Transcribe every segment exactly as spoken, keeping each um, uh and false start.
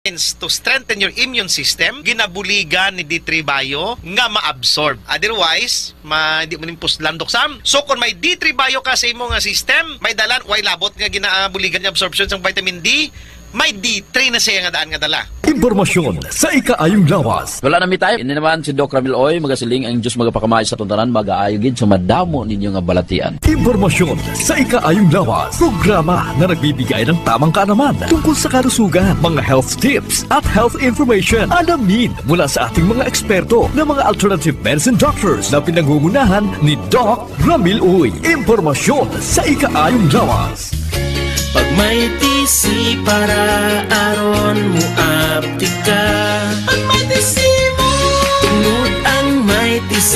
vitamins to strengthen your immune system, ginabuligan ni D three Bio nga ma-absorb. Otherwise, ma, di mo ning puslan, Doc Sam. So, kung may D three Bio ka sa imo nga system, may dalan, way labot nga ginabuligan ni absorption sang vitamin D, may D three na siya nga daan nga dala. Impormasyon sa ikaayong lawas. Wala na mi time. Ini naman si Doc Ramil Oy, magasiling, ang Diyos magapakamay sa atong tanan, magaayo gid sa madamo ninyo nga balatian. Impormasyon sa ikaayong lawas. Programa na nagbibigay ng tamang kaalaman tungkol sa kalusugan, mga health tips, at health information. Alamin mula sa ating mga eksperto na mga alternative medicine doctors na pinangungunahan ni Doc Ramil Uy. Impormasyon sa ikaayong lawas. Pag may T C para aron mo aptika. Pag may T C mo. Tungod ang may T C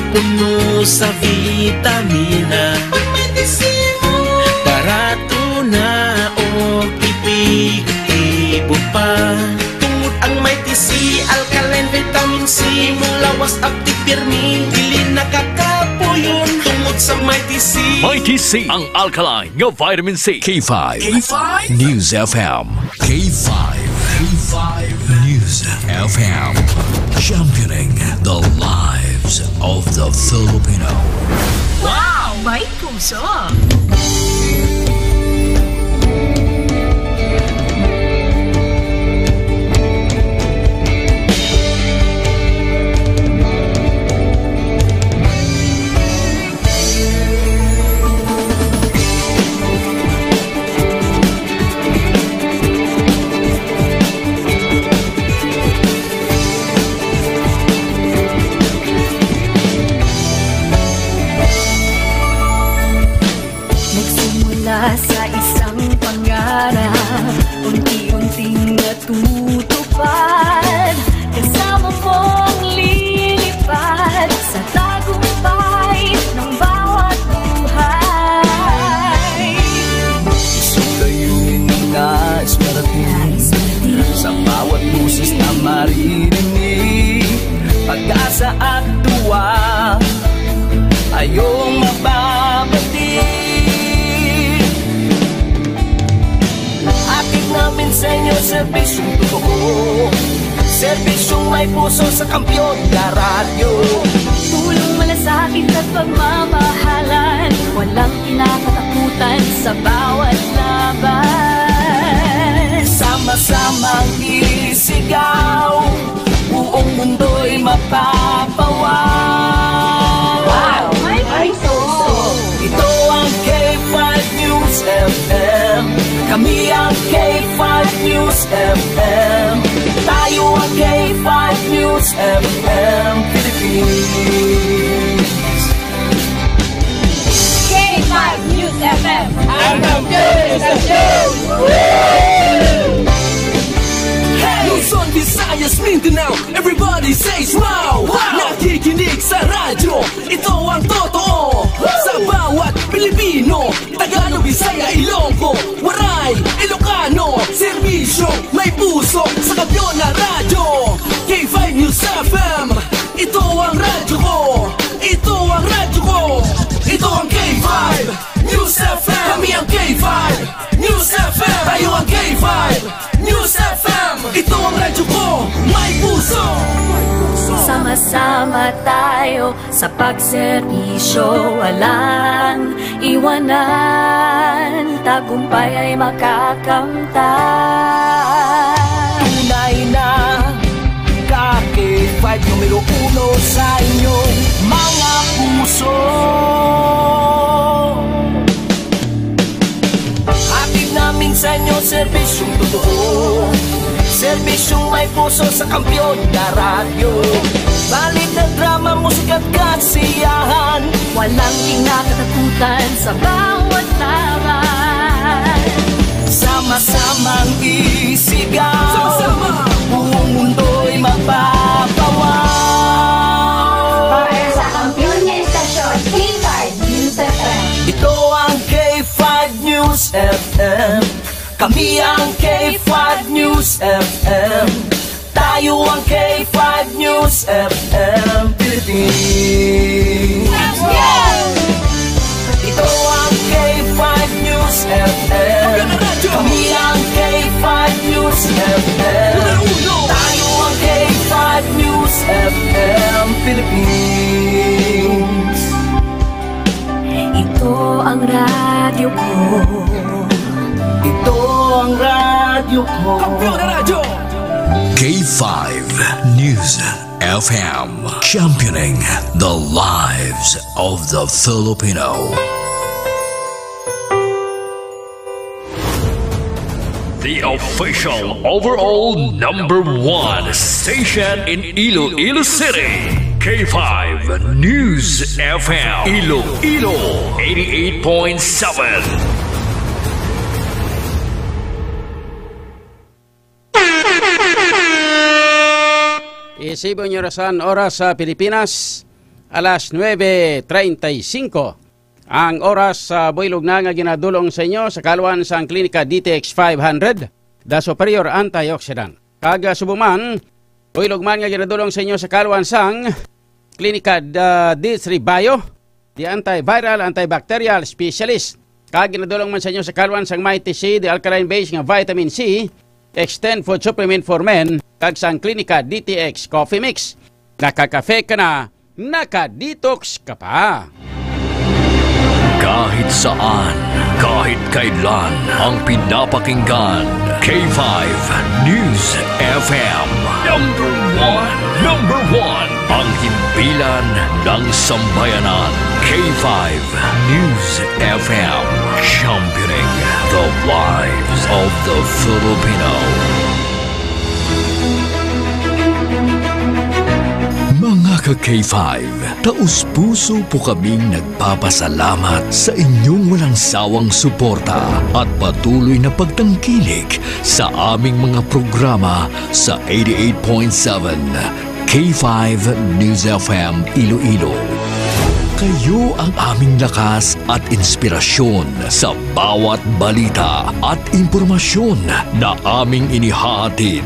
puno sa vitamina. Pag may T C mo. Barato na o epektibo pa. Tungod ang may T C, alkaline vitamin C, mulawas, aptik, pirmi, dili nakakapuyon. Tungod sa may T C. Mighty C, ang alkaline nga vitamin C. K five. K five? News F M. K five. K five News F M. Championing the lives of the Filipino. Wow! May puso! Nagsimula sa isang pangarap, unti-unting natutupad. Kasama mong lilipad sa tagumpay ng bawat buhay. Isang layunin na nais marating, nais marating, sa bawat boses na maririnig. Pag-asa at tuwa, ayong mababati. Hatid namin sa inyo serbisyong totoo, serbisyong may puso sa Kampiyon na Radyo. Tulong, malasakit at pagmamahalan, walang kinakatakutan sa bawat laban. Sama-samang isigaw, buong mundo'y mapapawaw. Wow! May puso! Ito ang K five News F M. Kami ang K five News F M. Tayo ang K five News F M Philippines. K five News F M. Ang kampiyon sa show! Luzon, Visayas, Mindanao, everybody says wow! Wow! Nakikinig sa radyo, ito ang totoo. Sa bawat Pilipino, Tagalog, Bisaya, Ilonggo, Waray, Ilocano, serbisyo, may puso, sa Kampiyon na Radyo, K five News F M. Ito ang radyo ko, ito ang radyo ko, ito ang K five News F M. Kami ang K five News F M. Tayo ang K five News F M. Ito ang radyo ko, may puso. Sama-sama tayo sa pagserbisyo, walang iwanan, tagumpay ay makakamtan. Tunay na ka K five numero uno sa inyong mga puso. Hatid namin sa inyo serbisyong totoo, serbisyong may puso sa Kampiyon na Radyo. Balita, drama, musika at kasiyahan, walang kinakatakutan sa bawat laban. Sama-samang isigaw, sama-sama, buong mundo'y mapapawaw. Para sa kampiyon nga istasyon, K five News F M. Ito ang K five News F M. Kami ang K five News F M. Tayo ang K five News F M Philippines. Ito ang K five News F M. Kami ang K five News F M. Tayo ang K five News F M Philippines. Ito ang radyo ko. Ito ang radyo ko. Kampiyon na Radyo. K five News F M, championing the lives of the Filipino. The official overall number one station in Iloilo City, K five News F M, Iloilo, eighty-eight point seven. Isibon niyo rasan oras sa Pilipinas, alas nuebe treinta y cinco. Ang oras sa buylog na nga ginadulong sa inyo sa kaluan sang Klinika D T X five hundred, The Superior Antioxidant. Kag, ah, subong man, buylog man nga ginadulong sa inyo sa kaluan sang Klinika, ah, D three Bio, the antiviral, antibacterial specialist. Kag ginadulong man sa inyo sa kaluan sang Mighty C, the alkaline base nga vitamin C, Extend Food Supplement for Men, kag sang Klinika D T X Coffee Mix. Nakakafe ka na, naka-detox ka pa. Kahit saan, kahit kailan, ang pinapakinggan, K five News F M. Number one, number one, ang himpilan ng sambayanan. K five News F M, championing the lives of the Filipino. Mga ka-K five, taus-puso po kaming nagpapasalamat sa inyong walang sawang suporta at patuloy na pagtangkilik sa aming mga programa sa eighty-eight point seven K five News F M Iloilo. Kayo ang aming lakas at inspirasyon sa bawat balita at impormasyon na aming inihahatid.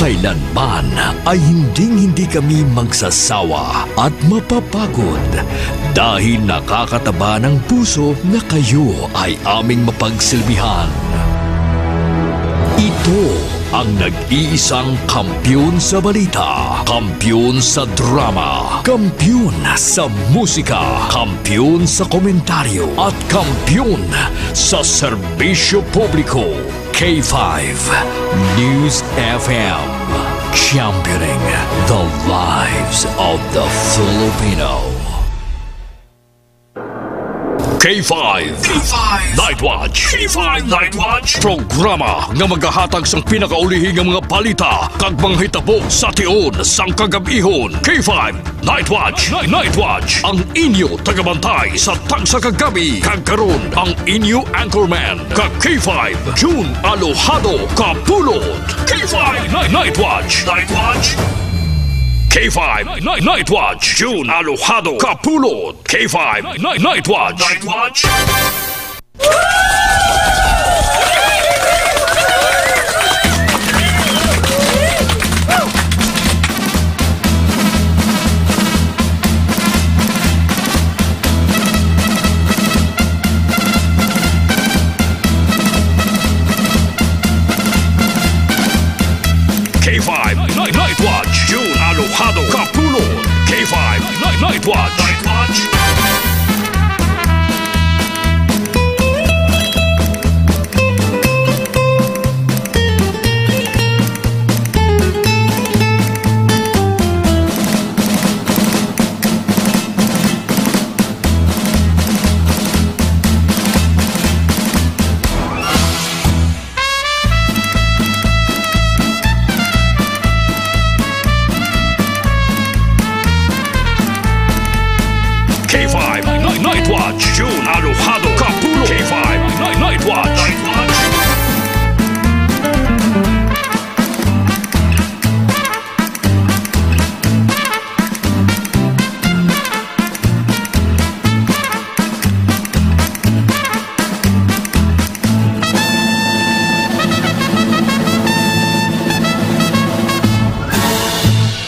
Kailanman ay hinding-hindi kami magsasawa at mapapagod dahil nakakataba ng puso na kayo ay aming mapagsilbihan. Ito ang nag-iisang kampiyon sa balita, kampiyon sa drama, kampiyon sa musika, kampiyon sa komentaryo, at kampiyon sa serbisyo publiko. K five News F M, championing the lives of the Filipino. K five. K five Night Watch. K five Night Watch. Programa nga magahatag sang pinakaulihi nga mga balita kag mga hitabo sa tion sang kagab-ihon. K five Night Watch. Night Watch. Ang inyo tagabantay sa tagsa ka gabi. Kag karon, ang inyo anchorman, ka K five, June Alojado Kapulot. K five Night, Night Watch. Night Watch. K five Night, Night Watch, June Alojado Kapulot. K five Night, Night Watch. Night Watch. K five Night, Night Watch, June Alojado Kapulot. K five Night, Night Watch. Night Watch. K five Night, Night Watch, June Alojado Kapulot. K five Night, Night Watch. Night Watch.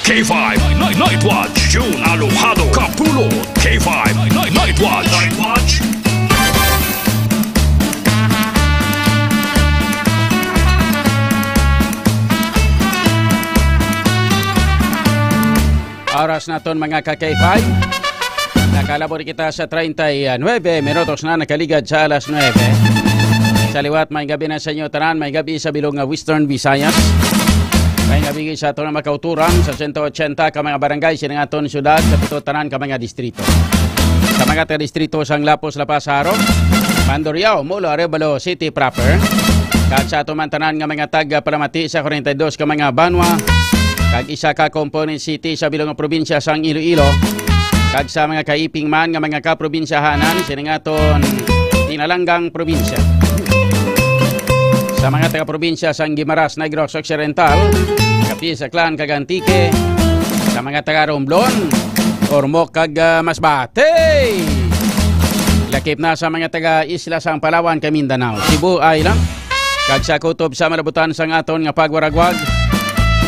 K five Night, Night Watch, June Alojado Kapulot. K five Night, Night Watch. Night Watch. Oras naton, mga ka K five. Nakalabot kita sa treinta y nueve minutos na nakaligad sa alas nuebe. Sa liwat, may gabi na sa inyo tanan, may gabi sa bilog nga Western Visayas. May gabi sa aton nga makauturang sa sento ochenta ka mga barangay sa aton syudad, sa pito tanan ka mga distrito. Sa mga taga-distrito sang Lapos, La Paz, Jaro, Mandurriao, Molo, Arevalo City proper, kag sa aton man tanan nga mga taga-palamati sa kwarenta y dos ka mga banwa, kag isa ka component city sa bilog nga probinsya sang Iloilo, kag sa mga kaiping man nga mga kaprobinsyahanan sining aton tinalanggang probinsya. Sa mga taga-probinsya sang Guimaras, Negros Occidental, Capiz, Aklan, kag Antique, sa mga taga-Romblon, Ormoc, kag, ah, Masbate. Lakip na sa mga taga-isla sang Palawan kag Mindanao, Cebu Island, kag sa kutob sa malabutan sang aton nga pagwaragwag.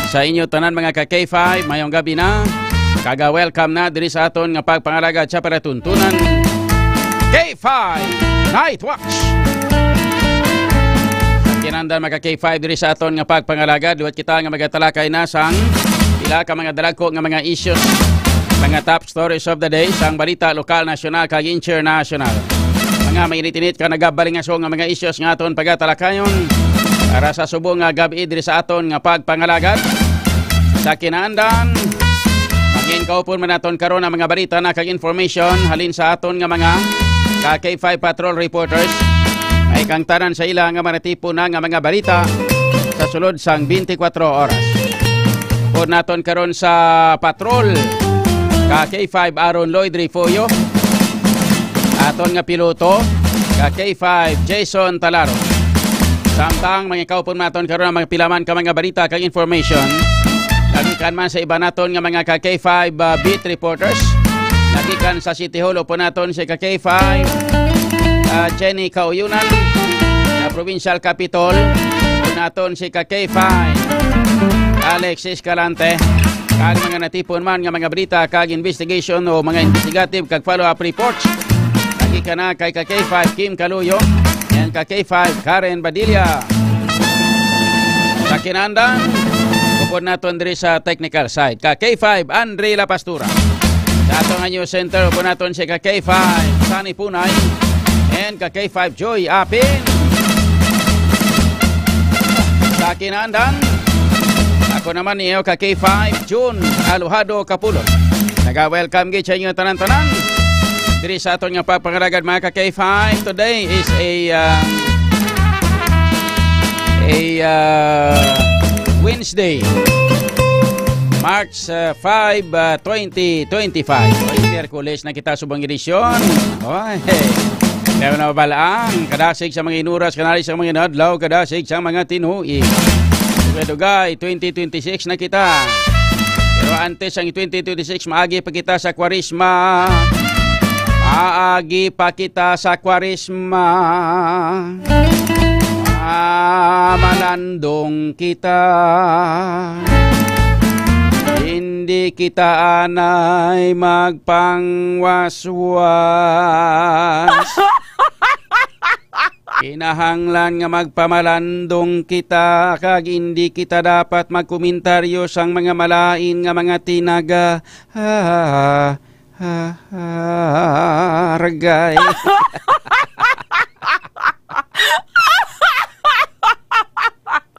Sa inyo tanan, mga ka K five, mayong gabi na. Kag, ah, welcome na diri sa aton nga pagpangalagad sa palatuntunan, K five Night Watch. Kinandan, mga ka K five, diri sa aton nga pagpangalagad, liwat kita nga magatalakay na sang pila ka mga dalagko nga mga issues, mga top stories of the day, sang balita lokal, nasyonal, kag international. Mga mainit-init ka nagabalingaso nga mga issues nga aton pagatalakayon para sa subong nga gab-i diri sa aton nga pagpangalagad. Sa kinaandan, mangin kaupon man naton karon ang mga balita na kag information halin sa aton nga mga ka K five Patrol reporters. Ay kang tanan sa ila nga manatipon na nga mga balita sa sulod sang twenty-four oras. Upod naton karon sa patrol, ka K five Aaron Lloyd Refollo, aton nga piloto, ka K five Jason Talaro. Samtang mga kaupon naton karon ang mga pilaman ka mga balita kag information, nagikan man sa iba naton nga mga ka K five, ah, beat reporters, nagikan sa City Hall, upod naton si ka K five, ah, Jenny Kauyunan, sa Provincial Capitol, upod naton si ka K five, Alex Escalante, kag mga natipon man nga mga balita kag investigation o mga investigative kag follow-up reports. Lagi ka na kay ka K five Kim Kaluyo and ka K five Karen Badilla. Sa kinandan, upod naton diri sa technical side, ka K five Andre La Pastura. Sa aton nga news center, upod naton si ka K five Sunny Punay and ka K five Joy Apin. Sa kinandan, ako naman niyo ka K five June Alojado Kapulot. Naga-welcome gid sa inyo tanan-tanan diri sa aton nga pagpangalagad, mga ka K five. Today is a, uh, a, uh, Wednesday, March, uh, five, uh, twenty twenty-five. Oy, Miyerkules na kita subong edisyon. Oy, kaya na balaan, kadasig sa mga inuras, kanalig sa mga inadlaw, kadasig sa mga tinuig. Dugay-dugay, twenty twenty-six na kita. Pero antes ang twenty twenty-six, maagi pa kita sa Kwaresma. Maagi pa kita sa Kwaresma. Mamalandong kita. Hindi kita anay magpangwaswas. Kinahanglan nga magpamalandong kita, kag indi kita dapat magkomentaryo sang mga malain nga mga tinaga. Ha, ha, ha, ha, ragay.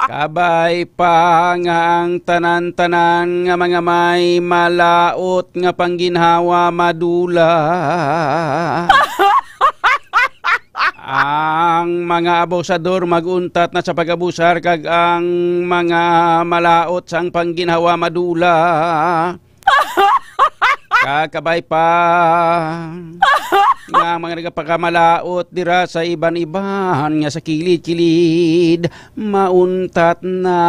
Kabay pa nga ang tanan-tanan nga mga may malaut nga pangginhawa madula. Ang mga abusador mag-untat na sa pag-abusar, kag ang mga malaut sang pangginhawa madula. Kakabay pa nga ang mga nagapakamalaot dira sa iban-iban nga sa kilid-kilid, mauntat na.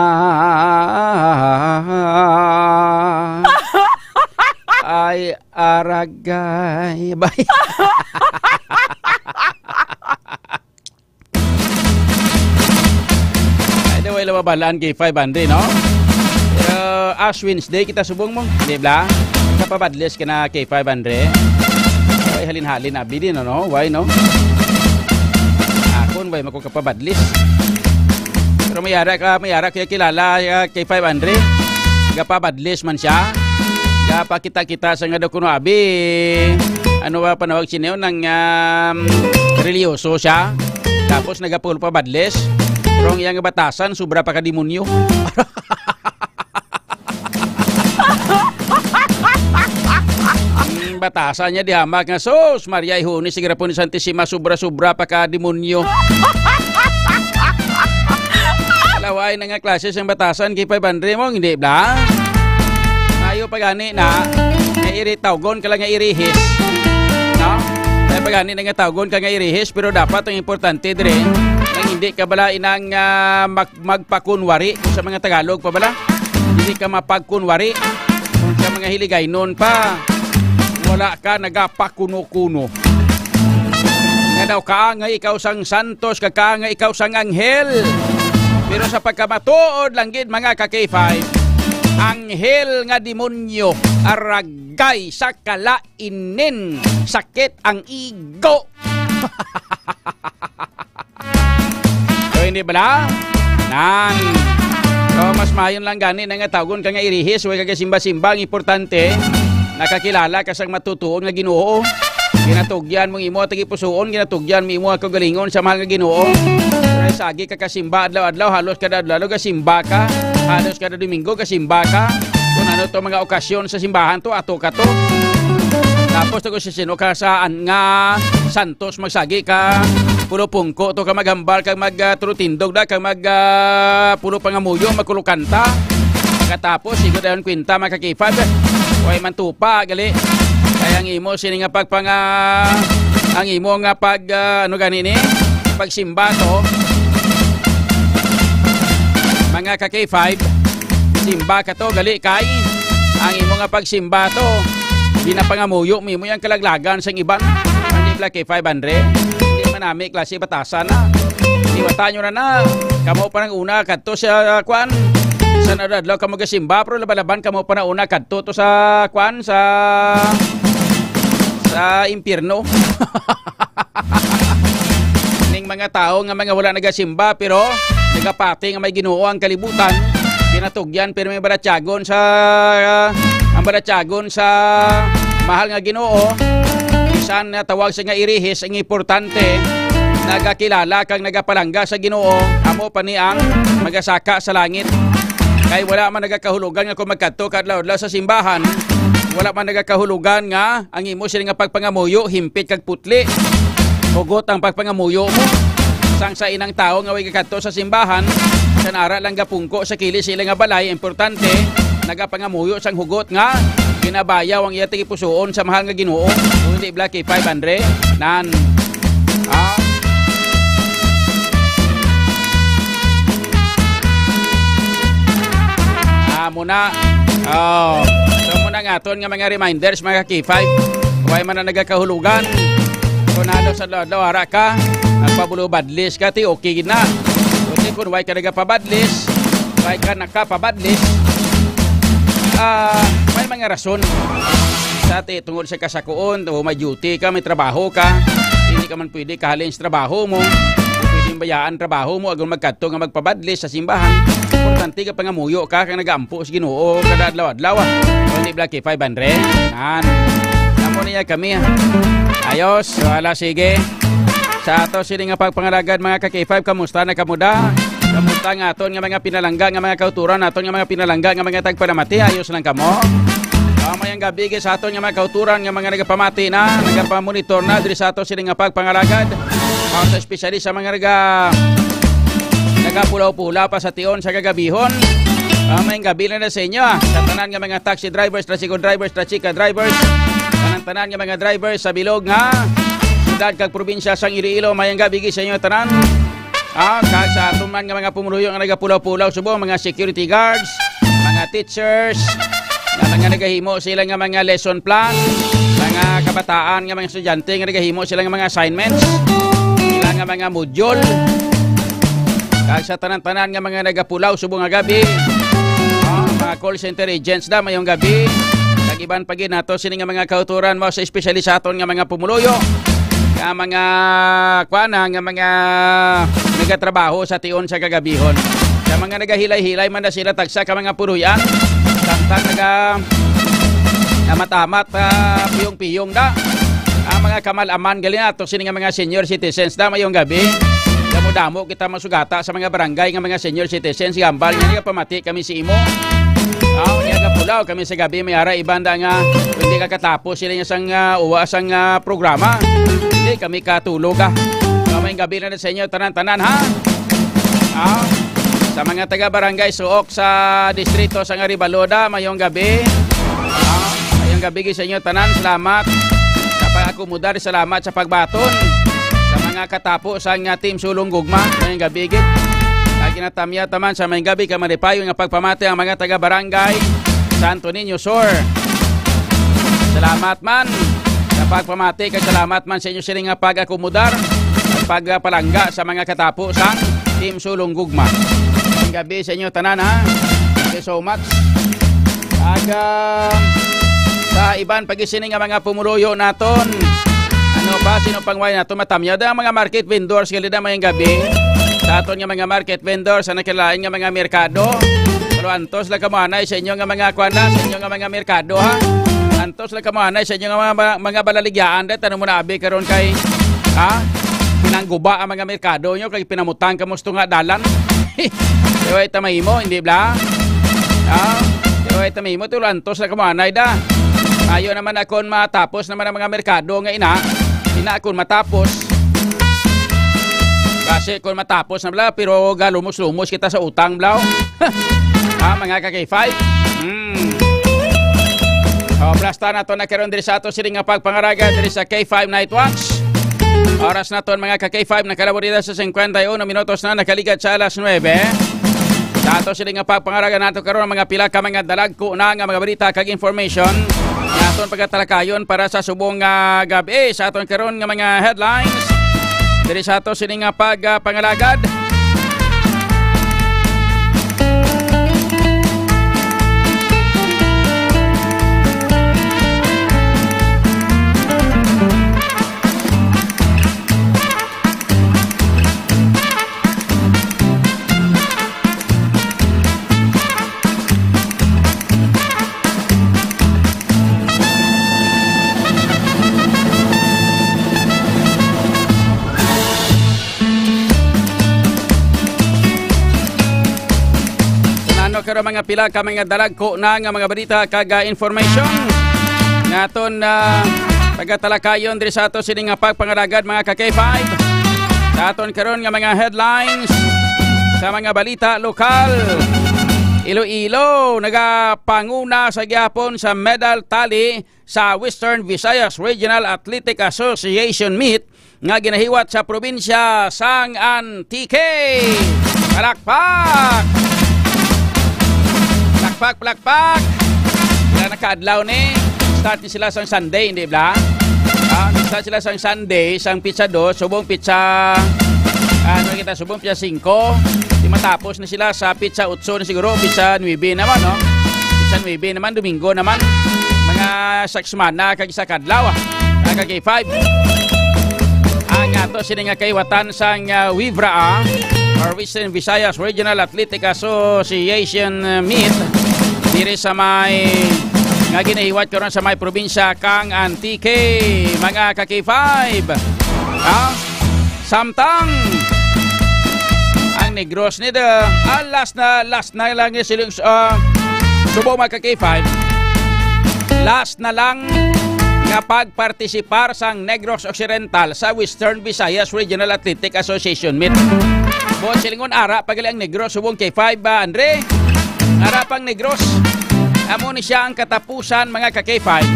Ay, aragay. Bay. Ay, daw, wala mabalaan kay five hundred, no? Pero Ash Wednesday, kita subong mo, di ba? Kapabadlis ka na kay five hundred. Ay, halin-halin, abi din, ano? Why, no? Akon, why, mako kapabadlis? Pero may ara ka, may ara kaya kilala, ah, kay five hundred. Kapabadlis man siya. Kapakita-kita sa nga daw kuno, abi. Ano ba panawag sini, oh, nang, um, reliyoso siya? Tapos nagapul pa badles. Pero ang iyang batasan, sobra pa ka demonyo. Ang batasan niya, di hamak nga, "Sus, Maria, ihuni, sige ra po ni Santisima, sobra-sobra pa ka demonyo." Laway na nga klase sang batasan, kay five hundred mo, hindi bala? Mayo pa gani na, nga iri tawgon ka lang nga irihis. No? Mayo pa gani na nga tawgon ka nga irihis, pero dapat ang importante dire, nga hindi ka bala inang, ah, mag-, magpakunwari sa mga Tagalog pa bala. Hindi ka mapagkunwari sa mga Hiligaynon pa. Wala ka nagapakuno-kuno. Nga daw kaangay ikaw sang santos, kag kaangay ikaw sang anghel. Pero sa pagkamatuod lang gid, mga ka-K five, anghel nga demonyo, aragay sa kalainin, sakit ang igo. So, hindi bala? Nan. So, mas mayon lang gani na nga tawgon ka nga irihis, way ka gasimba-simba. Ang importante, nakakilala ka sang matutuon nga Ginoo. Ginatugyan mo ang imo tagipusoon, ginatugyan mo imo kaugalingon sa mahal nga Ginoo. Pero sagi ka kasimba adlaw-adlaw, halos kada adlaw gasimba ka. Halos kada Domingo gasimba ka. Kung ano to mga okasyon sa simbahan to, ato ka to. Tapos to, kung sino ka saan nga santos, magsagi ka, pulupungko to ka, maghambal kag mag, ah, turutindog da, kag mag, ah, pulo pangamuyo, magkulukanta. Katapos, igo dayon kwinta, mga ka-K five. Way man tupa, gali. Kay ang imo sini nga pagpanga-, ang imo nga pag, ah, ano gani ni? Pagsimba to. Mga ka-K five, simba ka to, gali kay ang imo nga pagsimba to, ginapangamuyo mo, imo yang kalaglagan sang iban. Ang di bala kay five hundred, hindi man nami klase batasan na. Liwata nyo na na. Kamo pa nang una kadto sa, ah, kwan. Sa nadadlaw kamo gasimba, pero laban-laban kamo pa na una kadto to sa kwan, sa, sa impyerno. Ning mga tawo nga mga wala nagasimba, pero nagapati nga may Ginoo ang kalibutan, ginatugyan, pero may balatyagon sa, ang balatyagon sa mahal nga Ginoo. Bisan natawag sa nga irihis, ang importante, nagakilala kag nagapalangga sa Ginoo, amo pa ni ang magasaka sa langit. Kay wala man nagakahulugan nga kung magkadto ka adlaw-adlaw sa simbahan, wala man nagakahulugan nga ang imo sini nga pagpangamuyo, himpit kag putli, hugot ang pagpangamuyo mo. Sang sa inang tawo nga way kakadto sa simbahan, sa nara lang gapungko sa kili sa ila nga balay, importante, nagapangamuyo sang hugot nga ginabayaw ang iya tagipusoon sa mahal nga Ginoo. Kung hindi, Black K five hundred, nan. Ah. Ah, muna. Oh. So, muna nga aton nga mga reminders, mga K five. Way man na nagakahulugan. Kung halos adlaw-adlaw ara ka, nagpabulubadlis ka, ti okay na. Kundi kung way ka nagapabadlis, way ka nakapabadlis, ah, may mga rason. Sa ti, tungod sa kasakuon, o may duty ka, may trabaho ka, hindi ka man pwede kahalin sa trabaho mo, pwede bayaan trabaho mo, agud magkadto nga magpabadlis sa simbahan. Importante ka pangamuyo ka, kang nagaampo sa Ginoo, kada adlaw-adlaw, ah. Kung di, Black K five hundred, nan. Amo niya kami, ah. Ayos, wala, sige. Sa ato sini nga pagpangalagad, mga ka-K five, kamusta na kamo da? Kamusta nga aton nga mga pinalangga, nga mga kauturan, aton nga mga pinalangga, nga mga tagpalamati, ayos lang kamo? Ah, mayang gabi gid sa aton nga mga kauturan, nga mga nagapamati na, nagapamonitor na diri sa ato sini nga pagpangalagad. Ah, sa especially sa mga naga-, nagapulaw-pula pa sa tion sa kagabihon. Ah, mayang gabi na, na sa inyo, ah. Sa tanan nga mga taxi drivers, tricycle drivers, tricycle drivers, tanan-tanan nga mga drivers sa bilog nga syudad kag probinsya sang Iloilo, mayang gabi gid sa inyo tanan. Ah, kag sa aton man nga mga pumuluyo nga nagapulaw-pulaw subong, mga security guards, mga teachers, nga mga nagahimo sila nga mga lesson plan, mga kabataan nga mga estudyante nga nagahimo sila nga mga assignments, sila nga mga module. Kag sa tanan-tanan nga mga nagapulaw subong nga gabi, ah, mga call center agents da, mayong gabi. Kag iban pa gid nato sini nga mga kauturan mo sa espesyali sa aton nga mga pumuluyo, nga mga, kuan na, nga mga nagatrabaho sa tion sa kagabihon. Sa mga nagahilay-hilay man na sila tagsa ka mga puloy-an, samtang naga-, Amat-amat, ah, piyong-piyong da. Ang mga kamalaman gali nato sini nga mga senior citizens da, mayong gabi. Damo-damo kita masugata sa mga barangay nga mga senior citizens. Gambal nga nagapamati kami sa imo. Aw, niya gapulaw kami sa gabi, may ara iban da nga hindi ka katapos sila nga sang, ah, uwa sang, ah, programa. Hindi kami katulog, ah. Mamayong gabi na sa inyo tanan-tanan, ha? Ah, sa mga taga Barangay Suok sa distrito sa Arevalo da, mayong gabi. Ah, mayong gabi gid sa inyo tanan. Salamat sa pag-akomodar, salamat sa pagbaton sa mga katapo sa nga Team Sulong Gugma. Mayong gabi gid. Sa ginatamya taman sa mayong gabi ka malipayon nga pagpamati ang mga taga Barangay Santo Niño Sur. Salamat man sa pagpamati kag salamat man sa inyo sini nga pag-akomodar, pagpalangga sa mga katapo sa Team Sulong Gugma. Ang gabi sa inyo tanan, ha. Thank you so much. Ag, ah, sa iban pa gid sini nga mga pumuluyo naton. Ano pa, sino pang way nato matamyaw? Da ang mga market vendors gali da mayong gabi. Sa aton nga mga market vendors, sa nakalain nga mga merkado. Pero antos lang kamo anay sa inyo nga mga kuan na, sa inyo nga mga merkado, ha. Antos lang kamo anay sa inyo nga mga, mga, mga balaligyaan, da tanong mo na abi karon kay, ha? Pinangguba ang mga merkado nyo kay pinamutang kamo sa tunga dalan. Di way ta mahimo, hindi bla? Ah, di way ta mahimo, tulo antos na kamo anay da. Ayo naman akon matapos naman ang mga merkado nga ina. Ina akon matapos. Kasi kung matapos na bla, pero galumos-lumos kita sa utang bla. Ah, mga ka-K five. Hmm. O, plasta nato na karon diri sa ato sini nga pagpangaraga diri sa K five Night Watch. Oras naton, mga ka-K five, nakalabot dito sa cincuenta y uno minutos na, nakaligad sa alas nuebe. Sa ato sini nga pagpangaraga nato karon ang mga pila ka mga dalagko na nga mga balita kag information nga aton pagatalakayon para sa subong nga gabi. Sa aton karon nga mga headlines diri sa ato sini nga pagpangalagad. Ano karon mga pila ka mga dalagko na nga mga balita kag, ah, information nga aton, ah, pagatalakayon diri sa ato sini nga pagpangalagad, mga ka K five. Sa aton karon nga mga headlines sa mga balita lokal. Iloilo nagapanguna sa gihapon sa medal tally sa Western Visayas Regional Athletic Association Meet nga ginahiwat sa probinsya sang Antique. Palakpak! Palakpak, palakpak! Wala na kaadlaw ni. Start ni sila sang Sunday, hindi bla? Ah, start sila sang Sunday, sang pitsa dos, subong pitsa, ano kita, subong pitsa singko. Di matapos na sila sa pitsa otso na siguro, pitsa nuebe naman, no? Pitsa nuebe naman, Domingo naman. Mga sa semana kag isa ka adlaw, ah. Mga ka-K five. Ang ato sini nga kahiwatan sang, ah, WIVRA, ah, or Western Visayas Regional Athletic Association, ah, Meet diri sa may nga ginahiwat karon sa may probinsya kang Antique, mga ka-K five. Ah, samtang ang Negros ni the, ah, last na, last na lang ni siling, ah, subong, mga ka-K five. Last na lang nga pagpartisipar sang Negros Occidental sa Western Visayas Regional Athletic Association Meet. Buot silingon, ara pa gali ang Negros subong K five ba, Andre? Ara pang Negros. Amo ni siya ang katapusan, mga ka-K five,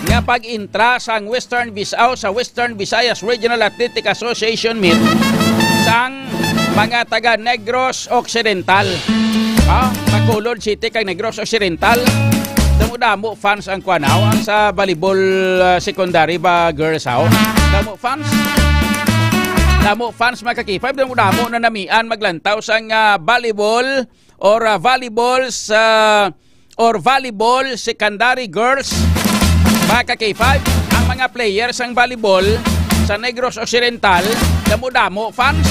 nga pag-intra sang Western Vis-, aw, sa Western Visayas Regional Athletic Association Meet sang mga taga Negros Occidental. Ah, Bacolod City kag Negros Occidental. Damo-damo fans ang kuan, aw, ang sa volleyball, ah, secondary ba, girls, aw. Damo fans. Damo fans, mga ka-K five, damo-damo na namian maglantaw sang, ah, volleyball or, ah, volleyball sa or volleyball secondary girls. Mga ka-K five, ang mga players sang volleyball sa Negros Occidental, damo-damo fans.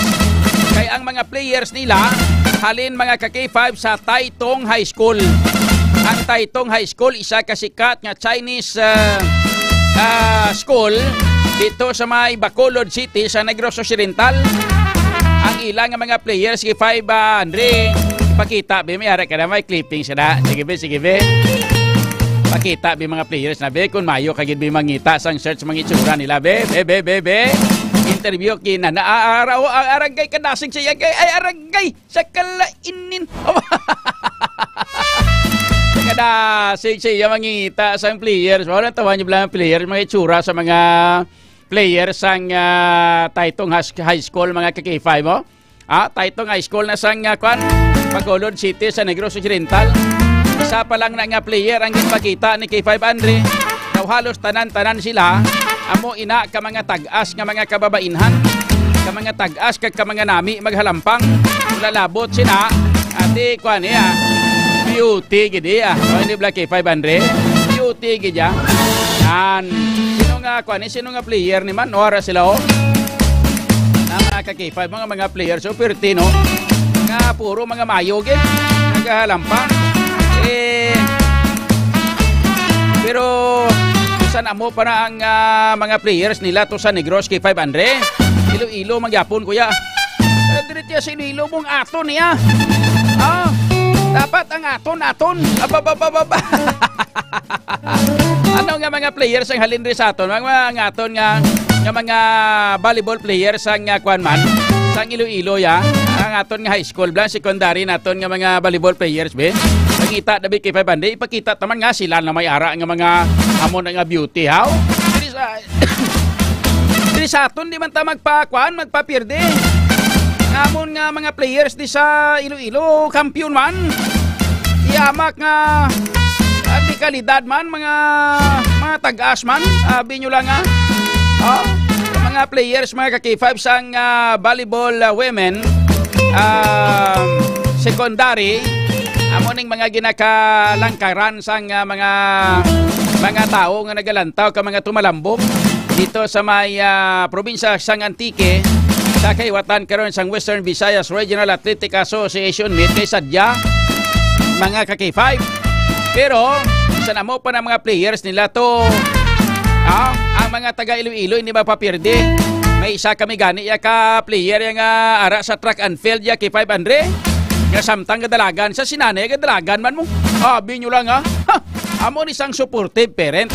Kay ang mga players nila halin, mga ka-K five, sa Taytong High School. Ang Taytong High School, isa ka sikat nga Chinese, ah, ah, school dito sa may Bacolod City sa Negros Occidental. Ang ila nga mga players, K five, ah, Andre, pakita, be, may ara ka na, may clipping siya na. Sige, be, sige, be. Pakita, be, mga players na, be, kung mayo ka gid, be, mangita sang search, mga itsura nila, be, be, be, be, be. Interview kina na, ah, ah, ah, aragay ka, dasig siya, kay, ay, aragay, sa kalainin. Kadasig siya, mangita sang players. Wala, tawan niyo lang ang players, mga itsura sa mga players sang, ah, Taytong Has-, High School, mga ka-K five, mo? Ah, Taytong High School na sang, ah, kwan, Bacolod City sa Negros Occidental. Isa pa lang na nga player ang ginpakita ni K five Andre. Daw halos tanan-tanan sila, amo ina ka mga tag-as nga mga kababainhan, ka mga tag-as kag ka mga nami maghalampang. Lalabot sina, ati, kwan, iya. Beauty gid iya. O, hindi bala K five Andre? Beauty gid iya. Yan. Sino nga, kwan, eh, sino nga player ni man? O, ara sila, oh. Na mga ka-K five, mga, mga player. So, pirti, no? Nga puro mga mayo, gid. Nagahalampang. Eh, pero, san amo pa na ang, ah, mga players nila to sa Negros, K five Andre? Iloilo, magyapon, kuya. Pero diri tiya sa Iloilo, mong aton niya. Ah, dapat ang aton, aton. Ababababa. Ano nga mga players ang halin diri sa aton? Mga, mga aton nga, nga mga volleyball players ang, ah, kwan man, sang Iloilo, ya. Ang aton nga high school, bla, secondary naton nga mga volleyball players, be. Pangita, dabi, K five Andre, ipakita taman nga sila na may ara nga mga amon nga beauty, haw? Diri sa, diri sa aton, di man ta magpakuan, magpapirde. Amon nga mga players di sa Iloilo, kampiyon man. Iyamak nga, ah, di kalidad man, mga, mga tag-as man. Abi nyo lang, ah. Oh, mga players, mga ka-K five sang, ah, volleyball, ah, women, ah, secondary. Amo ning mga ginakalangkaran sang, ah, mga, mga tawo nga nagalantaw ka mga tumalambong dito sa may, ah, probinsya sang Antique, sa kaiwatan karon sang Western Visayas Regional Athletic Association Meet kay sadya, mga ka-K five. Pero, sa namo pa ng mga players nila to, ah, ang mga taga Iloilo hindi mapapirdi. May isa kami gani ya ka player ya nga ara sa track and field ya, K five Andre. Nga samtang gadalagan sa sinanay, gadalagan man mo. Abi nyo lang, ha? Ha! Amo ni sang supportive parent.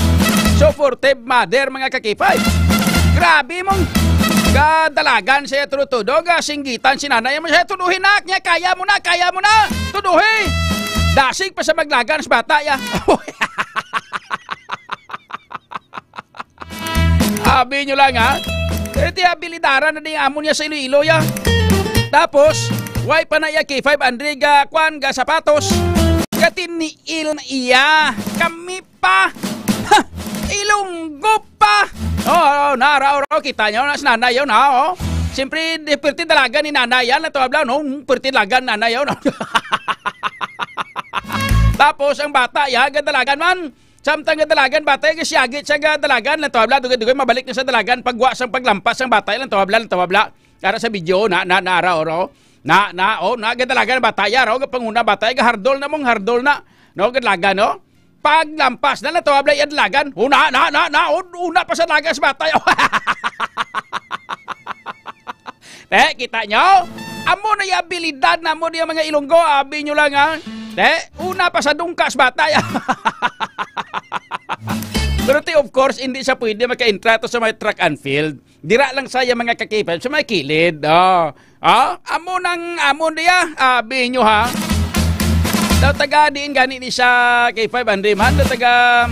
Supportive mother, mga ka-K five. Grabe mong gadalagan siya tudo-tudo, gasinggitan si nanay mo siya, "Tuduhin na, kaya, kaya mo na, kaya mo na, tuduhi." Dasig pa sa maglagan sa bata, ya. Abi nyo lang, ha? Pero ti abilidara na ding amo niya sa Iloilo, ya. Tapos, way pa na iya K five Andre ga, kwan, ga sapatos. Gatiniil na iya. Kami pa. Ha! Ilonggo pa. Oh, oh, na, raw, raw, kita nyo, nas nanay yun, ha, oh. Siyempre, di, perti dalaga ni nanay yan, natawag lang, no? Perti dalaga ni nanay yun, no? Tapos, ang bata, ya, gadalagan man. Samtang gadalagan, bata, ya, gasyagit siya gadalagan, natawag lang, dugay-dugay, mabalik na sa dalagan, pagwa sang paglampas sang bata, ya, natawag lang, natawag lang. Ara sa video, na, na, na, ara, oro. Na, na, oh, na, gadalagan, bata, ya, ro, gapanguna, bata, ya, gahardol na mong hardol na. No, gadalagan, no? Paglampas na lang, tawag lang, iya dalagan. Una, na, na, na, un-, una pa sa dalagan sa bata, ya. Te, kita nyo? Amo na yung abilidad na mo niya, mga Ilonggo, abi nyo lang, ha? Te, una pa sa dungkas, bata, ya. Pero te, of course, hindi siya pwede maka-entra to sa may track and field. Dira lang sa iya mga ka-K five, sa may kilid. Oh. Ah, amo nang amo niya. Abi nyo, ha? Daw taga diin gani ni siya, K five Andre man. Daw taga,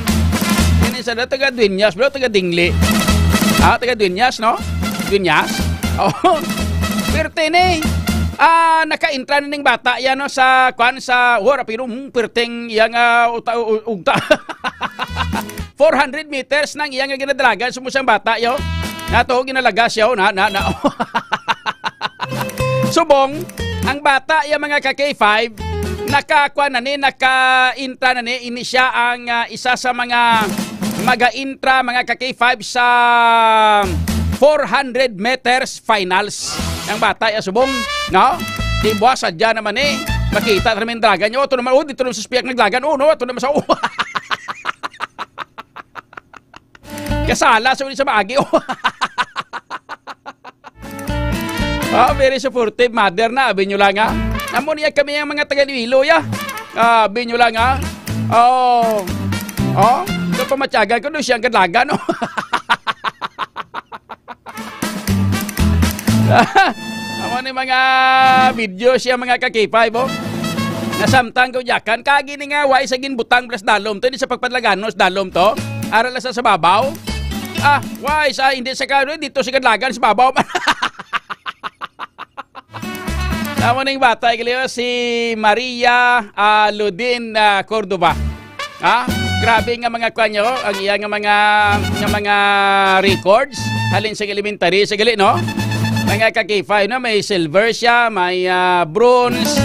gani sa, daw taga Dueñas, bro, taga Dingli. Ah, taga Dueñas, no? Dueñas? Oh. Pirti ni. Ah, naka-entra na ning bata yan, no, sa, kwan, sa, wara, pero, hmm, pirting yang, ah, uta, u-, ugta. Four hundred meters nang iya nga ginadalagan, sumusang bata, yo. Nato, ginalagas, yo. Na, na, na. Subong, ang bata, ya, mga ka-K five, nakakuha na ni, naka-intra na ni, ini siya ang, ah, isa sa mga mag-intra, mga ka-K five, sa four hundred meters finals. Ang bata, ya, subong, no? Di buwas, sadya naman, eh. Makita na naman dalagan niyo. Ito naman, oh, dito naman sa spiyak naglagan. Oh, no, ito naman sa, oh. Kasala sa ulit sa maagi, oh. Ah, very supportive mother na, abi nyo lang, ha. Amo niya kami ang mga taga Iloilo, ya. Ah, abi nyo lang, ha. Oh. Oh, ito pamatyagan ko, no, siyang kadlagan, no. Amo ni mga video siya, mga ka-K five, oh. Nasamtang ko diyakan, kagi ni nga, why sa ginbutang plus dalom to, hindi sa pagpadlaganos dalom to. Aral sa, sa babaw. Ah, why sa, hindi sa ka, dito sa kadlagan, sa babaw. Tama ning bata, igaliw, si Maria, ah, Ludin, ah, Cordova. Ha? Grabe nga mga kwan niya, oh, ang iya nga mga, nga mga records. Halin sa elementary, sa gali, no? Mga ka-K five, no? May silver siya, may, ah, bronze.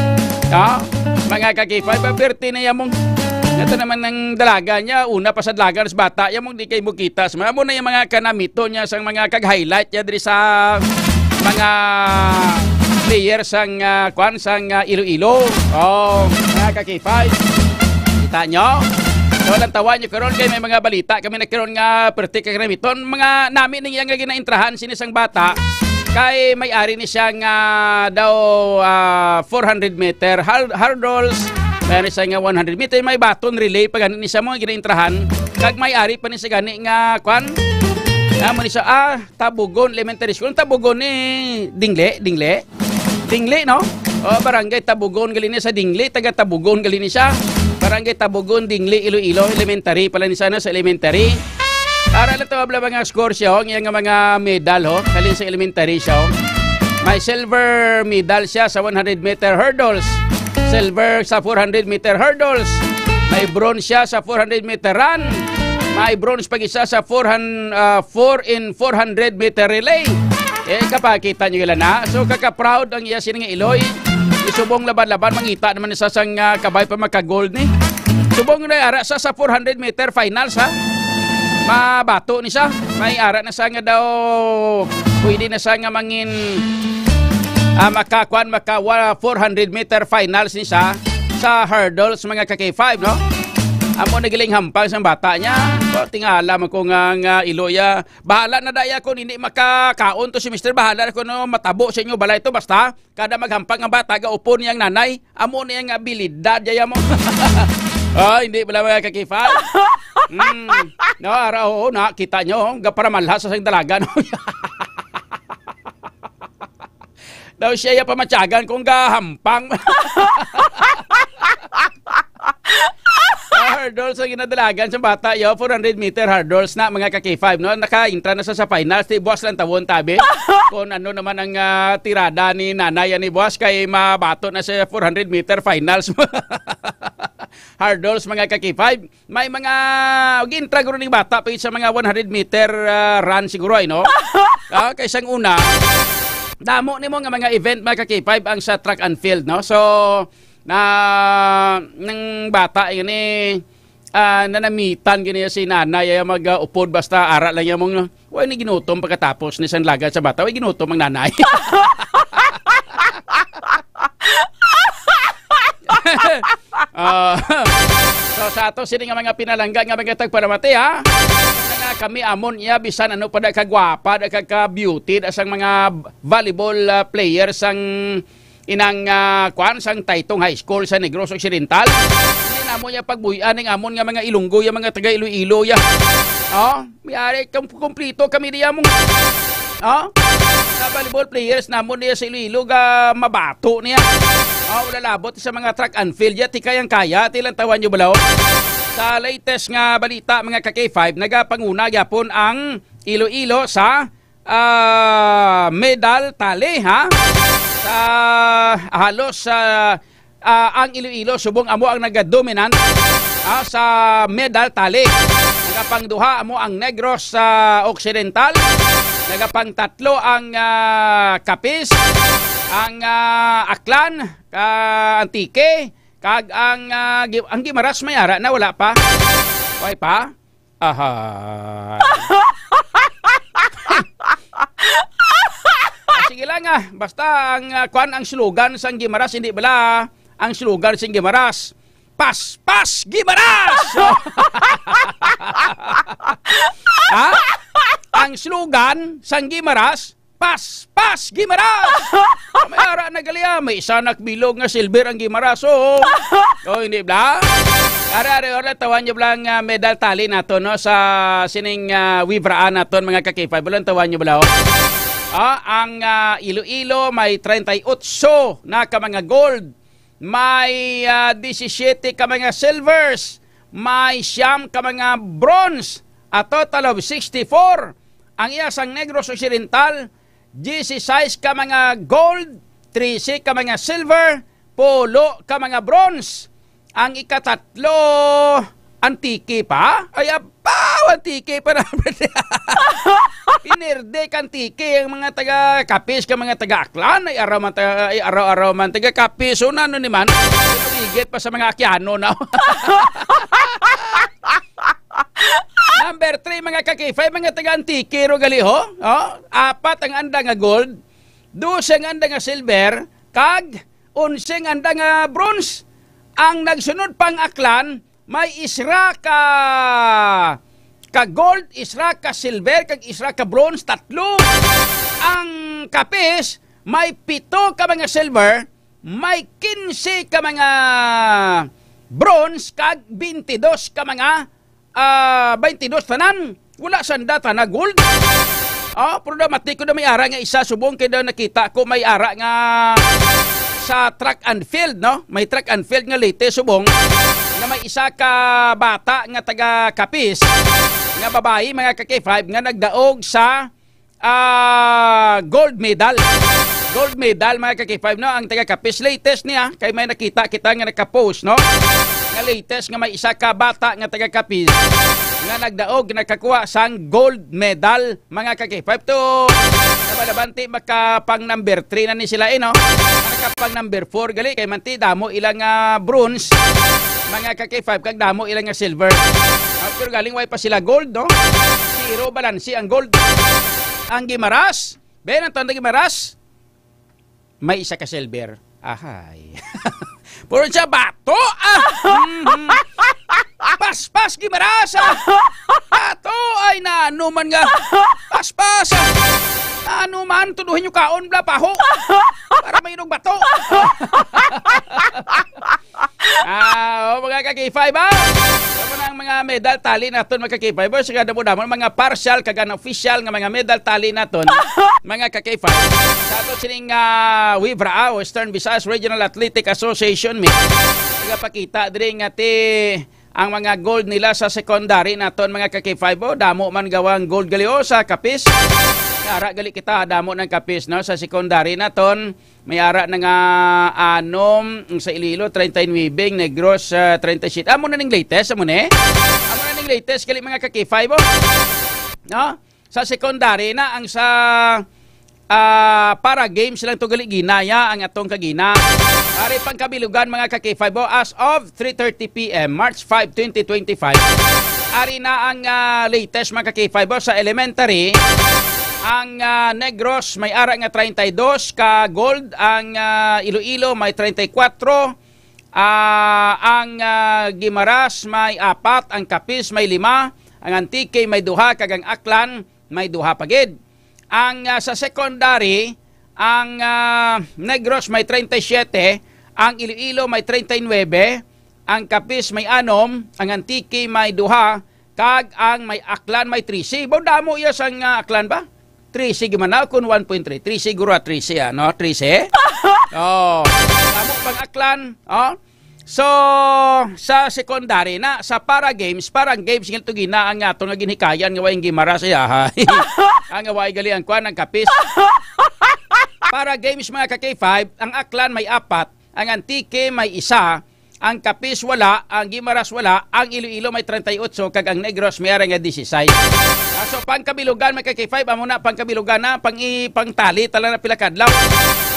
Ha? Mga ka-K five, paberte na yamong. Ito naman ang dalaga niya, una pa sa dalaga, sa bata, yamong di kay mukita. Sa mga, amo na yung mga kanamito niya, sa mga kag-highlight niya diri sa mga player sang, ah, kwan, sang, ah, Iloilo. Oh, mga ka-K five. Kita nyo? So, lantawan nyo karon kay may mga balita kami na karon nga perti ka kanamiton. Mga nami ning iya nga ginaintrahan sini sang bata kay may ari ni siya nga daw, ah, four hundred meter hal-, hurdles. May ari siya nga one hundred meter, may baton relay pa gani ni siya mo ginaintrahan. Kag may ari pa ni siya gani nga, kwan? Amo ni siya, ah, Tabugon Elementary School. Ang Tabugon ni Dingle, Dingle. Dingle, no? O, Barangay Tabugon gali ni sa Dingle, taga Tabugon gali ni siya. Barangay Tabugon, Dingle, Iloilo Elementary pala ni sana sa elementary. Para lang to, abla, mga score siya, ho, ang iyang mga medal, ho. Halin sa elementary siya, ho. May silver medal siya sa one hundred meter hurdles. Silver sa four hundred meter hurdles. May bronze siya sa four hundred meter run. May bronze pag isa sa four hundred, ah, four in four hundred meter relay. Eh, kapakita nyo ila na. So, kaka-proud ang iya sini nga iloy. Isubong laban-laban, mangita naman sa sang, ah, kabay pa magka-gold ni. Subong na ara sa, sa four hundred meter finals, ha? Mabato ni siya. May ara na sa nga daw, pwede na sa nga mangin, ah, makakuan, maka wa-, four hundred meter finals ni siya sa hurdles, mga ka-K five, no? Amo na giling hampang sang bata niya. So, tingala man ko nga, nga iloya. Bahala na daya kung hindi makakaon to si Mister. Bahala na kung ano matabo sa inyo balay to. Basta, kada maghampang ang bata, gaupon niya ang nanay. Amo na yung abilidad, yaya mo. Oh, hindi pala, mga ka-K five. Mm. No, ara, oo, na, kita nyo, oh, gaparamalha sa sang dalaga, no? Daw siya ya pamatyagan kung gahampang. Sa hurdles ang ginadalagan sa bata, yo, four hundred meter hurdles na, mga ka-K five, no? Naka-intra na sa, sa finals, di buwas lang tawon, tabi. Kung ano naman ang, ah, tirada ni nanay, ani buwas, kay mabato na sa four hundred meter finals. Hurdles, mga ka-K five. May mga, gintra guro ning bata pa sa mga one hundred meter, ah, run siguro ay, no? Ah, kay sang una, damo nimo nga mga event, mga ka-K five, ang sa track and field, no? So, na, nang bata, yun eh, ah, nanamitan gini si nanay, ay mag, ah, upod, basta ara lang yung mong, way ni ginutom pagkatapos ni sang lagad sa bata, way ginutom ang nanay. Ah, so, sa ato sini nga mga pinalangga nga mga tagparamati, ha? Nga kami amon iya, bisan ano pa da kagwapa, da ka, ka beauty, da sang mga volleyball, ah, player sang inang, ah, kwan, sang Taytong High School sa Negros Occidental. Hindi namo iya pagbuy-an ning amon nga mga Ilonggo, ya mga taga Iloilo, ya. Oh, may ari, kum-, kumplito kami diya mong, oh? Sa volleyball players namon niya sa Iloilo ga mabato niya. Oh, wala labot sa mga track and field ya, tikay ang kaya, tilang tawan nyo balaw. Sa latest nga balita, mga ka-K five, nagapanguna gyapon ang Iloilo sa, ah, medal tally, ha? Sa halos, ah, ah, ang Iloilo subong amo ang nagadominant, ah, sa medal tally. Nagapangduha amo ang Negros sa Occidental. Nagapangtatlo ang, ah, Capiz, ang, ah, Aklan, ah, Antique, kag ang, ah, Gi-, ang Guimaras may ara na, wala pa. Way pa? Aha. Ah, sige lang, ah. Basta ang, ah, kwan, ang slogan sang Guimaras, hindi bala ang slogan sing Guimaras, "Paspas Guimaras!" Ha? Ang slogan sang Guimaras, "Paspas Guimaras!" May ara na gali, ah. May isa na bilog nga silver ang Guimaras, oh. Oh, hindi bala? Ara, ara, ara, tawan nyo bala ang, ah, medal tally naton, no? Sa sining, ah, wibraan naton, mga ka-K five. Bala, tawan nyo bala, oh. Ah, ang, ah, Iloilo may treinta y ocho na ka mga gold. May, ah, disisiete ka mga silvers. May siyam ka mga bronze. A total of sixty-four. Ang iya sang Negros Occidental, dieciséis ka mga gold, trese ka mga silver, pulo ka mga bronze. Ang ikatatlo, Antique pa? Ay, abaw, Antique pa naman. Pinerde ka Antique ang mga taga Capiz, ka mga taga Aklan, ay araw man, taga, ay araw-araw man, taga Capiz, so nano ni man, pinabigit pa sa mga Aquiano na. Number three, mga ka-K five, mga taga Antique, ro gali, ho? Oh, apat ang anda nga gold, dose ang anda nga silver, kag onse ang anda nga bronze. Ang nagsunod pang Aklan, may isra ka, ka gold, isra ka silver, kag isra ka bronze, tatlo. Ang Capiz, may pito ka mga silver, may kinse ka mga bronze, kag twenty-dos ka mga, ah, twenty-dos tanan. Wala sanda tana gold. Oh, pero damati ko na may ara nga isa subong kay daw nakita ko may ara nga sa track and field, no? May track and field nga Leyte subong nga may isa ka bata nga taga Capiz nga babayi, mga ka-K five, nga nagdaog sa, ah, gold medal. Gold medal, mga ka-K five, no? Ang taga Capiz, latest niya, kay may nakita kita nga nakapost, no? Nga latest nga may isa ka bata nga taga Capiz nga nagdaog, nakakuha sang gold medal, mga ka-K five. To, nabalabanti, makapang number three na ni sila, eh, no? Nakapang number four gali, kay manti, damo ilang, ah, bronze, mga ka-K five, kag damo ilang nga silver. Ah, pero galing way pa sila gold, no? Zero balanse ang gold. Ang Guimaras, ben, ang tanda Guimaras, may isa ka silver. Ahay. Puro siya bato, ah! Mhm. Paspas, Guimaras, ah! Bato, ay, nano man nga. Paspas, ah! Nano man, tuduhin nyo kaon, bla, paho. Para may inog bato. Ah, oh, mga ka-K five, ah! Ito na ang mga medal tally naton, mga ka-K five. Oh, sa kadamo-damo, mga partial, kag unofficial nga mga medal tally naton, mga ka-K five. Sa ato sining, ah, WVRA, ah, Western Visayas Regional Athletic Association meet. Nagapakita diri nga ti ang mga gold nila sa secondary naton, mga ka-K five. Oh, damo man gawang gold gali, oh, sa Capiz. Ara gali kita, damo ng Capiz, no, sa secondary naton. May ara na nga anom sa Iloilo, treinta y nuebe, Negros, ah, treinta y siete. Amo na ning latest, amo ni? Amo na ning latest gali, mga ka-K five, oh. No? Sa secondary na ang sa, ah, para games lang to gali, ginaya ang atong kagina. Ari pangkabilugan, mga ka-K five, oh, as of three thirty P M, March five, twenty twenty-five. Ari na ang, ah, latest, mga ka-K five, oh, sa elementary. Ang, ah, Negros may ara nga treinta y dos ka gold, ang, ah, Iloilo may treinta y cuatro, ah, ang, ah, Guimaras may apat, ang Capiz may lima, ang Antique may duha, kag ang Aklan may duha pa gid. Ang, ah, sa secondary, ang, ah, Negros may treinta y siete, ang Iloilo may treinta y nuebe, ang Capiz may anom, ang Antique may duha, kag ang may Aklan may trese. Baw damo iya sang, ah, Aklan ba? Trese gid man na, kun one point three. Trese siguro, ah, trese, ah, no? Trese? Oh. Damo pang Aklan, oh. So, sa secondary na, sa para games, parang games nga ito gina ang ato nga ginhikayan nga way ang Guimaras, ay, aha. Ang way gali ang kwan, ang Capiz. Para games, mga ka-K five, ang Aklan may apat, ang Antique may isa, ang Capiz wala, ang Guimaras wala, ang Iloilo may treinta y ocho, kag ang Negros may ara nga dieciséis. Ah, so, pangkabilugan, mga ka-K five, amo na, pangkabilugan na, pang i-, pangtali, tala na pila kadlaw.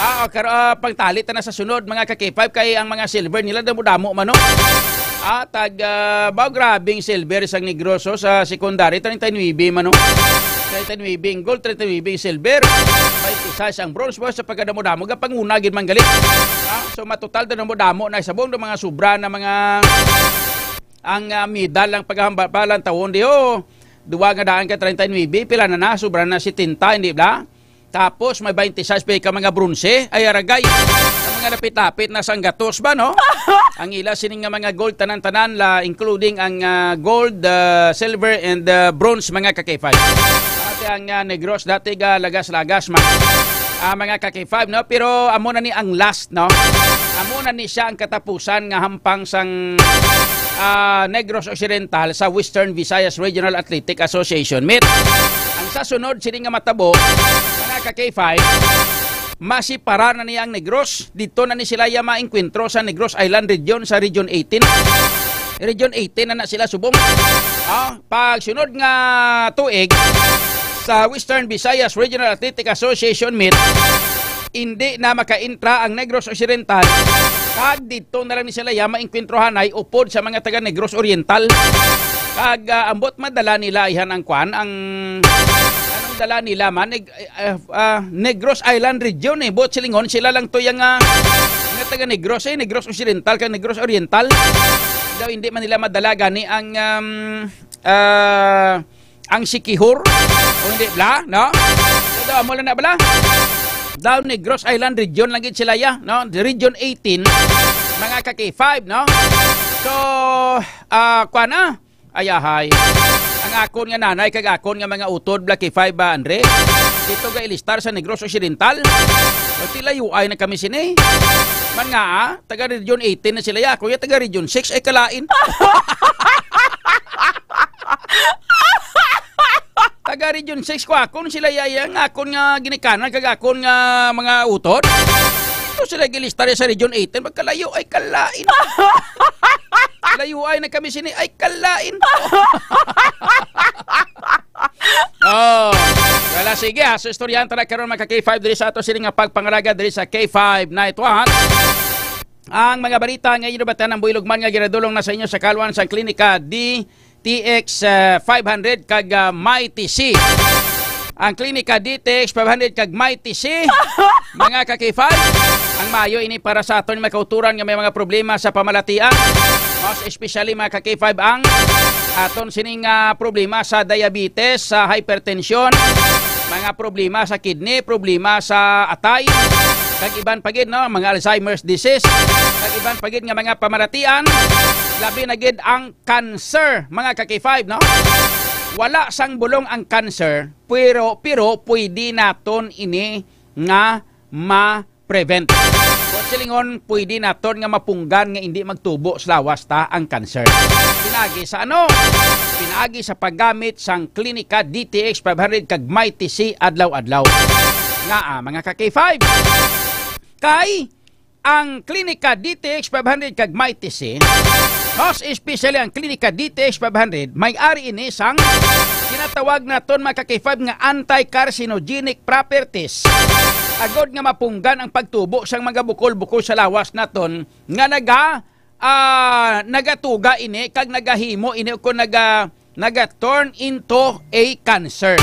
Ah, okay, ah, pangtali ta na sa sunod, mga ka-K five, kay ang mga silver nila, damo-damo man, no? Ah, tag, ah, baw, grabing silver sang Negros, oh, sa secondary, treinta y nuebe man, no? Treinta y nuebe ang gold, treinta y nuebe ang silver. May isa sang bronze, baw, sa pagkadamo-damo, gapanguna gid man gali. Ah, So, matotal daw na mo damo na isabong ng mga sobra na mga ang, ah, medal ang paghahambalan tawon di, oh. Duwa nga daan ka treinta y nuebe, pila na na, sobra na setenta, hindi ba? Tapos may twenty-six pa ka mga bronze, ay aragay. Ang mga lapit-lapit na sang gatos ba, no? Ang ila sining nga mga gold tanan-tanan la, including ang, ah, gold, ah, silver and, ah, bronze, mga ka-K five. Ate ang, ah, Negros dati ga lagas-lagas, ma-, ah, mga ka-K five, no? Pero amo na ni ang last, no? Amo na ni siya ang katapusan nga hampang sang, ah, Negros Occidental sa Western Visayas Regional Athletic Association meet. Ang sa sunod sini nga matabo, mga ka-K five, masipara na niya ang Negros. Dito na ni sila ya maengkwentro sa Negros Island Region, sa Region eighteen. Region eighteen na na sila subong. Ah, pag sunod nga tuig sa Western Visayas Regional Athletic Association meet, hindi na makaintra ang Negros Occidental. Kag dito na lang ni sila ya maengkwentrohan ay upod sa mga taga Negros Oriental. Kag, ah, ambot madala nila ihan ang kwan, ang anong dala nila man, Neg-, eh, ah, ah, Negros Island Region, eh. Buot silingon, sila lang to yang, ah, nga taga Negros, eh, Negros Occidental kag Negros Oriental. Daw hindi man nila madala gani ang, um, ah, ang Siquijor. O hindi bala, no? So, daw, amo lang na bala. Daw Negros Island Region lang gid sila ya, no? Region eighteen, mga ka-K five, no? So, ah, kwa na? Ay, ahay. Ang akon nga nanay kag akon nga mga utod, bala K five ba, Andre? Dito ga ilistar sa Negros Occidental. Pati layuay na kami sini. Man nga, ah, taga Region eighteen na sila ya. Ako ya, taga Region six, ay kalain. Taga Region six ko akon sila ya, ya, nga akon nga ginikanan, kag akon nga mga utod. Ito sila gilistar sa Region eighteen, magkalayo, ay kalain. Layuay na kami sini, ay kalain. Oh. Wala, sige, ha. So, istoryahan ta na karon, mga ka-K five, diri sa ato sini nga pagpangalaga diri sa K five Night Watch. Ang mga balita nga inyo nabatian ang buhilog man nga ginadulong na sa inyo sa kaluan sa Klinika D T X, ah, five hundred kag, ah, Mighty C. Ang Klinika D T X five hundred kag Mighty C, mga ka-K five, ang maayo ini para sa aton makauturan nga may mga problema sa pamalatian. Mas especially, mga ka-K five, ang aton sining, ah, problema sa diabetes, sa hypertension, mga problema sa kidney, problema sa atay, kag iban pa gid, no, mga Alzheimer's disease, kag iban pa gid nga mga pamalatian, labi na gid ang cancer, mga ka-K five, no? Wala sang bulong ang cancer, pero, pero pwede naton ini nga ma-prevent. Buot silingon, pwede naton nga mapunggan nga hindi magtubo sa lawas ta ang cancer. Pinaagi sa ano? Pinaagi sa paggamit sang Klinika D T X five hundred kag Mighty C adlaw-adlaw. Nga, ah, mga ka-K five, kay ang Klinika D T X five hundred kag Mighty C, mas especially ang Klinika D T X five hundred, may ari ini sang ginatawag naton, mga ka-K five, nga anti-carcinogenic properties. Agod nga mapunggan ang pagtubo sang mga bukol-bukol sa lawas naton nga naga, ah, nagatuga ini kag nagahimo ini o kung naga, naga-turn into a cancer.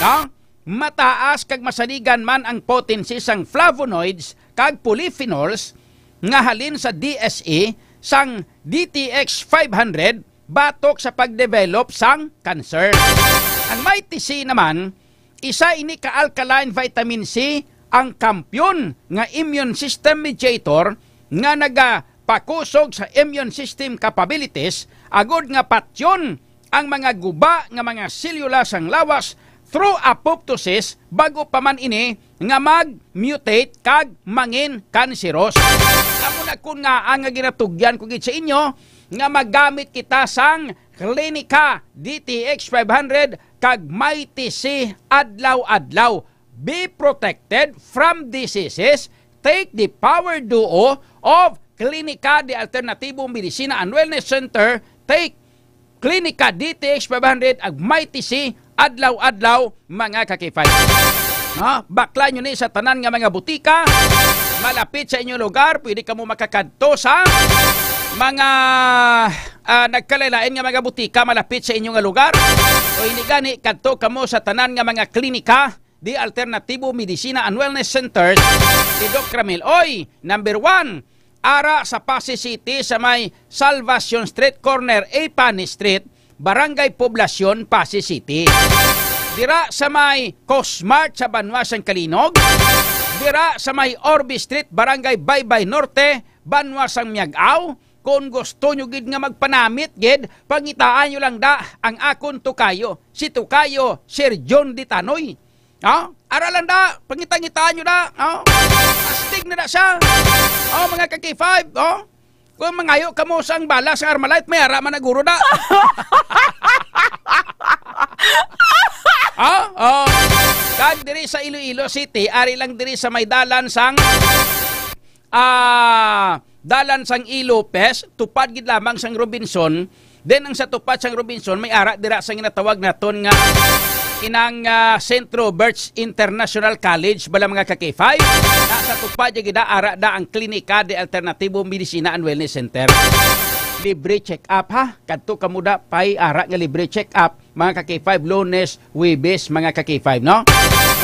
No? Mataas kag masaligan man ang potency sang flavonoids kag polyphenols nga halin sa D S E sang D T X five hundred batok sa pagdevelop sang cancer. Ang Mighty C naman, isa ini ka alkaline vitamin C, ang kampyon nga immune system mediator nga nagapakusog sa immune system capabilities agod nga patyon ang mga guba nga mga selula sang lawas through apoptosis, bago pa man ini nga mag-mutate kag mangin kanseros. Amo na kun nga ang ginatugyan ko gid sa inyo nga magamit kita sang Klinika D T X five hundred kag Mighty C adlaw-adlaw. Be protected from diseases. Take the Power Duo of Klinika de Alternativo Medicina and Wellness Center. Take Klinika D T X five hundred ag Mighty C adlaw-adlaw, mga ka-K five. No? Bakla nyo ni sa tanan nga mga butika malapit sa inyong lugar. Pwede kamo makakadto sa mga, ah, nagkalain-lain nga mga butika malapit sa inyong lugar. O hindi gani, kadto kamo sa tanan nga mga klinika de Alternativo Medicina and Wellness Center, si Doc Ramil. Oy, number one, ara sa Passi City sa may Salvacion Street, corner A Pani Street, Barangay Poblacion, Passi City. Dira sa may Cosmart sa banwa sang Calinog. Dira sa may Orbe Street, Barangay Baybay Norte, banwa sang Miag-ao. Kung gusto nyo gid nga magpanamit gid, pangitaan nyo lang da ang akon tukayo, si Tukayo Sir John Ditanoy. Oh, ara lang da, pangita-ngitaan nyo da. Oh, astig na da siya. Oh, mga ka-K five, oh. Kung mangayo kamo sang bala sang Armalite, may ara man na guro da. Oh, oh. Kag diri sa Iloilo City, ari lang diri sa may dalan sang, ah, dalan sang E. Lopez, tupad gid lamang sang Robinson. Then ang sa tupad sang Robinson, may ara dira sa ginatawag naton nga inang, ah, Centro Birch International College, bala, mga ka-K five. Nasa tupad ya gid ara da ang Klinika de Alternativo Medicina and Wellness Center. Libre check-up, ha. Kadto kamo da pay ara nga libre check-up, mga ka-K five, Lunes, Huwebes, mga ka-K five, no?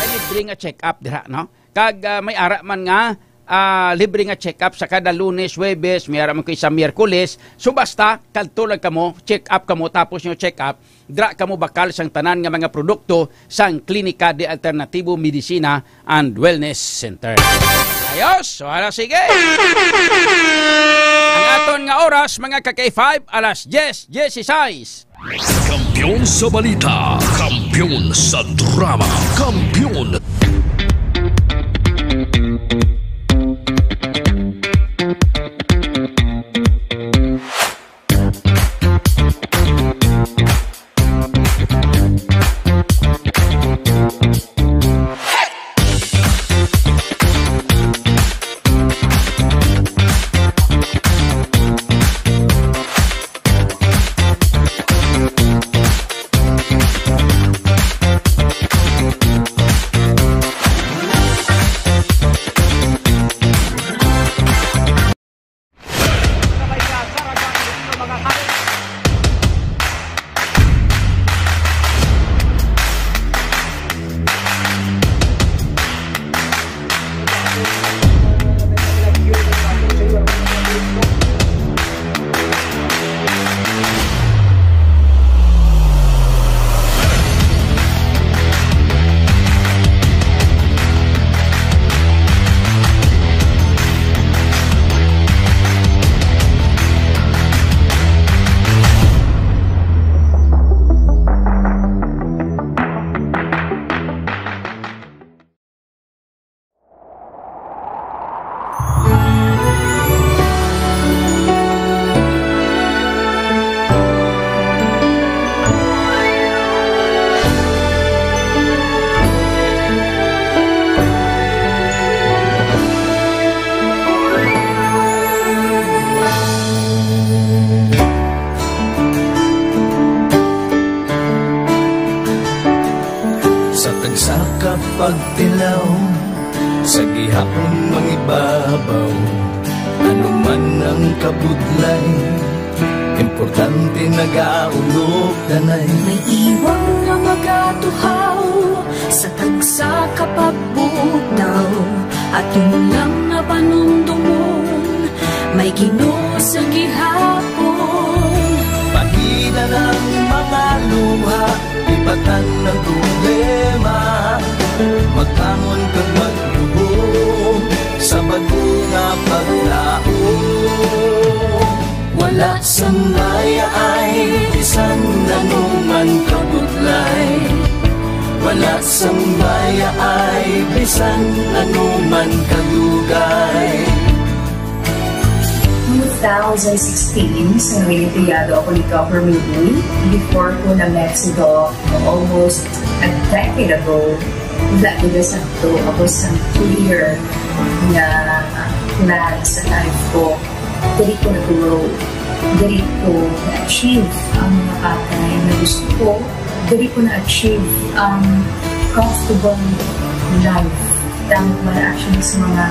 May libre nga check-up dira, no? Kag, ah, may ara man nga, ah, libre nga check-up sa kada Lunes, Huwebes, may ara man ko sa Miyerkules. So basta, kadto lang kamo, check-up kamo, tapos yung check-up, dra kamo bakal sang tanan nga mga produkto sang Klinika de Alternativo Medicina and Wellness Center. Ayos! So, hala, sige! Ang aton nga oras, mga ka-K five, alas diyes dieciséis. Kampiyon sa balita, kampiyon sa drama, kampiyon. Sa tagsa ka pagtilaw, sa gihapon mangibabaw, ano man ang kabudlay, importante nagaulog danay. May iwang nga magatuhaw, sa tagsa ka pagbutaw, aton lang nga panumdumon, may Ginoo sa gihapon. Pagida ng mga luha, ibatan ng problema, magbangon kag magluhod sa bag-o nga paglaom. Wala sang mayaay bisan ano man kabudlay. Wala sang mayaay bisan ano man kadugay. Two thousand sixteen, sa Noelito Yado ako ni Governor Lee. Before ko na Mexico, almost a decade ago, wala ko na sakto ako sa clear na plan sa life ko. Diri ko na-grow. Diri ko na-achieve ang mga bagay na gusto ko. Diri ko na-achieve ang comfortable life. Tama man actually sa mga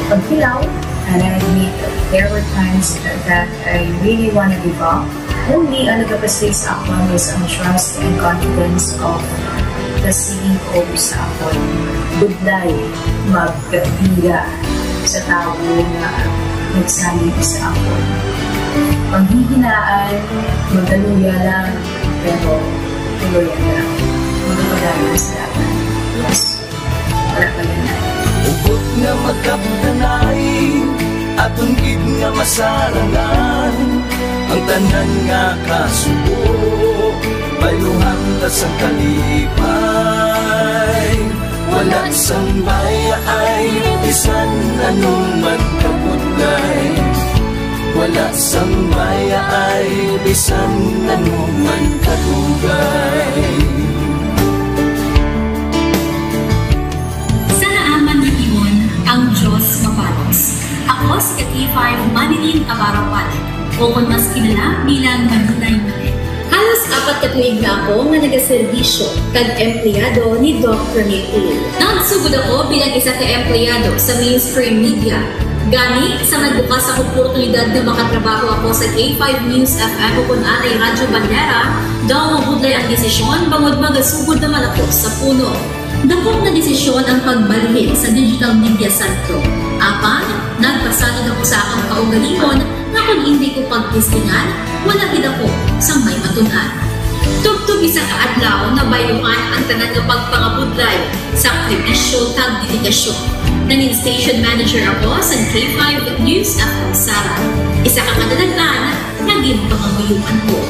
pagkilaw, and I admit that there were times that I really wanna give up. Only ang nagapasig sa akon was ang trust and confidence of Sa sining sa akon, budlay magkapira sa tawo nga nagsalig sa akon. Panghihinaan, magaluya lang, pero tuloy lang. Magpadayon sa laban. Yes. Wala pa yan. Hugot nga magkapdanay, aton gid nga masarangan ang tanan nga kasubo. Bayluhan ta sang kalipay, wala sang bayaay, bisan ano man kabudlay. Wala sang bayaay, bisan ano man kadugay. Sa naaman nga timon, ang Dios mabalos. Ako si ka K five Manilyn Abarapan, o kon mas kilala bilang Manilay Manilyn. Halos apat ka tuig na ako nga nagaserbisyo kag empleyado ni Doc Ramil Uy. Nagsugod ako bilang isa ka empleyado sa mainstream media. Gani, sa nagbukas ang oportunidad nga makatrabaho ako sa K five News F M o kon anay Radyo Bandera, daw mabudlay ang desisyon bangod magasugod naman ako sa puno. Dakop nga desisyon ang pagbalhin sa digital media santo. Apan, nagpasalig ako sa akong kaugalingon nga kon indi ko pagtistingan, wala gid ako sang may matun-an. Tubtob isa ka adlaw, nabayluhan ang tanan nga pagpangabudlay, sakripisyo, kag dedikasyon. Nangin station manager ako sa K five News F M Sara, isa ka kadalaghan nga ginpamanguyuan ko.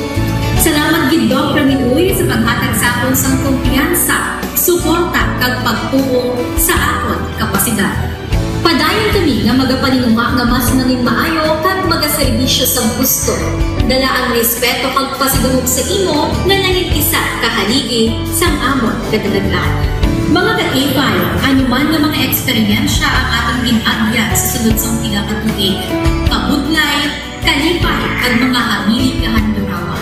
Salamat gid, Doc Ramil Uy, sa paghatag sa akon sang kumpiyansa, suporta, kag pagtuo sa akon kapasidad. Padayon kami nga magapaninguha nga mas nangin maayo kag magaserbisyo sa gusto. Dala ang respeto kag pasidungog sa imo nga nangin isa ka haligi sang amon kadalagan. Mga ka-K five, ano man nga mga eksperyensya ang atong gin-agyan sa sulod sang pila ka tuig, kabudlay, kalipay, kag mga hamili nga handurawan.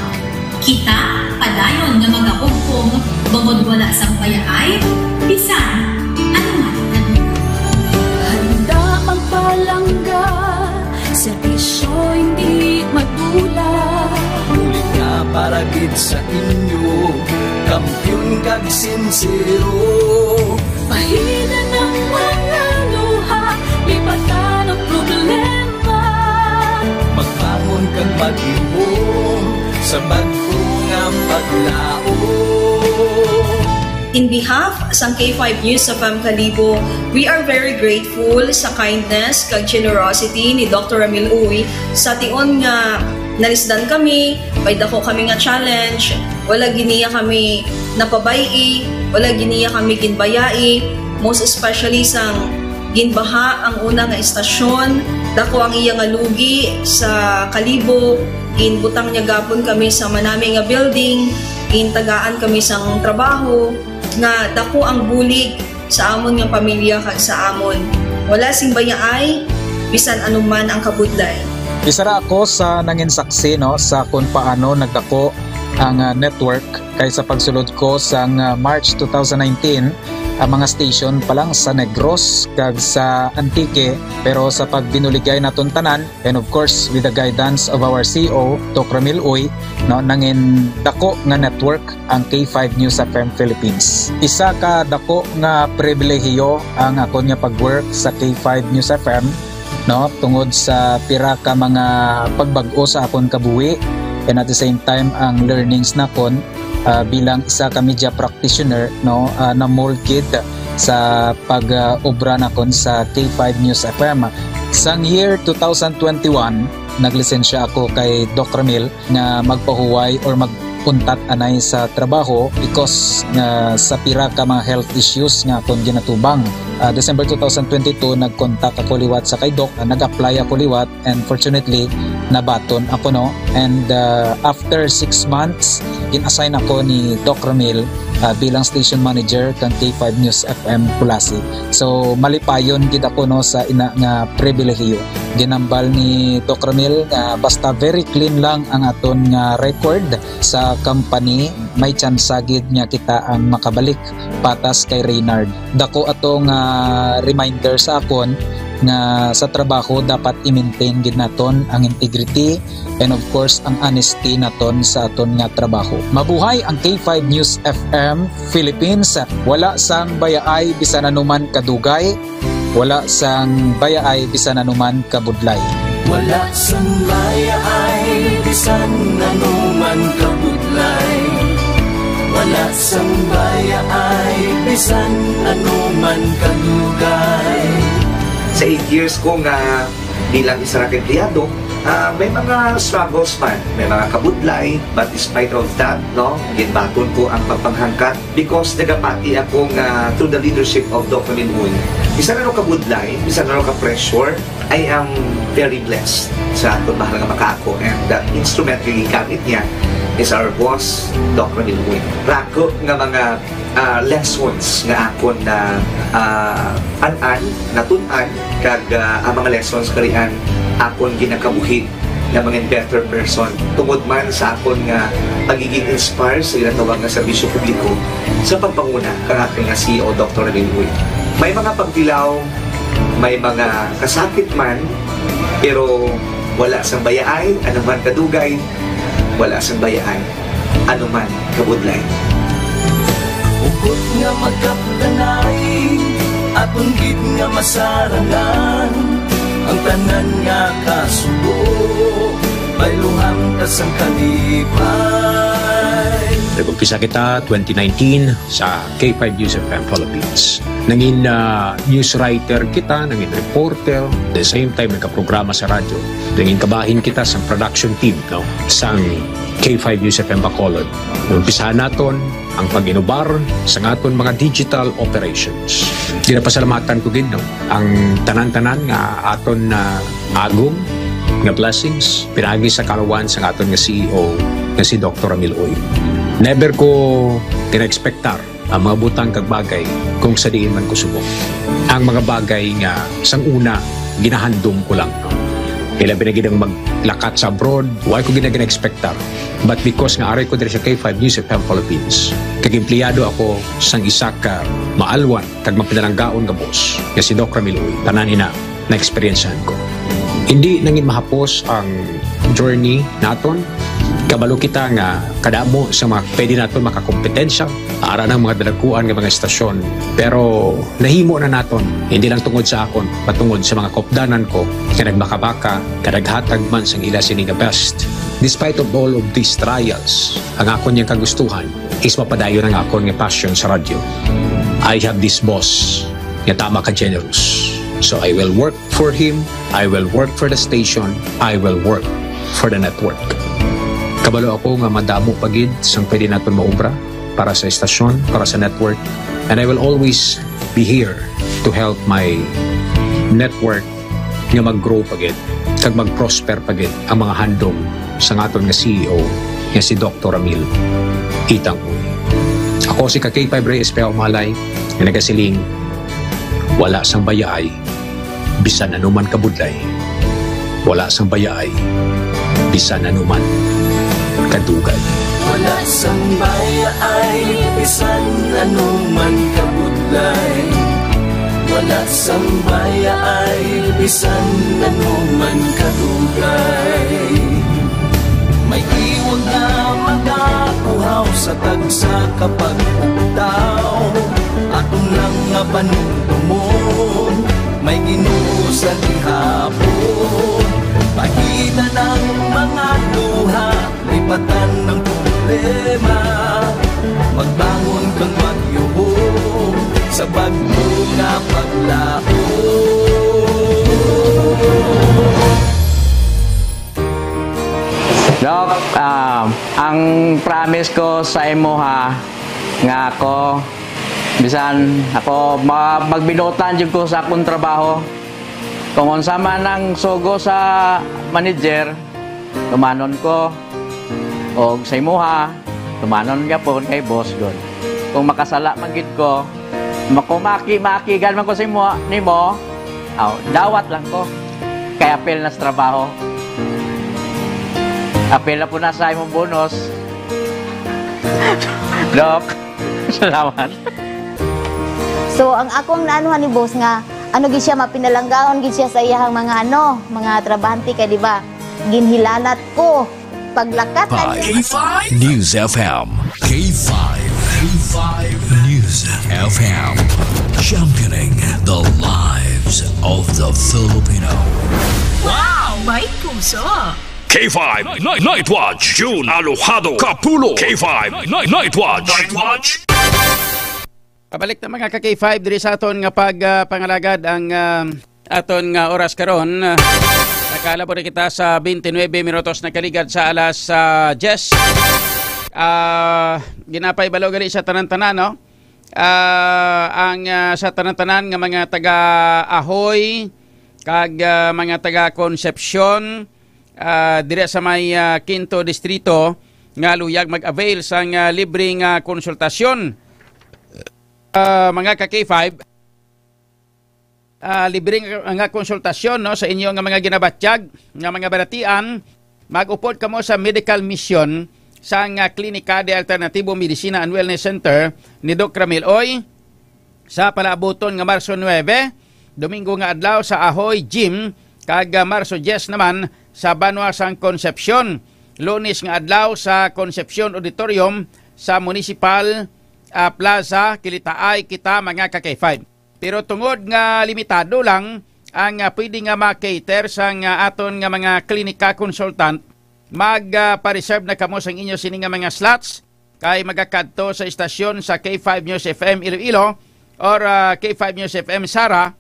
Kita padayon nga magahugpong bangod wala sang bayaay, bisan ano man. Handa ang palangga, serbisyo hindi madula. Bulig nga para gid sa inyo, kampiyon kag sinsero. Pahinan ang mga luha, lipatan ang problema. Magbangon kag maglihom sa bag-o nga paglaom. In behalf sang K five News F M Kalibo, we are very grateful sa kindness kag generosity ni Doctor Ramil Uy. Sa tion nga nalisdan kami, may dako kami nga challenge, wala gid niya kami napabay-i, wala gid niya kami ginbayai, most especially sang ginbaha ang una nga estasyon, dako ang iya nga lugi sa Kalibo, ginbutang niya gapon kami sa manami nga building, gintagaan kami sang trabaho, nga dako ang bulig sa amon nga pamilya kag sa amon. Wala sing bayaay, bisan ano man ang kabudlay. Isa ra ako sa nangin saksi, no, sa kung paano nagdako ang, ah, network, kay sa pagsulod ko sang, ah, March two thousand nineteen, ang mga station pa lang sa Negros kag sa Antique, pero sa pagbinuligay naton tanan, and of course, with the guidance of our C E O, Doc Ramil Uy, no, nangin dako nga network ang K five News F M Philippines. Isa ka dako nga pribilehiyo ang akon nga pag-work sa K five News F M, no, tungod sa pira ka mga pagbag-o sa akon kabuhi, and at the same time, ang learnings nakon, ah, bilang isa ka media practitioner, no, ah, na-mold gid sa pag, ah, obra nakon sa K five News F M. Sang year two thousand twenty-one, naglisensya ako kay Doc Ramil nga magpahuway or mag-untat anay sa trabaho because nga sa pira ka mga health issues nga akon ginatubang. Ah, December two thousand twenty-two, nag-contact ako liwat sa kay Doc, ah, nag-apply ako liwat, and fortunately, nabaton ako, no. And, ah, after six months, gin-assign ako ni Doc Ramil, ah, bilang station manager kang K five News F M Culasi. So, malipayon gid ako, no, sa ina nga pribilehiyo. Ginambal ni Doc Ramil nga basta very clean lang ang aton nga record sa company, may tsansa gid nga kita ang makabalik patas kay Reynard. Dako ato nga reminder sa akon nga sa trabaho dapat i-maintain gid naton ang integrity and, of course, ang honesty naton sa aton nga trabaho. Mabuhay ang K five News F M Philippines. Wala sang bayaay bisan anuman kadugay, wala sang bayaay bisan anuman kabudlay. Wala sang bayaay bisan anuman kabudlay. Wala sang bayaay bisan anuman kadugay. Sa eight years ko nga bilang isa ra ka empleyado, ah, may mga struggles man, may mga kabudlay, but despite of that, no, ginbaton ko ang pagpanghangkat because nagapati ako nga through the leadership of Doc Ramil Uy, bisan ano kabudlay, bisan ano ka pressure, I am very blessed sa aton mahal nga makaako and the instrument nga gigamit niya is our boss, Doc Ramil Uy. Raku nga mga ah, lessons nga akon na, ah, an-an, natun-an, kag, ah, ang mga lessons karian akon ginakabuhi nga mangin better person tungod man sa akon nga pagiging inspire sa ginatawag nga serbisyo publiko sa pagpanguna kang aton nga C E O, Doctor Ramil Uy. May mga pagtilaw, may mga kasakit man, pero wala sang bayaay, anuman kadugay, wala sang bayaay, anuman kabudlay. Hugot nga magkapdanay, aton gid nga masarangan, ang tanan nga kasubo, bayluhan ta sang kalipay. Nag-umpisa kita twenty nineteen sa K five News F M Philippines. Nangin, ah, news writer kita, nangin reporter, the same time nagkaprograma sa radyo. Nangin kabahin kita sa production team, no, sang K five News F M Bacolod. Umpisahan naton ang pag-inubar sa aton mga digital operations. Ginapasalamatan ko gid, no, ang tanan-tanan nga aton na agom nga blessings pinaagi sa kalawan sa aton nga C E O nga si Doctor Ramil Uy. Never ko gina-expectar ang mga butang kag bagay kung sa diin man ko subong. Ang mga bagay nga sang una ginahandom ko lang, no? Ilabi na gid ang maglakat sa abroad, wa ko gid na gina-expectar. But because nga aray ko diri sa K five News F M Philippines, kag empleyado ako sang isa ka maalwan kag mapinalanggaon nga boss, nga si Doc Ramil Uy, tanan ina na-eksperyensyahan ko. Hindi nangin mahapos ang journey naton. Kabalo kita nga kadamo sa mga pwede naton makakompetensya, ara ng mga dalaguan nga mga estasyon. Pero nahimo na naton, hindi lang tungod sa akon, patungod sa mga kopdanan ko nga nagmakabaka, nga naghatag man sang ila sini nga best. Despite of all of these trials, ang akon yang kagustuhan is mapadayon ang akon nga passion sa radyo. I have this boss nga tama ka generous. So I will work for him, I will work for the station, I will work for the network. Kabalo ako nga madamo pa gid sang pwede naton maubra para sa estasyon, para sa network, and I will always be here to help my network nga mag-grow pa gid kag mag-prosper pa gid ang mga handom sa aton nga C E O nga si Doctor Ramil Itang Uy. Ako si ka K five Rey Espejo Malay nga nagasiling, wala sang bayaay bisan anuman kabudlay, wala sang bayaay bisan anuman kadugay. Wala sang bayaay bisan anuman kabudlay, wala sang bayaay bisan anuman kadugay. May iwag nga magakuhaw sa tagsa ka pagpugtaw. Aton lang nga panumdumon, may Ginoo sa gihapon. Pahitan ang mga luha, lipatan ang problema. Magbangon kag magyubo sa bag-o nga paglaom. Doc, ah, ang promise ko sa imo ha, nga ako, bisan ako, ma-, magbinuotan jud ko sa akong trabaho. Kung unsa man ang sugo sa manager, tumanon ko. Og sa imuha, tumanon gyapon kay boss gud. Kung makasala man gid ko, makumaki-makigan man ko sa imo, nimo, aw, dawat lang ko. Kay apil na sa trabaho. Apil na po na sa imong bonus. Doc, salamat. So, ang akong naanuhan ni boss nga, Ano gid siya, mapinalanggaon gid siya sa iyahang mga, ano, mga trabahante kay, di ba, ginhilanat ko paglakat na niya. K five News F M. K five. K five News F M. Championing the lives of the Filipino. Wow! May puso! K five Night, Night Watch, June Alojado Kapulo. K five Night, Night Watch. Night Watch. Pabalik na, mga ka K five, diri sa aton nga pag, ah, pangalagad ang, ah, aton nga oras karon. Ah, nakalabot na kita sa twenty-nine minutos na kaligad sa alas, ah, diyes. Ah, ginapay balo gali sa tanan-tanan, no? Ah, ang, ah, sa tanan-tanan nga mga taga Ahoy kag, ah, mga taga Concepcion, ah, diri sa may, ah, Quinto Distrito nga luyag mag-avail sang, ah, libre nga konsultasyon. Ah, mga ka K five, ah, libre nga, nga konsultasyon, no, sa inyo nga mga ginabatyag nga mga balatian, mag-upod kamo sa medical mission sang, ah, Klinika de Alternativo Medicina and Wellness Center ni Doc Ramil Oy sa palaabuton nga Marso nuebe, Domingo nga adlaw sa Ahoy Gym, kag, ah, Marso diyes naman sa Banwa sang Concepcion, Lunes nga adlaw sa Concepcion Auditorium sa Municipal, ah, Plaza. Kilitaay kita, mga ka K five. Pero tungod nga limitado lang ang, ah, pwede nga ma-cater sang, ah, aton nga mga klinika consultant, mag, ah, pa-reserve na kamo sang inyo sini nga mga slots, kay magakadto sa istasyon sa K five News F M Iloilo or, ah, K five News F M Sara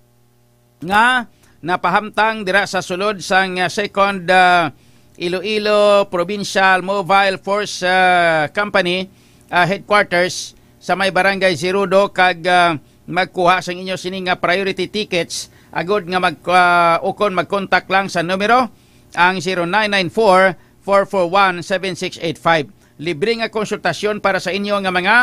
nga napahamtang dira sa sulod sang, ah, Second, ah, Iloilo Provincial Mobile Force, ah, Company, ah, headquarters sa may Barangay Zerudo, kag, ah, magkuha sang inyo sini nga priority tickets agud nga mag, ah, ukon mag-contact lang sa numero ang zero nine nine four, four four one, seven six eight five. Libre nga konsultasyon para sa inyo nga mga,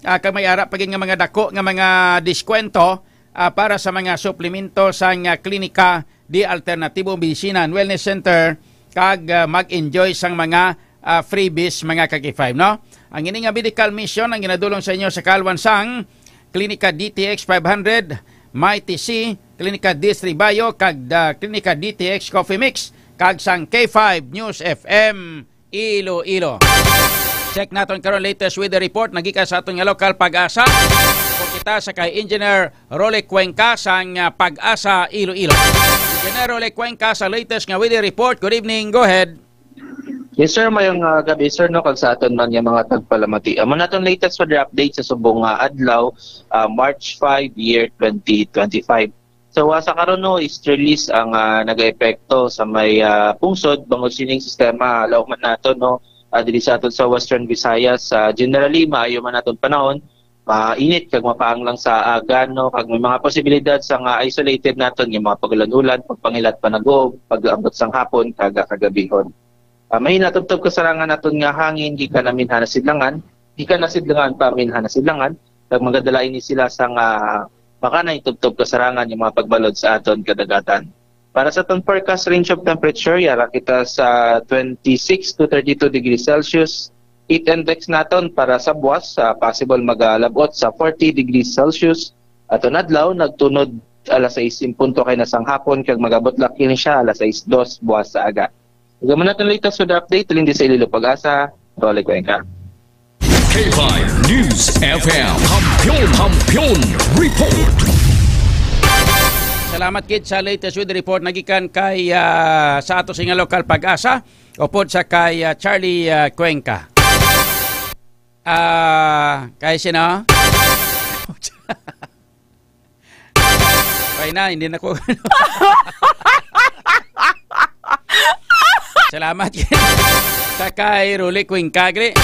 ah, kag may ara pa gid nga mga dako nga mga diskwento, ah, para sa mga suplemento sang, ah, Klinika de Alternativo Medicina and Wellness Center, kag, ah, mag-enjoy sang mga, ah, freebies, mga ka K five, no? Ang ini nga medical mission ang ginadulong sa inyo sa kalwan sang Klinika D T X five hundred, Mighty C, Klinika D three Bio, kag, ah, Klinika D T X Coffee Mix, kag sang K five News F M Iloilo. Check naton karon latest weather report nagikan sa aton nga lokal Pag-asa. Report kita sa kay Engineer Rolly Cuenca sang, ah, Pag-asa Iloilo. Engineer Rolly Cuenca sa latest nga weather report. Good evening. Go ahead. Yes, sir. Mayong, ah, gabi, sir, no, kag sa aton man nga mga tagpalamati. Amo naton latest weather update sa subong nga adlaw, ah, March five, year twenty twenty-five. So, ah, sa karon, no, easterlies ang, ah, nagaepekto sa may, ah, pungsod bangod sining sistema, law man nato, no, ah, diri sa aton sa Western Visayas. Ah, generally, maayo man aton panahon, mainit kag mapaang lang sa aga, no, kag may mga posibilidad sa nga isolated naton nga mga pag-ulan-ulan, pagpangilat panaguog, pag-abot sang hapon kag kagabihon. Ah, may natubtob kasarangan naton nga hangin gikan namin hanasidlangan, gikan nasidlangan pa amin hanasidlangan, kag magadala ini sila sa nga makanay tubtob kasarangan nga mga pagbalod sa aton kadagatan. Para sa aton forecast range of temperature, yara kita sa twenty-six to thirty-two degrees Celsius. Heat index naton para sa buwas, ah, possible magalabot sa forty degrees Celsius. Aton adlaw, nagtunod alas sais en punto kay na sang hapon, kag magabot lang kini siya alas sais dos buwas sa aga. Ug amo na aton latest weather update, halin di sa Iloilo Pag-asa, Rolly Cuenca. K five News F M. Kampiyon, Kampiyon Report. Salamat gid sa latest weather report nagikan kay, ah, sa ato sa nga lokal Pag-asa, upod sa kay, ah, Charlie, ah, Cuenca. Ah, kay sino? Okay na, hindi na ko. Salamat. Sa kay Rolly Cuenca, gre.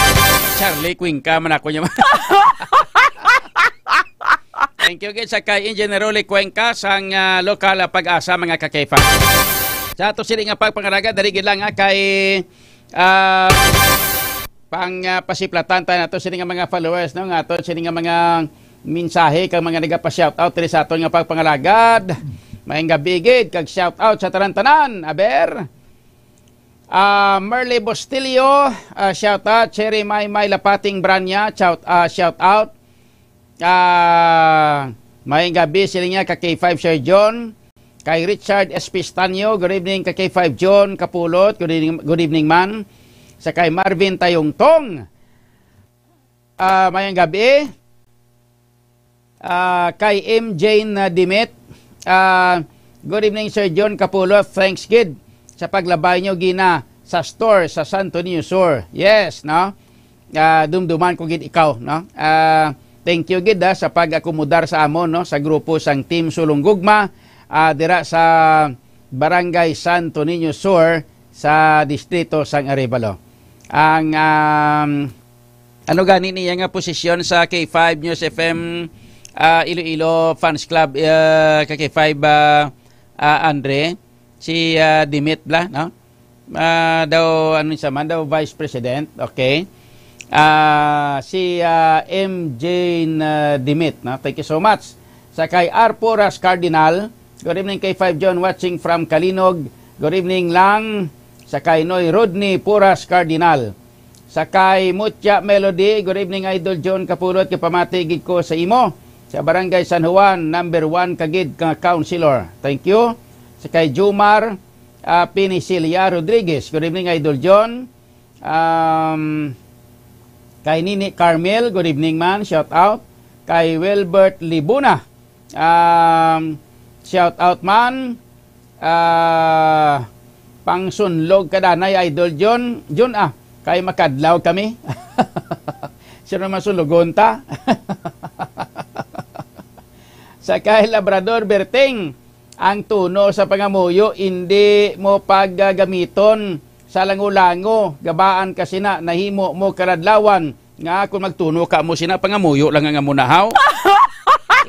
Charlie Cuenca man ako niya. Thank you gid sa kay Engineer Rolly Cuenca sang, ah, lokal, ah, Pag-asa, mga ka-K five. Sa ato sini nga pagpangalaga, dali gid lang, ah, kay, ah, pang, ah, pasiplatan tayo nato sini nga mga followers, no, nga ato sini nga mga mensahe kag mga nagapa-shoutout diri sa aton nga pagpangalagad. Maayong gabi gid kag shoutout sa tanan-tanan. Aber, ah, Merly Bustillo, ah, shoutout. Cherry Maymay Lapating Branya, shout, ah, shoutout. Ah, May gabi sila niya ka K five Sir John. Kay Richard Espistanyo, good evening ka K five John Kapulot, good evening, good evening man. Sa kay Marvin Tayongtong, ah, mayang gabi. Ah, kay M Jane, ah, Dimit, ah, good evening Sir John Kapulot, thanks gid sa paglabay nyo gina sa store sa Santo Niño Sur. Yes, no? Ah, dumduman ko gid ikaw, no? Ah, thank you gid, ah, sa pag-akomodar sa amon, no, sa grupo sang Team Sulong Gugma, ah, dira sa Barangay Santo Niño Sur sa distrito sang Arevalo. Ang, um, ano gani niya nga posisyon sa K five News F M, ah, Iloilo Fans Club, ah, ka K five, ah, ah, Andre? Si, ah, Dimit bla, no? Ah, daw, ano siya man, daw Vice President, okay? Ah, si, ah, M J na Dimit, no? Thank you so much. Sa kay R Poras Cardinal, good evening kay five John, watching from Calinog. Good evening lang sa kay Noy Rodney Poras Cardinal. Sa kay Mutya Melody, good evening Idol John Kapulot, kapamati gid ko sa imo sa Barangay San Juan, number one ka gid nga councilor. Thank you. Sa kay Jumar, ah, Pinisilia Rodriguez, good evening Idol John. Um, kay Nini Carmel, good evening man, shout out. Kay Wilbert Libuna, um, shout out man. Ah, pangsunlog ka danay, Idol John. John, ah, kay makadlaw kami. Sino naman sunlogon ta? Sa kay Labrador Berting, ang tuno sa pangamuyo indi mo paggamiton sa lango-lango, gabaan ka sina, nahimo mo kaladlawan nga kon magtuno ka mo sina, pangamuyo lang ang amo na, haw.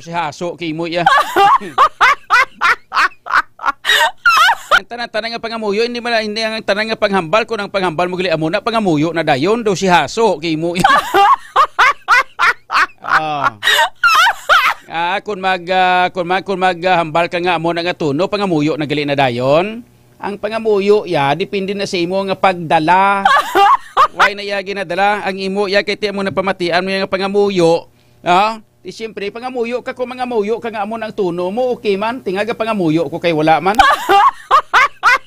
Si haso kay mo iya. Ang tanan-tanan nga pangamuyo, hindi man, hindi ang tanan nga panghambal, kung ang panghambal mo gali amo na, pangamuyo na dayon, do si haso kay mo iya. Ah. Ah, kung mag, ah, kung mag, kung mag, ah, hambal ka nga amo na nga tuno, pangamuyo na gali na dayon. Ang pangamuyo ya, depende na sa imo nga pagdala. Why na iya ginadala ang imo ya, kay ti amo na pamatian mo ya nga pangamuyo? Ah? Di siyempre, pangamuyo ka kung mangamuyo ka nga amo na ang tuno mo, okay man. Tingaga pangamuyo ko kay wala man.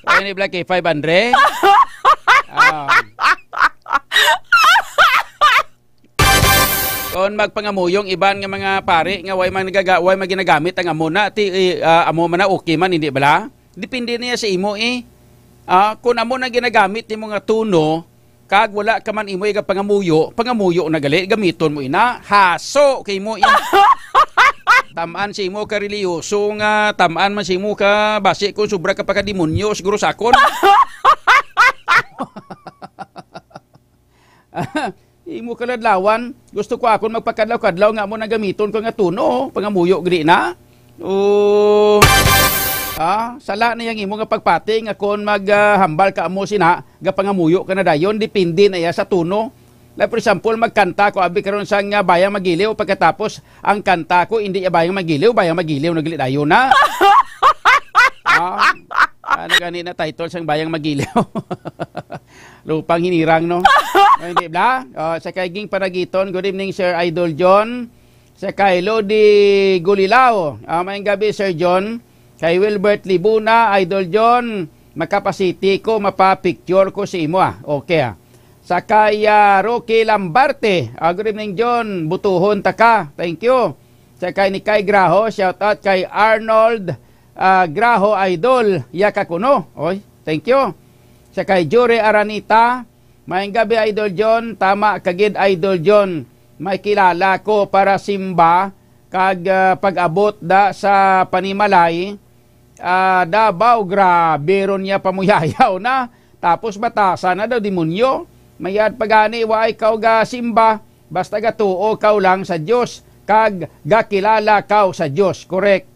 Kaya ni Black K five, Andre? Ah. Kon magpangamuyong iban nga mga pari nga way man nagaga-, way man ginagamit ang amo na, ti, eh, ah, amo man na, okay man, hindi bala? Depende niya sa imo, eh. Ah, kung amo na ginagamit nimo nga tuno, kag wala ka man imo iga pangamuyo, pangamuyo na gali, gamiton mo ina, haso kay mo ina. Taman sa imo ka reliyoso nga, taman man sa imo ka, basi kung sobra ka pa ka demonyo, siguro sakon. Imo kaladlawan, gusto ko akon magpakadlaw-kadlaw nga amo nang gamiton ko nga tuno, pangamuyo gidi na. O, ah, sala na yang imo nga pagpati nga kon mag, ah, hambal ka amo sina, gapangamuyo ka na dayon, depende na iya sa tuno. Like, for example, magkanta ko abi karon sang, ah, Bayang Magiliw, pagkatapos ang kanta ko, hindi iya Bayang Magiliw, Bayang Magiliw na gali dayon na. Ah, ano gani na title sang Bayang Magiliw? Lupang hinirang, no? O, hindi bla? O, sa kay Ging Paragiton, good evening, Sir Idol John. Sa kay Lodi Gulilao, ah, maayong gabi, Sir John. Kay Wilbert Libuna, Idol John, makapasiti ko, mapapicture ko sa imo, ah. Okay, ah. Sa kay, ah, Rocky Lambarte, ah, good evening, John. Butuhon ta ka. Thank you. Sa kay ni Kay Graho, shout out kay Arnold, ah, Graho, Idol. Ya ka kuno. Oy, thank you. Sa kay Jure Aranita, maayong gabi, Idol John. Tama ka gid, Idol John. May kilala ko para simba kag, ah, pag-abot da sa panimalay, ah, Davao, grabe ron niya pamuyayaw na. Tapos batasan na daw demonyo. Mayad pa gani, wa ikaw gasimba. Basta gatuo kaw lang sa Dios, kag gakilala kaw sa Dios. Correct.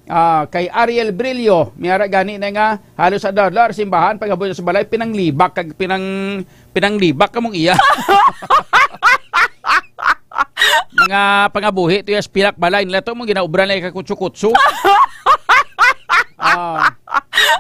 Ah, kay Ariel Brillo, may ara gani na nga, halos adlaw-adlaw sa simbahan, pag-abot sa balay, pinanglibak, kag pinang-, pinanglibak kamong iya. Mga pangabuhi to, yes, pilak balay nila to, mong ginaubra na ikakutso-kutso. Ah,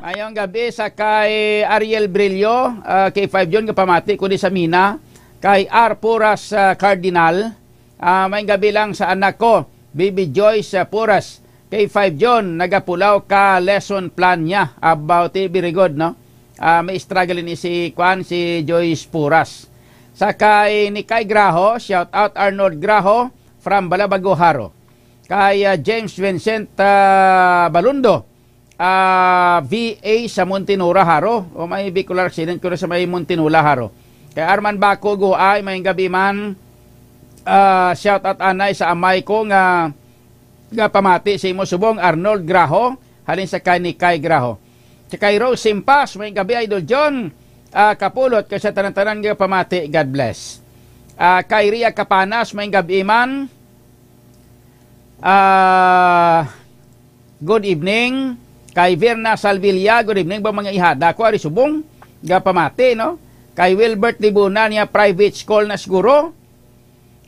mayong gabi sa kay Ariel Brillo, ah, kay five John, nga pamati ko di sa Mina, kay R Puras, ah, Cardinal, ah, mayong gabi lang sa anak ko, Baby Joyce, ah, Puras. K five John, nagapulaw ka lesson plan niya about it. Very good, no? Ah, may struggle ni si, kwan, si Joyce Puras. Sa kay ni Kay Graho, shout out Arnold Graho from Balabago, Jaro. Kay, ah, James Vincent, ah, Balundo, ah, V A sa Muntinura, Jaro. O may vehicular accident ko na sa may Muntinura, Jaro. Kay Arman Baco, Guay, may gabi man. Ah, shout out anay sa amay ko nga, nga pamati sa imo subong, Arnold Graho, halin sa kay ni Kay Graho. Sa kay Rose Simpas, may gabi, Idol John, ah, Kapulot, kay sa tanan-tanan nga pamati, God bless. Ah, kay Ria Capanas, may gabi man. Ah, good evening. Kay Verna Salvilla, good evening. Ba mga ihada ko, ari subong, nga pamati, no? Kay Wilbert Libuna niya, private school na siguro.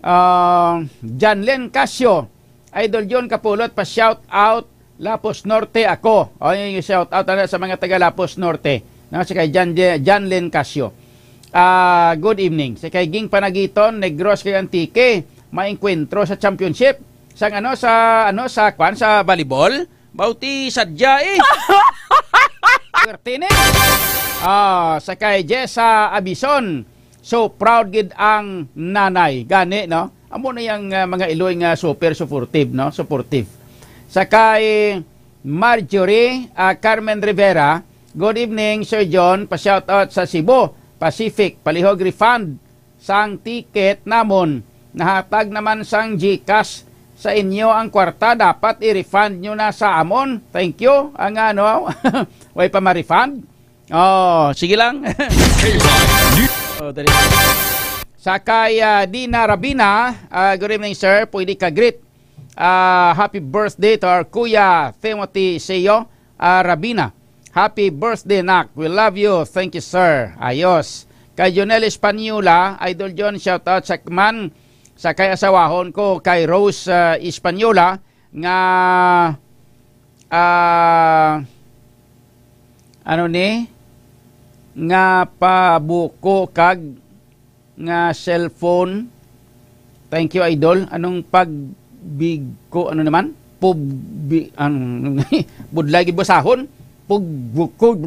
Ah, Janlen Casio, Idol John Kapulot, pa shout out Lapos Norte ako. O, yung shout out na sa mga taga Lapos Norte. No, si kay Jan-, Janlen Casio. Ah, good evening. Si kay Ging Panagiton, Negros kay Antique, maengkwentro sa championship. Sang ano, sa, ano, sa kwan, sa volleyball? Bauti sadya eh. Swerte ni. Ah, sa kay Jessa Abison, so proud gid ang nanay. Gani, no? Amo na yang, ah, mga iloy nga super supportive, no? Supportive. Sa kay Marjorie, ah, Carmen Rivera, good evening, Sir John. Pa-shoutout sa Cebu Pacific, palihog refund sang ticket namon. Nahatag naman sang GCash sa inyo ang kwarta, dapat i-refund nyo na sa amon. Thank you. Ang ano, way pa ma-refund? Oh, sige lang. Oh, dali. Sa kay, ah, Dina Rabina, ah, good evening, sir. Pwede ka greet. Ah, happy birthday to our Kuya Timothy Seo, ah, Rabina. Happy birthday, nak. We love you. Thank you, sir. Ayos. Kay Jonel Española, Idol John, shout out sa man sa kay asawahon ko, kay Rose, ah, Española, nga, ah, ano ni, nga pabuko kag nga cellphone. Thank you, Idol. Anong pagbigko, ano naman? Pubbi-, ang budlay gid basahon. Pugbuko,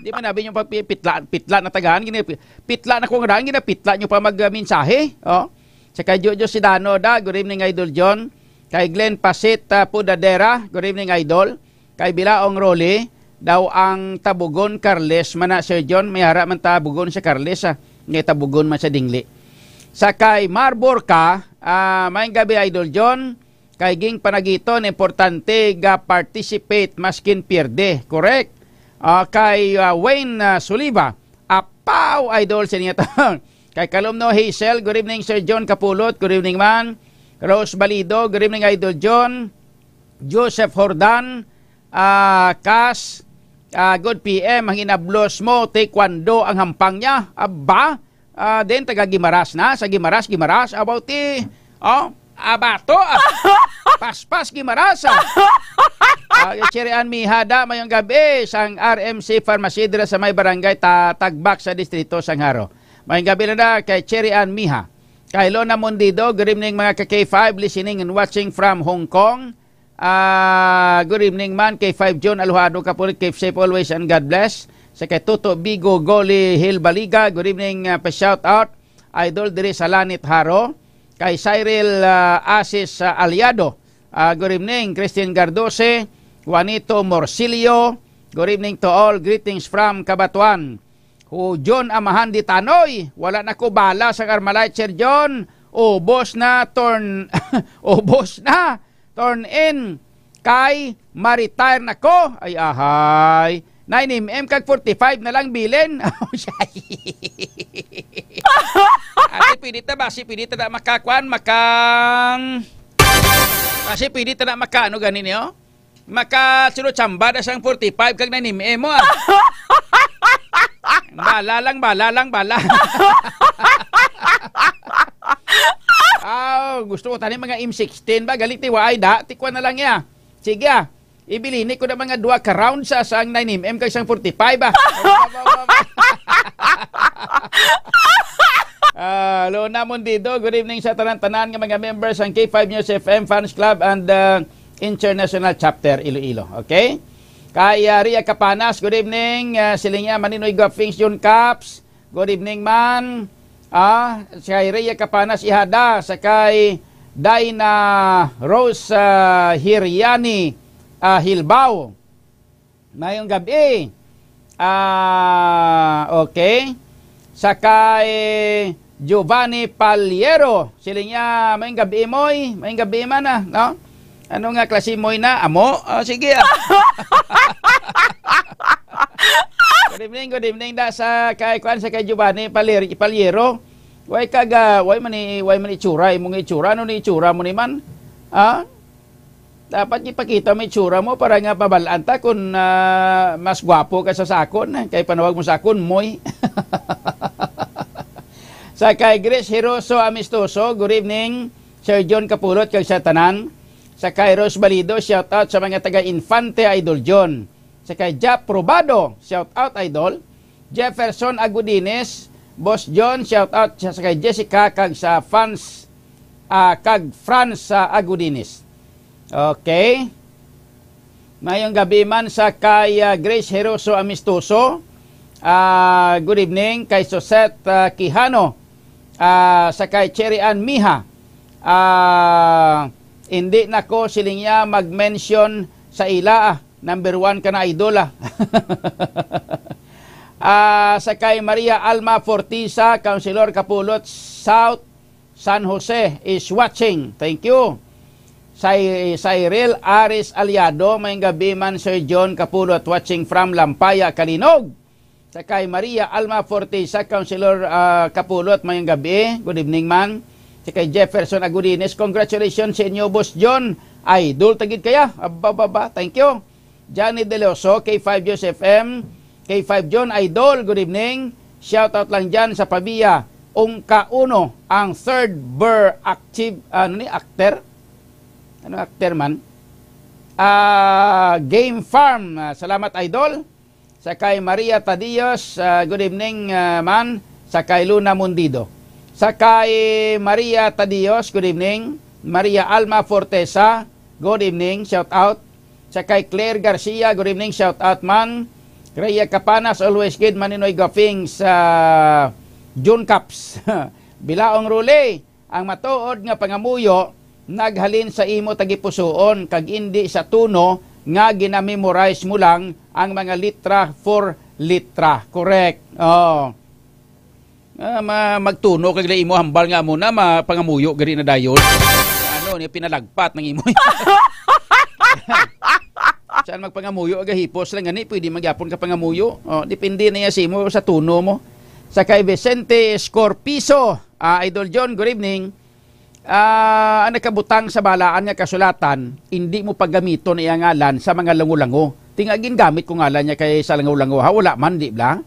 di man nabi yung pagpitla, pitla na tagaan, gina-, pitla na kung daan, ginapitla nyo pa mag, ah, mensahe. Oh. Sa kay Jojo Sidano da, good evening, Idol John. Kay Glenn Pasit, ah, Pudadera, good evening, Idol. Kay Bilaong Rolly, daw ang Tabugon Carles man na, Sir John, may hara man Tabugon sa Carles, ah. Ngay Tabugon man sa Dingli. Sa kay Mar Borca, ah, maayong gabi, Idol John. Kay Ging Panagiton, importante ga participate maskin pierde. Correct? Ah, kay, ah, Wayne, ah, Suliva, apaw, Idol, sa niya to. Kay Kalumno Hazel, good evening, Sir John Kapulot, good evening man. Rose Balido, good evening, Idol John. Joseph Hordan, ah, Kas, ah, good P M, ang inablos mo, taekwondo ang hampang niya. Aba, ah, din taga Guimaras na, sa Guimaras, Guimaras, about ti, oh, abato, ah. Paspas, Guimaras, ah. Ah, kay Cherry Ann Mihada, mayong gabi, sang R M C Pharmacy dira sa may barangay Ta-, Tagbak sa Distrito sang Jaro. Mayong gabi na na kay Cherry Ann Miha. Kay Lona Mondido, good evening mga ka K five, listening and watching from Hong Kong. Ah, good evening man kay Five John Alojado Kapulit, keep safe always and God bless. Sa kay Toto Bigo Goli Hill Baliga, good evening, ah, pa shout out. Idol diri sa Lanit Jaro. Kay Cyril, ah, Asis, ah, Aliado, ah, good evening. Christine Gardose, Juanito Morcillo, good evening to all. Greetings from Cabatuan. O John Amahan di Tanoy, wala na ko bala sa Carmelite, Sir John. Ubos na, turn, ubos na. Turn in kay ma-retire na ko. Ay, ahay. Nine M M kag forty-five na lang bilin. Ate, pwede ta ba? Si pwede ta na makakuan, makang, kasi pwede ta na maka, ano gani niyo? Maka, sino, chamba na sang forty-five kag nine M M mo, ah. Bala lang, bala lang, bala. Aw, gusto ko tani mga M sixteen ba? Galit ti waay da. Tikwa na lang ya. Sige, ah. Ibilini ko na mga dua ka round sa sang nine M M kag sang forty-five, ah. Ah, lo-, Namon dito, good evening sa tanan-tanan nga mga members sang K five News F M Fans Club and, uh, International Chapter Iloilo. Okay? Kay, uh, Ria Capanas, good evening. Uh, siling niya, Maninoy Gafings, Jun Caps. Good evening, man. Ah, si kay Rhea Capanas Ihada, sa kay Dina Rose, ah, Hiriani, ah, Hilbao. Mayong gabi. Ah, okay. Sa kay Giovanni Paliero, siling niya, "Mayong gabi, Moy. Mayong gabi man, ah, no?" Ano nga klase, Moy, na? Amo? Ah, sige, ah. Good evening, good evening da sa kay, kuan, sa kay Giovanni Paler-, Paliero. Way ka ga, way man ni, way man itsura, imong itsura, ano ni itsura mo ni man? Ha? Dapat ipakita mo itsura mo para nga pabal-an ta kung, ah, mas gwapo ka sa sakon, kay panawag mo sakon, Moy. Sa kay Grace Hiroso Amistoso, good evening, Sir John Kapulot, kag sa tanan. Sa kay Rose Balido, shout out sa mga taga Infante, Idol John. Sa kay Jap Probado, shout out, Idol. Jefferson Agudines, Boss John, shout out sa, sa kay Jessica, kag sa fans, ah, kag Franz, ah, Agudines. Okay. Mayong gabi man sa kay, ah, Grace Heroso Amistoso. Ah, good evening kay Sosette, ah, Quijano. Ah, sa kay Cherry Ann Miha. Ah, hindi na ko, siling niya, mag-mention sa ila, ah. Number one ka na, Idol, ah. Ah, sa kay Maria Alma Fortisa, Councilor Kapulot South, San Jose is watching. Thank you. Cyril Aris Aliado, mayong gabi man, Sir John Kapulot, watching from Lampaya, Calinog. Sa kay Maria Alma Fortesa, Councilor, ah, Kapulot, mayong gabi. Good evening, man. Sa kay Jefferson Agudines, congratulations sa inyo, Boss John. Idol ta gid kaya. Aba, aba, aba. Thank you. Johnny Deloso, K five News F M, K five John Idol, good evening. Shout out lang dyan sa Pavia, Ungka Uno, ang third Burr active, ano ni, actor? Ano actor man? Ah, Game Farm. Ah, salamat, Idol. Sa kay Maria Tadios, ah, good evening, ah, man. Sa kay Luna Mundido. Sa kay Maria Tadios, good evening. Maria Alma Fortesa, good evening, shout out. Sa kay Claire Garcia, good evening, shout out, man. Rhea Capanas, always gid, Maninoy Gafing sa June Cups. Bilaong Rule, ang matuod nga pangamuyo naghalin sa imo tagipusoon kag indi sa tono nga ginamemorize mo lang ang mga litra for litra. Correct. Oh. Ah, ma-, magtuno kag imo hambal nga amo na, ma-, pangamuyo gani na dayon. Ano, ni pinalagpat ng imo. Saan magpangamuyo, agahipos lang gani, pwede man gyapon ka pangamuyo. Oh, depende na iya sa imo, sa tuno mo. Sa kay Vicente Scorpiso, ah, Idol John, good evening. Ah, ang nakabutang sa balaan nga kasulatan, indi mo paggamiton iya ngalan sa mga lango-lango. Tinga gingamit ko ngalan niya kay sa lango-lango, ha? Wala man, di bla?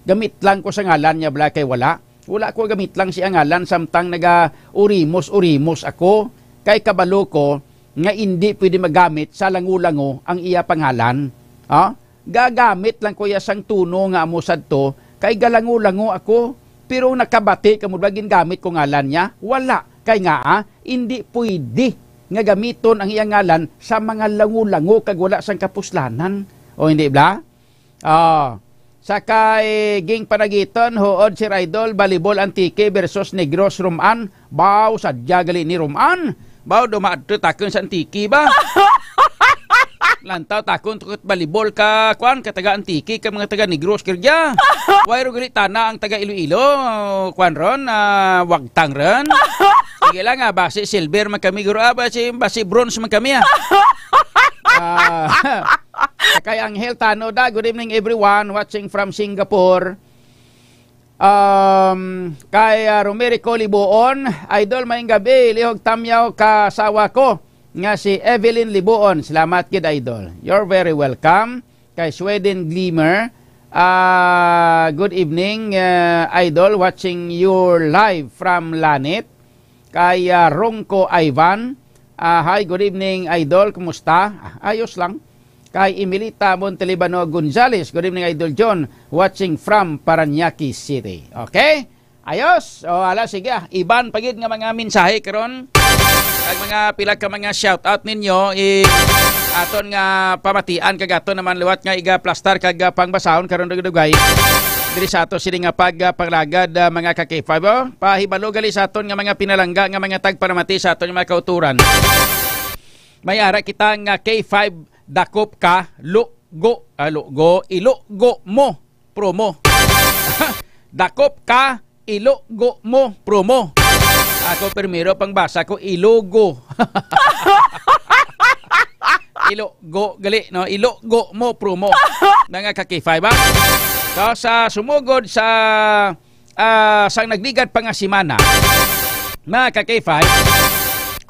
Gamit lang ko sa ngalan niya, bla, kay wala. Wala ko gamit lang siya ngalan samtang naga-urimos-urimos ako. Kay kabalo ko nga indi pwede magamit sa lango-lango ang iya pangalan. Ha? Gagamit lang ko iya sang tuno nga amo sadto, kay galango-lango ako. Pero nakabati kamo ba gingamit ko ngalan niya? Wala. Kay nga, ah, indi pwede nga gamiton ang iya ngalan sa mga lango-lango kag wala sang kapuslanan. O, hindi bla? Ah, sa kay Ging Panagiton, huod, Sir Idol, volleyball Antique versus Negros Roman. Baw, sadya gali ni Roman. Baw, dumaadto takon sa Antique ba? Lantaw takon tukot volleyball ka, kwan, ka taga Antique, ka mga taga Negros, kirja. Way ro gali tana ang taga Iloilo, kwan ron, ah, wagtang ron. Sige lang, ah, basi silver man kami, guro, ah, basi, basi bronze man kami, ah. Ah, kay Angel Tano da, good evening everyone watching from Singapore. Um, kay, ah, Romerico Libuon, Idol, maayong gabi, lihog tamyaw ka asawa ko nga si Evelyn Libuon. Salamat gid, Idol. You're very welcome. Kay Sweden Glimmer, ah, good evening, ah, Idol, watching your live from Lanit. Kay, ah, Rongko Ivan, ah, hi, good evening, Idol, kumusta? Ah, ayos lang. Kay Emilita Montelibano Gonzales, good evening, Idol John, watching from Parañaque City. Okay? Ayos. O, ala, sige, ah. Iban pa gid nga mga mensahe karon. Kag mga pila ka mga shout out ninyo, i-, aton nga pamatian kag aton naman liwat nga igaplastar kag, ah, pangbasahon karon dugay-dugay. Diri sa ato sini nga pag, ah, panglagad, ah, mga ka-K five, oh. Pahibalo gali sa aton nga mga pinalangga nga mga tagpalamati sa aton nga mga kauturan. May ara kita nga K five, dakop ka, lugo, ah, lugo, ilugo mo, promo. Dakop ka, ilugo mo, promo. Ako primero pangbasa ko, ilugo. Ilugo, gali, no? Ilugo mo, promo. Mga ka-K five, ha? So, sa sumugod sa, ah, sang nagligad pa nga semana, mga ka-K five,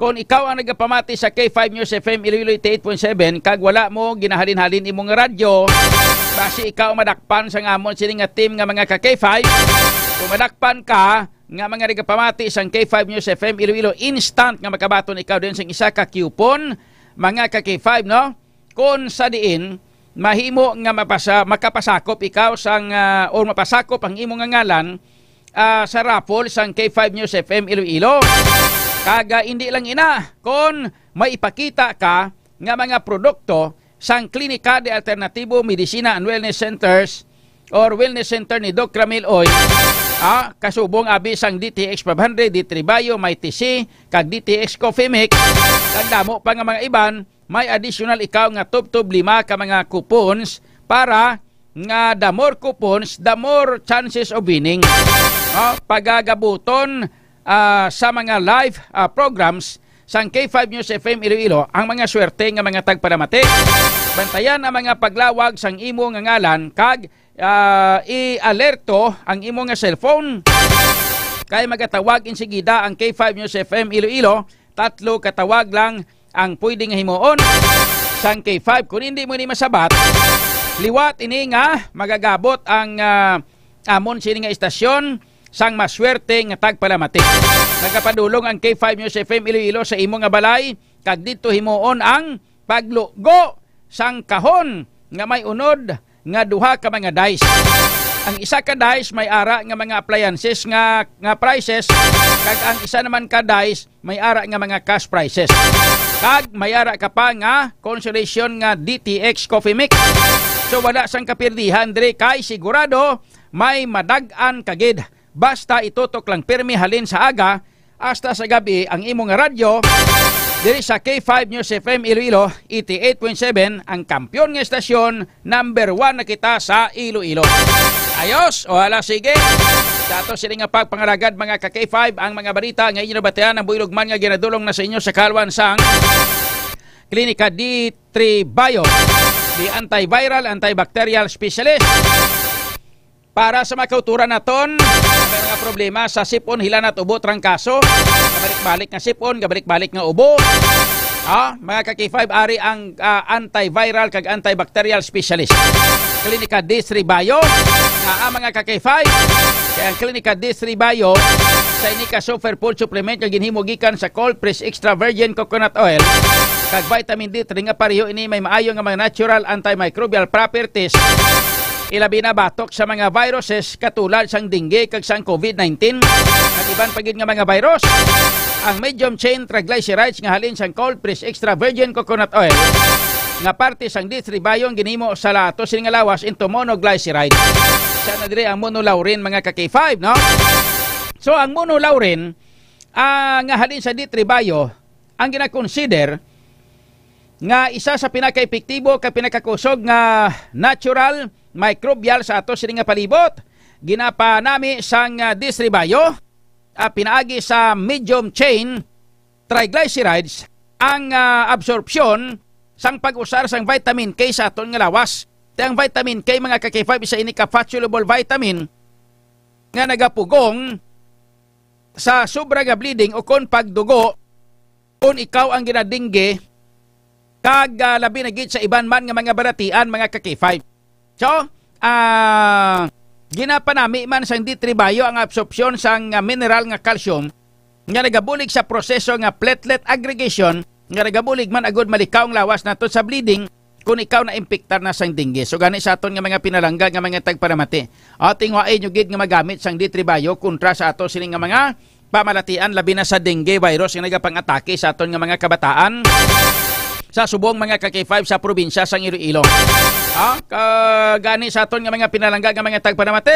kung ikaw ang nagapamati sa K five News F M Iloilo eighty-eight point seven, kag wala mo ginahalin-halin imong radyo, basi ikaw madakpan sa amon sini nga team nga mga ka-K five. Kung madakpan ka nga mga nagapamati sang K five News F M Iloilo, instant nga makabaton ikaw din sang isa ka coupon, mga ka-K five, no? Kung sa diin mahimo nga mapasa-, makapasakop ikaw sang, ah, or mapasakop ang imo nga ngalan, ah, sa raffle sang K five News F M Iloilo. Kag, ah, hindi lang ina, kon may ipakita ka nga mga produkto sang Klinika de Alternativo Medicina and Wellness Centers or Wellness Center ni Doc Ramil Oy, ah, kasubong abi sang D T X five hundred, D three Bio, Mighty C, kag D T X Coffee Mix, kag damo pa nga mga iban, may additional ikaw nga tubtob lima ka mga coupons para nga the more coupons, the more chances of winning. No? Pagagabuton, ah, sa mga live, ah, programs sang K five News F M Iloilo ang mga swerte nga mga tagpalamati. Bantayan ang mga paglawag sang imo nga ngalan kag, ah, i-alerto ang imo nga cellphone. Kay magatawag insigida ang K five News F M Iloilo, tatlo ka tawag lang ang pwede nga himuon sang K five. Kung hindi mo ni masabat, liwat ini nga magagabot ang, ah, amon sini nga istasyon sang maswerte nga tagpalamati. Nagapadulong ang K five News F M Iloilo sa imo nga balay, kag didto himuon ang paglugo sang kahon nga may unod nga duha ka mga dice. Ang isa ka dice may ara nga mga appliances nga, nga prizes, kag ang isa naman ka dice may ara nga mga cash prizes. Kag may ara ka pa nga consolation nga D T X Coffee Mix. So, wala sang kapirdihan diri kay sigurado may madag-an ka gid. Basta itutok lang pirmi halin sa aga hasta sa gabi ang imo nga radyo diri sa K five News F M Iloilo eighty-eight point seven, ang kampiyon nga estasyon, number one na kita sa Iloilo. Ayos, o hala, sige. Sa ato sini nga pagpangalagad, mga ka-K five, ang mga balita nga inyo nabatian ang buylog man nga ginadulong na sa inyo sa kalwan sang Klinika D three Bio, the antiviral, antibacterial specialist. Para sa mga kauturan naton, may mga problema sa sipon, hilanat, ubo, trangkaso, gabalik-balik nga sipon, gabalik-balik nga ubo. Ha, mga ka-K five, ari ang, ah, antiviral kag antibacterial specialist. Klinika D three Bio, nga ang mga ka-K five, kay ang Klinika D three Bio, sa ini ka superfood supplement nga ginhimo gikan sa cold press extra virgin coconut oil kag vitamin D three, nga pareho ini may maayo nga mga natural antimicrobial properties, ilabi na batok sa mga viruses katulad sang dengue kag sang COVID nineteen, kag iban pa gid nga mga virus. Ang medium chain triglycerides nga halin sang cold press extra virgin coconut oil, nga parte sang D three Bio ang ginhimo sa la-, ato sini nga lawas into monoglyceride. Sa na diri ang monolaurin, mga ka-K five, no? So, ang monolaurin, ah, nga halin sa D three Bio, ang ginakonsider nga isa sa pinakaepektibo kag pinakakusog nga natural microbial sa ato sini nga palibot. Ginapanami sang, ah, D three Bio, ah, pinaagi sa medium chain triglycerides ang, ah, absorpsyon sang pag-usar sang vitamin K sa aton nga lawas. Te, ang vitamin K, mga ka-K five, isa ini ka fat-soluble vitamin nga nagapugong sa sobra nga bleeding o kon pagdugo, kon ikaw ang ginadingge, kag, ah, labi na gid sa iban man nga mga balatian, mga ka-K five. So, ah, ginapanami man sang D three Bio ang absorpsyon sang, ah, mineral nga calcium nga nagabulig sa proseso nga platelet aggregation, nga nagabulig man agud malikaw ang lawas nato sa bleeding, kung ikaw naimpiktar na sang dengue. So, gani sa aton nga mga pinalangga nga mga tagpanamati, ah, tinguhai nyo gid nga magamit sang D three Bio kontra sa ato sini nga mga pamalatian, labi na sa dengue virus nga nagapang-atake sa aton nga mga kabataan sa subong mga ka-K five sa probinsya sang Iloilo. Ha? Ka-, gani sa aton nga mga pinalangga nga mga tagpanamati,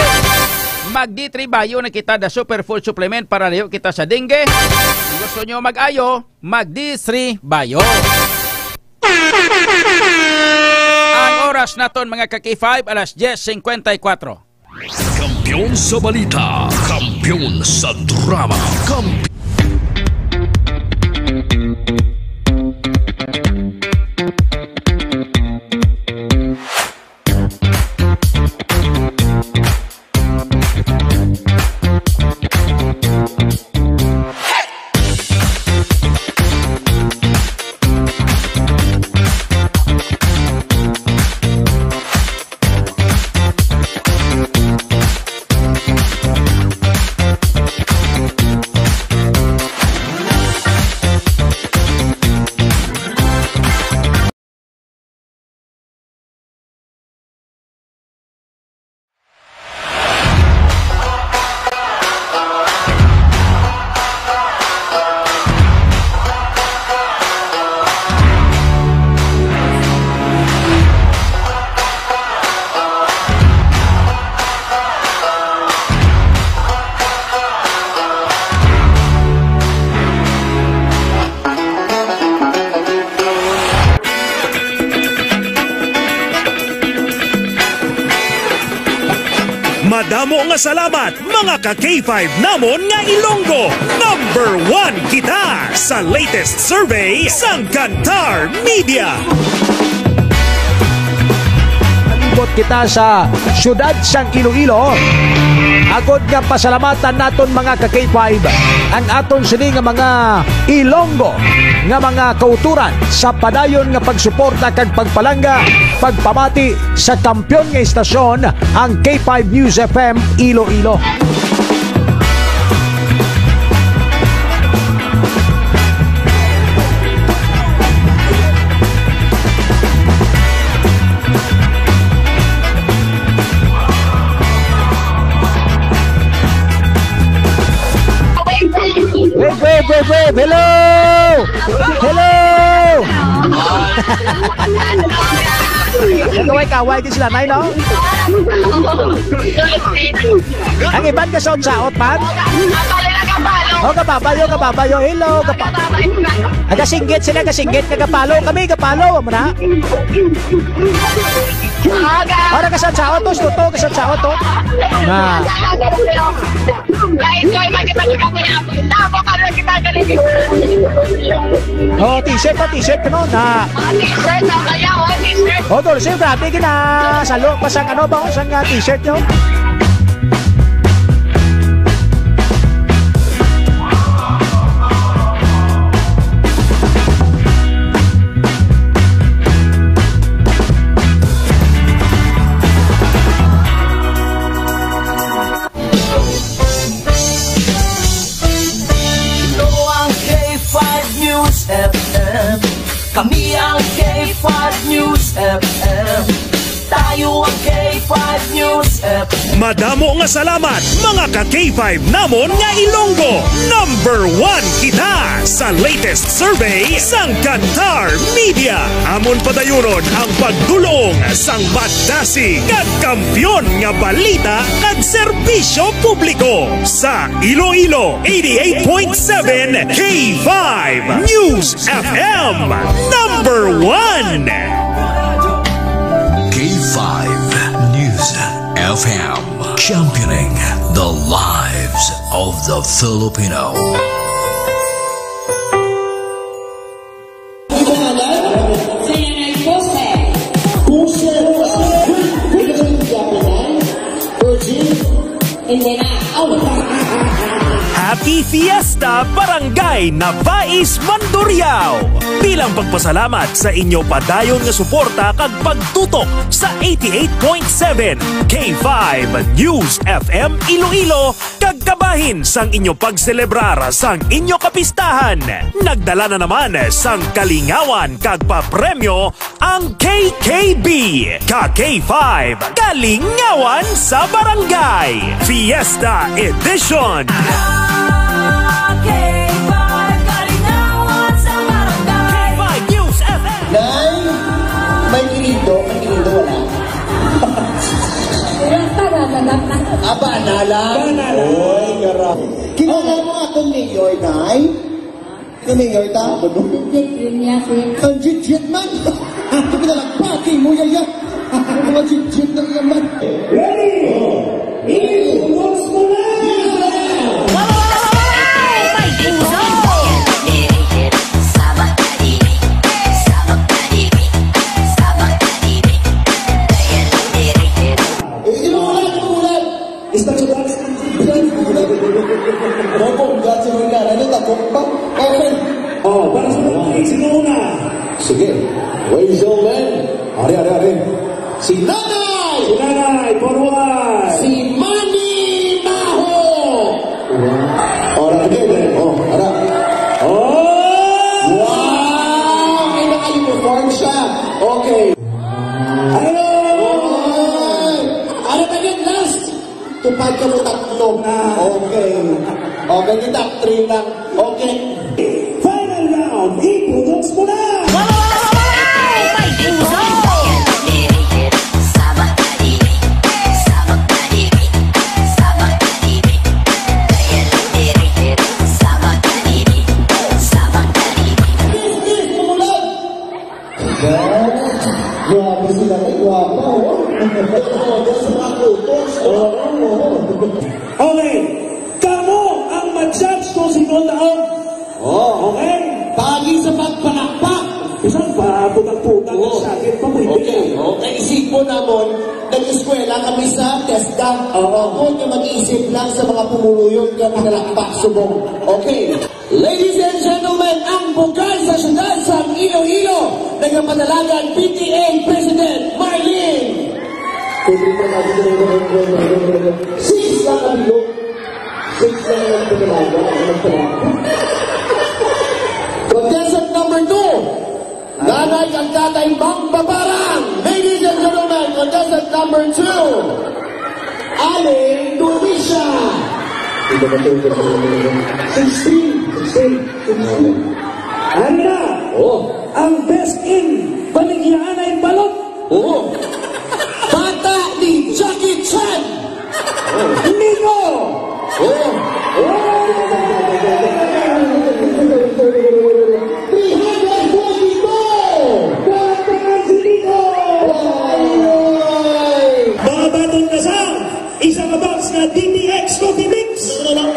mag D three Bio na kita, the superfood supplement para layo kita sa dengue. Kung gusto nyo mag-ayo, mag D three Bio. Ang oras naton, mga ka-K five, alas diyes singkwenta y kuwatro. Kampiyon sa balita, kampiyon sa drama, kamp- Madamo nga salamat, mga ka-K five namon nga Ilonggo. Number one kita sa latest survey sang Kantar Media. Palibot kita sa siyudad sang Iloilo, agod nga pasalamatan naton, mga ka-K five, ang aton sini nga mga Ilonggo nga mga kauturan sa padayon nga pagsuporta kag pagpalangga, pagpamati sa kampiyon nga istasyon, ang K five News F M Iloilo. Wave, wave, wave, wave. Hello! Hello! Nagkaway-kaway gid sila, nay, no? Ang iban gasaot-saot man? O, gababayo, gababayo. Hello, gapa-, agasinggit sila, gasinggit, nagapalo. Kami, gapalo, amo na. Para gasaot-saot to, to, gasaot-saot to. Na. Oh, t-shirt, oh, t-shirt, ano, na. Oh, t-shirt, oh, kaya, oh, t-shirt. Oh, Dulce, grabe, ginasalo pa sang, ano ba, sang, ah, t-shirt nyo? Ito ang K five News F M. Kami ang K five News F M. Tayo ang K five News F M. Madamo nga salamat, mga ka-K five namon nga Ilonggo. Number one kita sa latest survey sang Kantar Media. Amon padayunon ang pagdul-ong sang madasig kag kampiyon nga balita kag serbisyo publiko sa Iloilo, eighty-eight point seven K five News F M, number one. K five News F M, championing the lives of the Filipino. Ang pangalan sa iyang pose. Pose. Virgin, hindi na. Oh. Happy Fiesta, Barangay Nabais, Mandurriao! Bilang pagpasalamat sa inyo padayon nga suporta kag pagtutok sa eighty-eight point seven K five News F M Iloilo, kag kabahin sang inyo pagselebrar sang inyo kapistahan, nagdala na naman sang kalingawan kag papremyo ang K K B, ka K five, Kalingawan sa Barangay, Fiesta Edition. K five News F M. Nay, may kinido, may kinido, wala. Wala pa, naganap na. Ah, bana lang? Bana lang. Oy, gara. Kilala mo akong mayor, Nay? Ano, Yorta? Legit yun niya, sir. Ang legit man! Ito pinalagpati mo, yaya! Ang mga legit na naman! Ready? Ready? Once more! Inuulan, inuulan! Is that your dance? Dance mo na. Opo, dance mo na. Ano, takot pa? Okay. Oh, para sa mga kids, sino una? Sige. Ladies and gentlemen. Ari, ari, ari. Si Nanay! Si Nanay, forward! Si Manny Maho! Ora, okay, okay. Oh, ara. Oh! Wow! May naka-uniform siya. Okay. Hello! Ay! Ano ba yun? Last! Tupad ka mo tatlo. Ah. Okay. Okay, kita, three lang. Okay. Final round, i-bulldogs mo na! Grabe sila, ay, gwapa, oh. Todos sa mga kutos. Oo. Okay. Kamo ang ma-judge kung sino taon. Oh. Okay? Pagi sa pagpalakpak. Bisan pa, putak-putak ang sakit pa, pwede. Okay, okay. Isipon namon, nag-eskwela kami sa TESDA. Oo. Ako nga mag-isip lang sa mga pumuluyon nga pinalakpak subong. Okay. Ladies and gentlemen, ang bugay sa siyudad sa Iloilo, nagapadalagan P T A President Marlene. Six lang ang bilog. Six lang ang padalagan. Contestant number two, Nanay kag Tatay Mangbabarang. Ladies and gentlemen, contestant number two, Aling Dorisha. Sixteen. Sixteen. Sixteen. Ano na? Oh. Ang best in Baligyaanay Balot. Oh. Bata ni Jackie Chan. Nico! Oh! Oh! Three hundred forty-two! Kwarta si Nico! Ay! Mga baton na sa isa ka box nga D T X Coffee Mix. Ano, ano?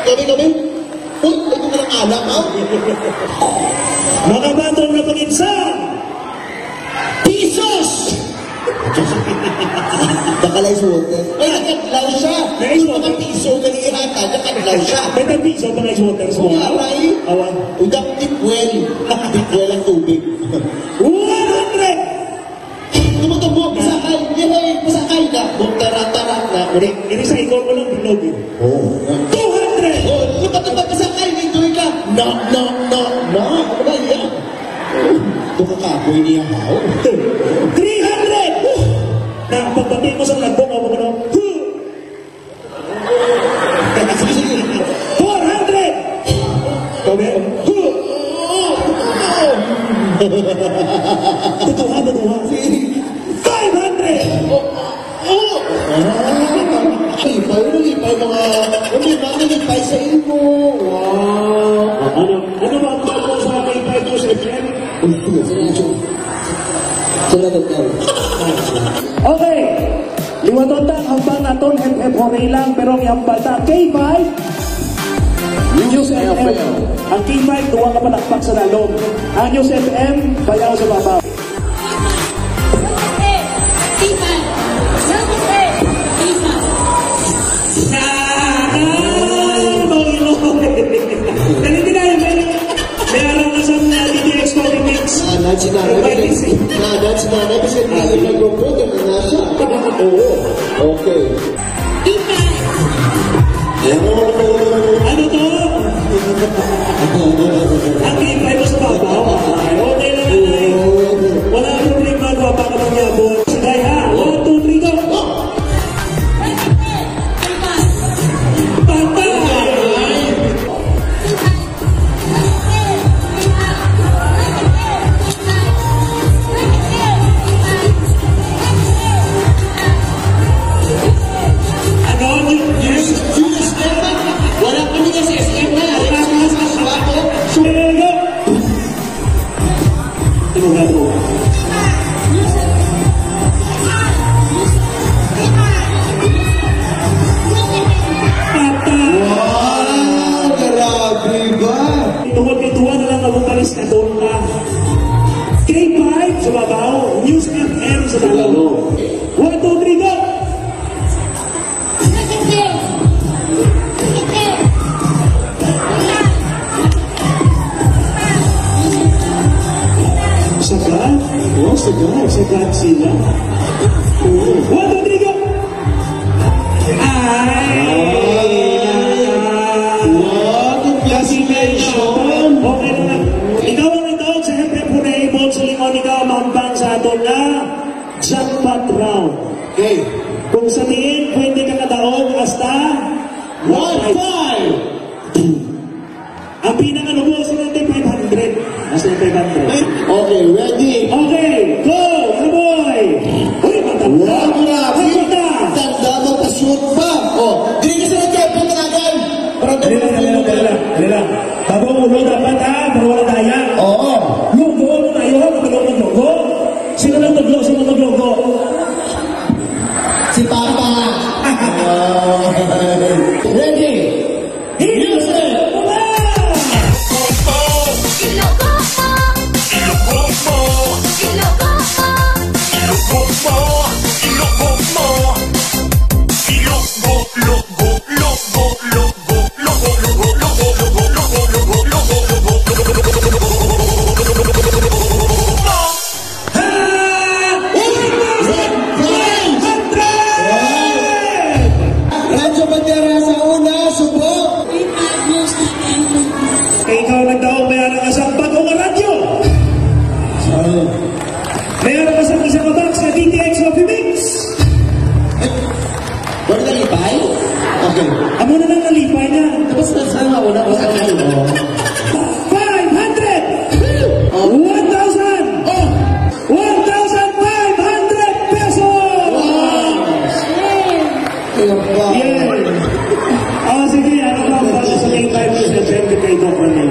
Kami, kami? Uy, ito ka ng anak, ha? Mga baton na pangin sa Pisos! Baka lang sa water. Ay, nakadlaw siya. Nice. Yung mga piso, ganihan ka, nakadlaw siya. May tag piso pa nga sa water sa Oo, mga. Aray. Awa. Udak tipwel. Tipwel ang tubig. One hundred! Tumutubo, pasakay. Yay, pasakay na. Buktaratara na. Uri, iri sa ikon mo lang, bilog eh. Oh. Two hundred! Oh, lupa-lupa ka sa kay, may tuloy ka. No, no, no, no. Ano ba yan? Ito ka kapoy niya, how? Three hundred! Na, pagbati mo sa lagbong, ako mo, no? Four hundred! Kami, tutuha, tutuha. Five hundred! Oh! Ah, lipay, lipay mga, ano ba, lipay sa imo. Wow. Ano, ano ba ang bago sa lipay mo sa F M? Salamat, Carl. Okay. Liwaton ta ang hambal naton, hep, hep, hooray lang, pero ang hambal ta, K five. News F M. Ang K five, duwa ka palakpak sa lalom. Ang News F M, bayaw sa babaw. Sa kape. Timan. Sa kape. Timan. Sa kape. Ano to? Ang K five sa babaw. Ay, okay lang, okay. Wala ang problema, gwapa ka mangyabon. Sige, ha? One, two, three, go! Patay! Ano? Yung, yung, yung S M na? Wala kami na sa S M na. Wala kami sa S M na. Sumagot. Ano nga to? Patay. Wow, grabe ba? Tungod kay duha na lang nga vocalist na doon ka. K five sa babaw, News F M sa babaw. One, two, three, go! Sagad? Oh, sagad. Sagad sila. Oo. One, two, three, go! Ay! Wow, congratulations! Okay na. Ikaw ang ikaw sa F F Unable sa Limon, ikaw ang mahambal sa aton nga jackpot round. Okay. Kung sa diin, pwede ka kadaog hasta one five. Ang pinakalubo sa natin, five hundred. Hasta five hundred. Okay, ready? Okay, go, kaboy! Uy, matanda! Wow, grabe! Matanda! Tanda mo, pa-shoot pa! Oh, dili ka sa nagkapit na agad! Para Dali lang, dali lang, dali lang, dali lang. Bago ang ulo, dapat, ha? Para wala daya. Oo. Lugo, ano tayo? Kapag ako maglugo? Sino nang tuglo? Sino maglugo? Si Papa. Ready? Music! Radyo Bandera sa una, subo. Kay ikaw nagdaog, may ara ka sa bagong radyo. May ara ka sa isa ka box sa D T X Coffee Mix. Wala nalipay? Okay. Amo na lang nalipay na. Tapos na sa nga una, o sa kayo. Five hundred! Oh. One thousand! Oh. One thousand five hundred pesos! Wow! Ayun pa. Yes! Oh, sige, ano pa ang bala sa K five sa F M kay Doc Rene?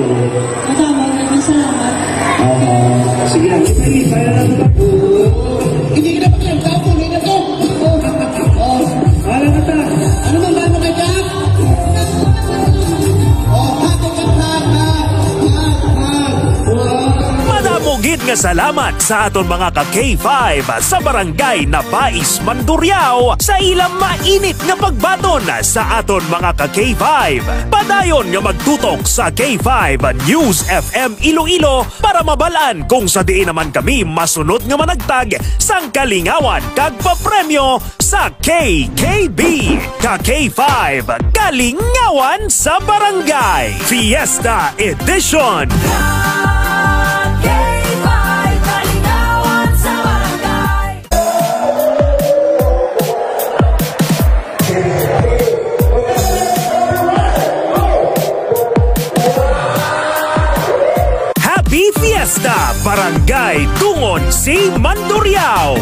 Madamo, maraming salamat. Ah, sige, ang ipinipaya na ito. Hindi ka na pakiramdam, tuloy na to. Oh, oh. Wala na ta. Ano bang bala mo kay Jack? Oh, hug, hug, hug, hug, hug, hug. Wow. Madamo gid nga salamat sa aton mga ka K five sa Barangay Nabais, Mandurriao, sa ilang mainit nga pagbaton sa aton mga ka K five. Padayon nga magtutok sa K five News F M Iloilo para mabal-an kung sa diin naman kami masunod nga managtag sang kalingawan kag papremyo sa K K B, ka K five, Kalingawan sa Barangay, Fiesta Edition. Ka K five, Kalingawan sa Barangay. Happy Fiesta, Barangay Tungon si Mandurriao!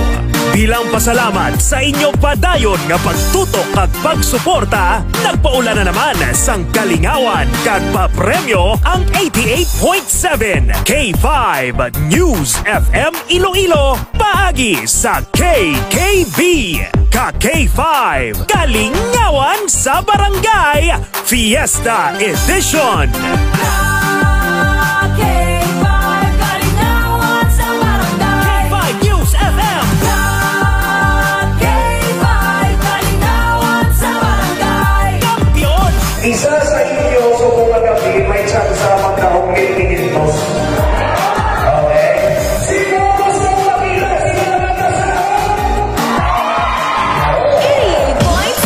Bilang pasalamat sa inyo padayon nga pagtutok kag pagsuporta, nagpaula na naman sang kalingawan kag papremyo ang eighty-eight point seven K five News F M Iloilo paagi sa K K B, ka K five, Kalingawan sa Barangay, Fiesta Edition. Ka K five, Kalingawan sa Barangay. K five News F M. Ka K five, Kalingawan sa Barangay. Kampiyon. Isa sa inyo subong nga gabi may tsansa magdaog mil kinyentos. Okay? Sino gusto makita sila nagkasama? Eighty-eight point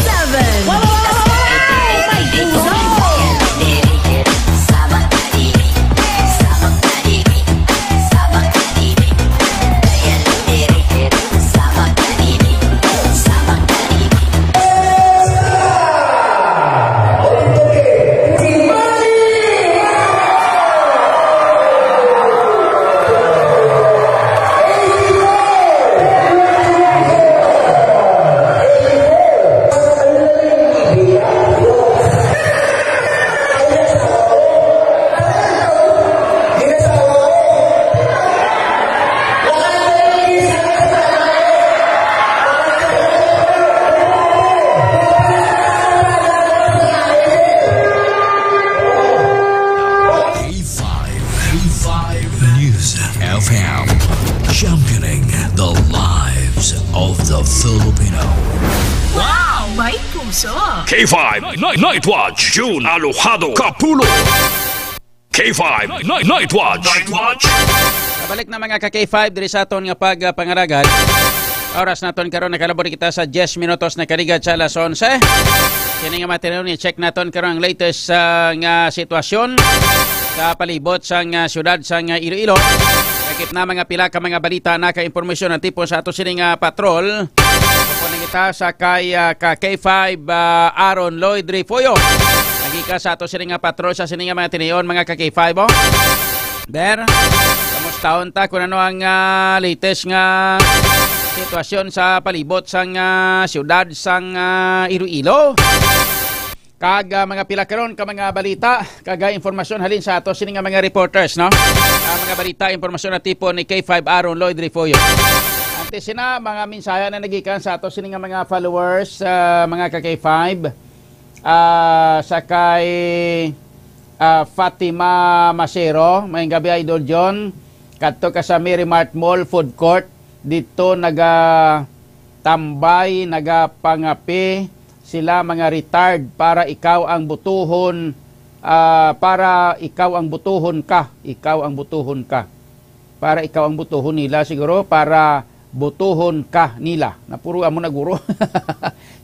Kumso. K five Night, Night Watch, June Alojado Kapulo. K five Night, Night Watch. Night Watch. Balik na, mga ka K five, diri sa aton nga pagpangaragad. Oras naton karon, nakalabot kita sa diyes minutos na kaligat sa alas onse. Kini nga material ni check naton karon ang latest, ah, nga sitwasyon sa palibot sang, ah, siyudad sang, ah, Iloilo. Lakip na mga pila ka mga balita na ka impormasyon ang tipo sa ato sining, ah, patrol. Upod na kita sa kay, ah, ka K five, ah, Aaron Lloyd Refollo. Nagika sa ato sining, ah, patrol sa sining, ah, mga tinion, mga ka K five, oh. Ber, kamusta unta kung ano ang, ah, latest nga sitwasyon sa palibot sang, ah, siyudad sang, ah, Iloilo? Kag, ah, mga pila karon ka mga balita kag, ah, impormasyon halin sa ato sini nga mga reporters, no? Ah, mga balita, impormasyon na tipo ni K five Aaron Lloyd Refollo. Antes sina, mga mensahe na nagikan sa ato sini nga mga followers, ah, mga ka K five, ah, sa kay, ah, Fatima Masero, may gabi, Idol John. Kadto ka sa Mary Mart Mall Food Court, dito naga tambay, nagapangape sila, mga retard, para ikaw ang butuhon, ah, para ikaw ang butuhon ka, ikaw ang butuhon ka. Para ikaw ang butuhon nila siguro, para butuhon ka nila. Napuro amo na guro.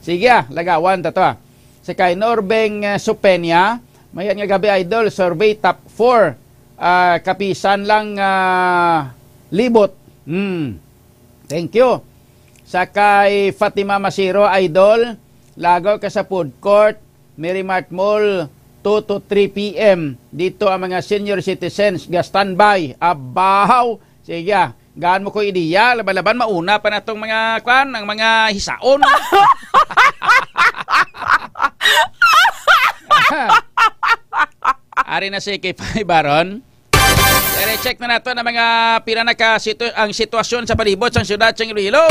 Sige, ah, lagawan ta to, ah. Si kay Norbeng, ah, Supenia, may nga gabi, Idol, survey top four, ah, kapisan lang, ah, libot. Hmm. Thank you. Sa kay Fatima Masiro, Idol, lagaw ka sa food court, Mary Mart Mall, two to three P M. Dito ang mga senior citizens, ga-standby. Abaw! Sige, ah. Gaan mo ko ideya, laban-laban, mauna pa natong mga, kwan, ang mga hisaon. Ari na si K five, Baron. Pero check na nato ang mga pila na ka situ-, ang sitwasyon sa palibot sang siyudad sang Iloilo.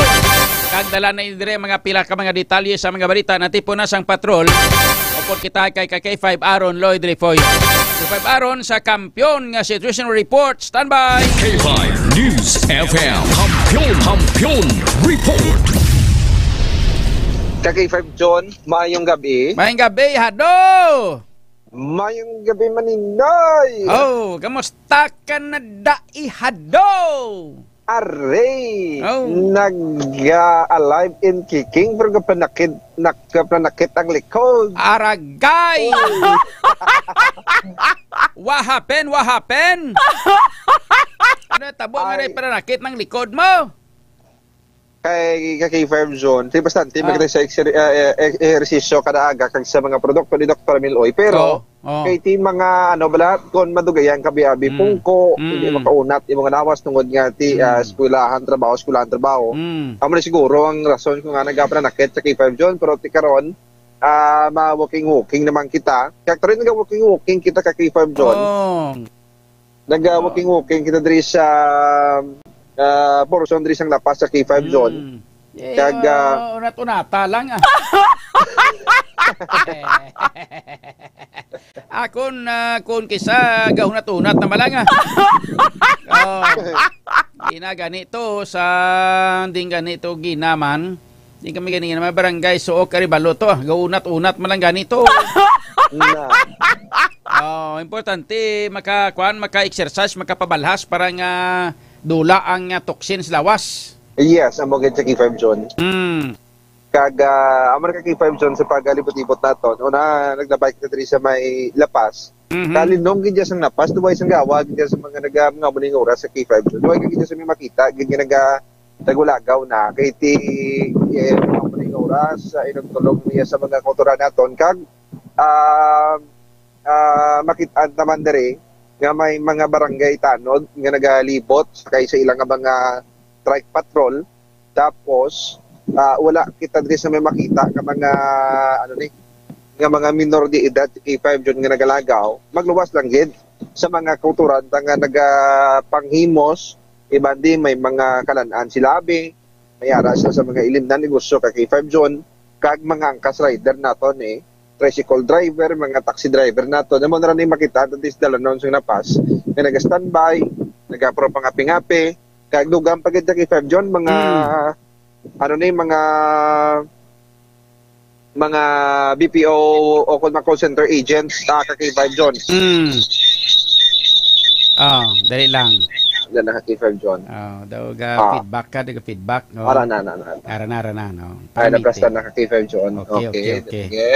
Kag dala na dire mga pila ka mga detalye sa mga balita na tipo na sang patrol. Upod kita kay ka K five Aaron Lloyd Refollo. K five Aaron sa Kampiyon nga Situation Report. Standby! K five News F M. Kampiyon, Kampiyon Report. Ka K five John, maayong gabi. Maayong gabi, Hado! Mayong gabi, Maninoy! Oh, kamusta ka na, Dai Hado? Are, Oh. nag-alive and kicking, pero kapanakit, nakapanakit ang likod. Aragay! Oh. What happened? What happened? Ano tabo nga Ay. naipanakit ng likod mo? Kay, kay K five John, di bastante Ah. maganda sa exer-, ah, eh, eh, ehersisyo kada aga kag sa mga produkto ni Doktor Miloy. Pero, Oh, oh. kay ti mga, ano bala, kung madugayan ka, biyabi, Mm. pungko, Mm. hindi makaunat, imong lawas tungod nga ti, ah, Mm. eskwelahan, trabaho, eskwelahan, trabaho. Mm. Amo na siguro ang rason kung nga nagapanakit sa K five John, pero ti karon, ah, ma-walking-walking naman kita. Kaya karon nga walking-walking kita ka K five John. Oh. Nag, ah, walking-walking kita diri sa, ah, portion diri sang La Paz sa K five John. Mm. Eh, Kag, ah, ah, unat-unata lang, ah. Akon, ah, kun kisa gahunat-unat na malang, ah. Oh. Di na ganito sa, di ganito ginaman. Di kami gani nga mga barangay Suok Arevalo to, ah. Gaunat-unat man lang gani to. Na. Oh, importante maka, kuan, maka-exercise, makapabalhas para nga dula ang, ah, toxins lawas. Yes, amo gid sa K five John. Mm. Kag, ah, amo na ka K five John sa pagalibot-libot naton. Una, naglabay kita diri sa may La Paz. Mhm. Kalinong gid dyan sa La Paz, duway sang gawa gid dyan sa mga naga-, mga muning oras sa K five John. Duway gid dyan sa may makita, gid nga naga-, nagulagaw na. Kay ti, eh, mga muning oras, sa inugtulog niya sa mga kautoran naton. Kag, ah, ah, makit-an naman diri nga may mga barangay tanod nga nagalibot sakay sa ilang nga mga trike patrol. Tapos, ah, wala kita diri sa may makita nga mga, ano ni, nga mga minor de edad, K five John, nga nagalagaw. Magluwas lang gid sa mga kautoran ta nga nagapanghimos, iban di may mga kalan-an sila abi, may ara sila sa mga ilimnan negosyo ka K five John, kag mga angkas rider naton, eh, tricycle driver, mga taxi driver naton. Amo na ra ni makita natin sa dalanon sa La Paz, nga naga-standby, nagapro pangapi-ngapi, kag dugang pa gid ka K five John, mga, Mm. ano ni, mga mga B P O o kung mga call center agents, ah, ka K five John. Mm. Ah, dali lang. Diyan na ka K five John. Ah, daw ga Ah. feedback ka, daw ga feedback, no? Ara na, na, na. Ara na, ara na, no? Ay, Para naplastar meeting. na ka K five John. Okay, Okay, okay, okay. sige.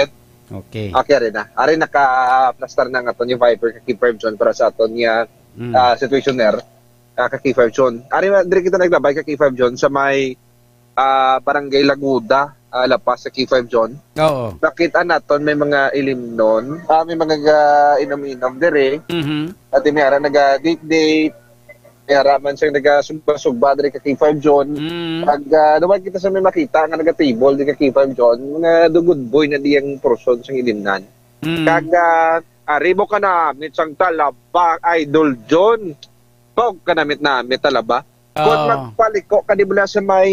Okay. Okay, ari na. Ari naka-plastar na nga to ni Viper ka K five John para sa aton nga, Mm. ah, situationer, ah, ka K five John. Ari na, diri kita naglabay ka K five John sa may, ah, Barangay Laguda, ah, La Paz sa K five John. Oo. Nakita naton may mga ilimnon, ah, may mga ga-inom-inom diri. Mhm. At may ara naga-date-date, may ara man siyang nagasugba-sugba diri ka K five John. Mm. Pag, ah, duman kita sa may makita nga naga-table diri ka K five John, mga dugod boy na diyang portion sang ilimnan. Mm. Kag, ah, ari mo ka namit sang talaba, Idol John. Pag ka namit-namit talaba. Kung Oo. magpaliko ka di bala sa may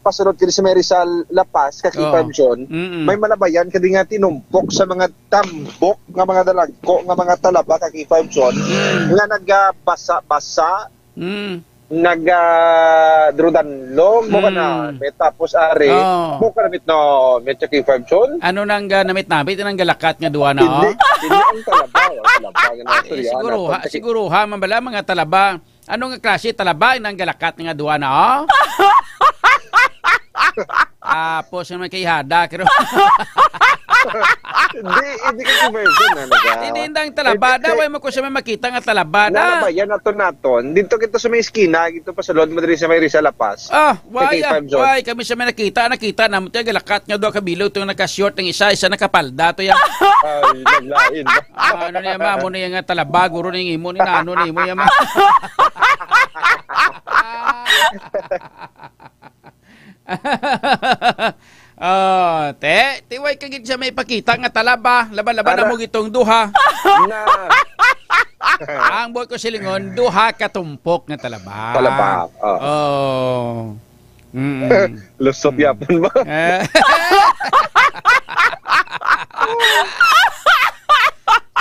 pasulod ka di sa may Rizal La Paz, ka K five Oo. John, Mm-mm. may malabayan ka di nga tinumpok sa mga tambok nga mga dalagko nga mga talaba ka K five John Mm. nga nagabasa-basa, Mm. nagadrudanlog mo ka na, Mm. may tapos ari, Oo. mo ka na mit na, may ka K five John. Ano nang, ah, namit-namit, nang galakat nga duwa na, Hindi, oh? hindi ang talaba, ang talaba nga Eh, nasurian siguro naton. ha, Kasi siguro ha, man bala, mga talaba. Ano nga klase talaba nang galakat nga duwa na, oh? Tapos naman kay Hada, pero Hindi, hindi ka conversion na, naga- Hindi, indang talaba Eh, na, eh, way mo ko siya may makita nga talaba na. Nalabayan naton naton. Dito kita sa may eskina, dito pa sulod mo diri sa may Rizal La Paz. Ah, Sa why, K five ah, John. why? Kami sa may nakita, nakita naman tayo, galakat nga duha ka bilog, itong naka-short ng isa, isa nakapalda, to yan. Ay, naglain ba? Ah, ano niya, ma? Amo na yan nga talaba, guro na yung imo, ni na ano na imo yan, ma? Oh, te, tiway ka gid siya may pakita nga talaba, laba-laba na Ara. mo gitong duha. Na. Ang buot ko silingon, duha ka tumpok nga talaba. Talaba, oh. Oh. Mm. Lusot Mm. yapon ba? Eh.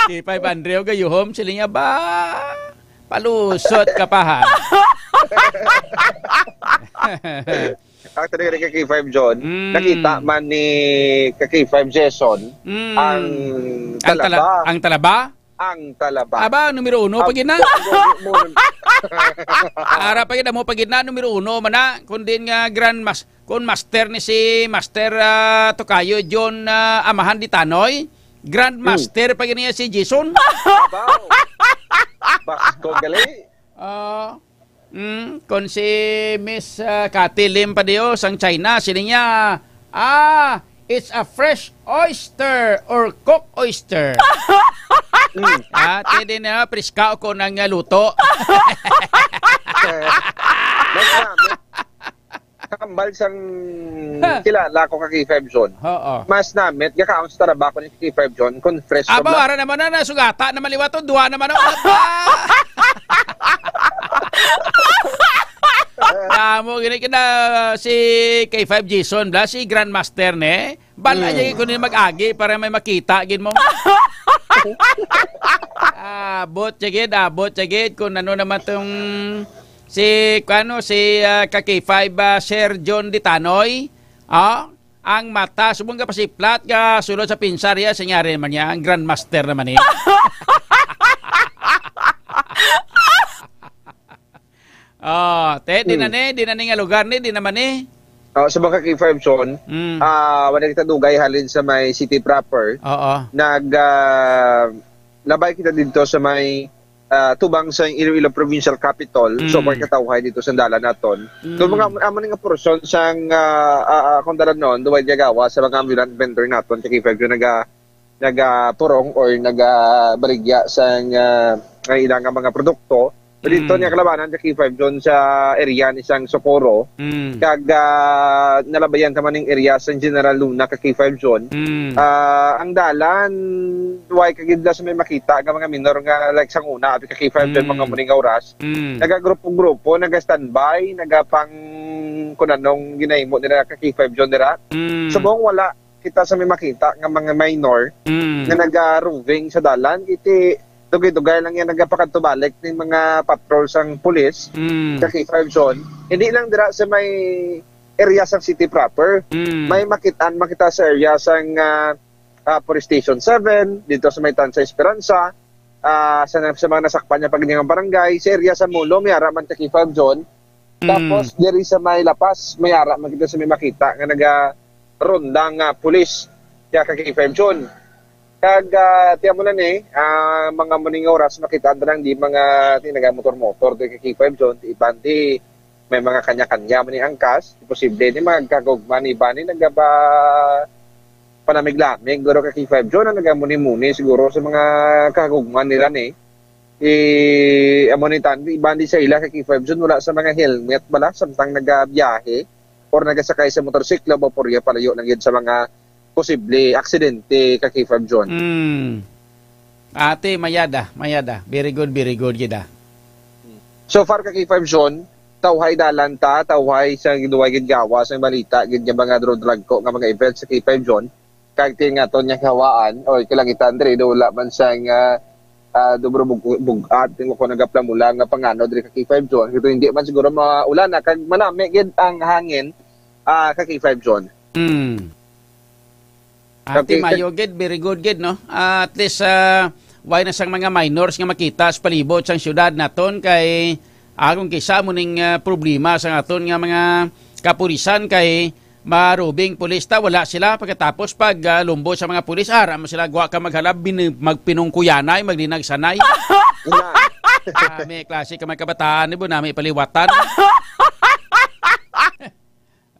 Si Five Andrew gayuhom, sila niya ba? Palusot ka pa, ha? Actually, kay K five John, Mm. nakita man ni ka K five Jason Mm. ang Ang tala-, talaba. ang talaba? Ang talaba. Aba, numero uno pa Ang gid na. Ara pa gid mo pa gid na, numero uno man na. Kung din nga Grand Mas-, kung master ni si Master, ah, Tokayo John, ah, Amahan di Tanoy, Grand Hmm. Master pa gid niya si Jason. Abaw. Basko gali. Ah, mm, kon si Miss, ah, Cathy Lim Padeo sang China, sini niya, "Ah, it's a fresh oyster or cook oyster." Mm. Ah, pwede na, priska o kon ang, ah, luto. Mas namit. Kambal sang Ha. kilala ko ka K five John. Oo. Mas namit, gakaon sa trabaho ni K five John, kung fresh Aba, sobra. Wala naman na, nasugata naman liwat to, duha naman ako. Aba! Amo, gini ka na si K five Jason, bla, si Grandmaster, ne? Bala Hmm. niya kung mag-agi para may makita, gid mo. Abot siya gid, abot siya gid kung ano naman tong si, ano, si, ah, ka K five, ah, Sir John Ditanoy. Ah, ang mata, subong ka pasiplat ka sulod sa pinsar, ya, sinyari naman niya, ang Grandmaster naman, eh. Oh, te, di na Hmm. ni, di na ni nga lugar ni, di naman ni. Oh, sa mga K five John, Mm. ah, wala kita dugay halin sa may city proper. Oo. Nag, ah, labay kita dito sa may, ah, tubang sa Iloilo Provincial Capitol. Mm. So, may katawhay dito sa dalan naton. Mm. So, mga, amo ni nga portion sang, ah, ah, ah, kung dalan noon, duway gagawa sa mga ambulant vendor naton, sa K five John, naga, nagapurong or nagabaligya sang, ah, nga ila nga mga produkto. So, dito Mm. niya kalabanan sa K five John sa area ni sang Socorro. Mm. Kag, ah, nalabayan ka man ning area sa General Luna ka K five John. Mm. Ah, ang dalan, way ka gid sa may makita nga mga minor nga, like, sang una, abi ka K five John, Mm. mga muning oras. Mm. Nagagrupo-grupo, naga-standby, nagapang kung anong ginahimo nila ka K five John dira. Mm. Subong wala kita sa may makita nga mga minor Mm. nga naga-roving sa dalan, iti dugay-dugay lang yan nagapakadto-balik ning mga patrol sang pulis Mm. sa K five John. Hindi lang dira sa may area sang city proper. Mm. May makitaan, makita sa area sang, ah, ah, Police Station seven, dito sa may Tansa Esperanza, ah, sa, sa mga nasakpan niya pag nga barangay, sa area sa Molo, may ara man ka K five John. Mm. Tapos, diri sa may Lapas, may ara man kita sa may makita nga naga-ronda nga pulis, kaya ka K five John. Kag, ah, tiyan mo na ni, ah, mga muning oras, makita na lang di mga, di nagamotor-motor, di ka K five John, di iban di, may mga kanya-kanya man ni angkas, posible ni magkagugma ni iban ni nagaba-, panamig-lamig, guro ka K five John, ang nagamuni-muni siguro sa mga kagugma nila ni. Eh, amo ni tan-, iban di sa ila ka K five John, wala sa mga helmet bala, samtang nagabiyahe or nagasakay sa motorsiklo, ba purya palayo lang yun sa mga posible aksidente ka K five John. Mm. Ate, mayada, mayada. Very good, very good, gid, ah. So far ka K five John, tawhay dalan ta, tawhay sa giduway gid gawas ang balita, gid nga mga drone dragko nga mga events sa K five John. Kag ti nga ton nga hawaan, oy, kalangitan diri, do wala man sang, ah, ah, dubro bug-, bug-at, tingko ko nagaplamula nga pangano diri ka K five John. Kito hindi man siguro maulan na, kag manami gid ang hangin, ah, ka K five John. Mm. Ate, okay, mayo gid, very good gid, no? Ah, at least, ah, way na sang mga minors nga makita sa palibot sang syudad naton kay, ah, kung kisa mo ning, ah, problema sa aton nga mga kapulisan kay marubing pulis ta, wala sila. Pagkatapos pag, ah, lumbo sa mga pulis, ara mo sila, gwa ka maghalab, bin-, magpinungkuyanay, maglinagsanay. Wala. Ah, may klase ka mga kabataan, di ba, na may paliwatan?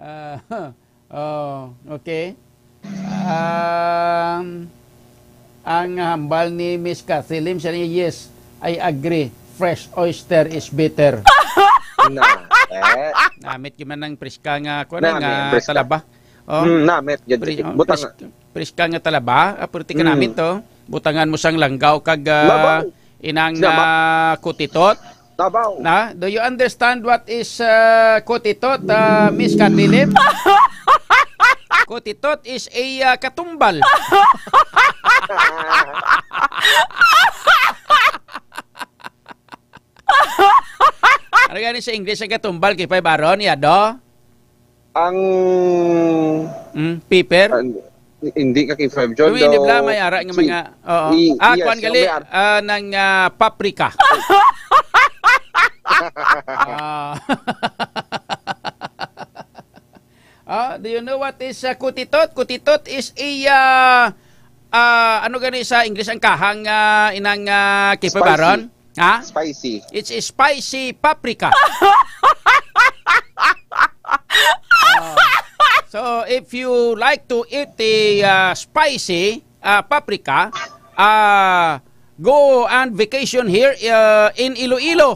Ah, oh, okay. Um, ang hambal ni Miss Cathy Lim, siya niya, "Yes, I agree. Fresh oyster is better." Na, eh. Namit gyud man ang preska nga, kuwan, Namit, nga preska. talaba. Oh. Mm, namit, gyud. Pre-, oh, Butang pres-, preska nga talaba, ah, pwerte ka Mm. namit to. Butangan mo sang langgaw kag, ah, Babaw. inang, Sinama. ah, kutitot. Tabaw. Na, do you understand what is, uh, kutitot, uh, Miss Cathy Lim? Kutitot is a, uh, katumbal. Ano gani sa English ang katumbal, K five Aaron? Yado? Ang Mm, pepper? Ah, hindi ka K five John, Yung hindi daw bla, may ara nga si-, mga, oo. i-, Ah, yes, kwan gali, may ar- ah, nang, ah, paprika. Ah. Ah, do you know what is, ah, kutitot? Kutitot is a, ah, ah, ano gani sa English ang kahang, ah, inang, ah, K five Spicy. Aaron? Ha? Spicy. It's a spicy paprika. Oh. So, if you like to eat the, uh, spicy, uh, paprika, uh, go and vacation here, uh, in Iloilo.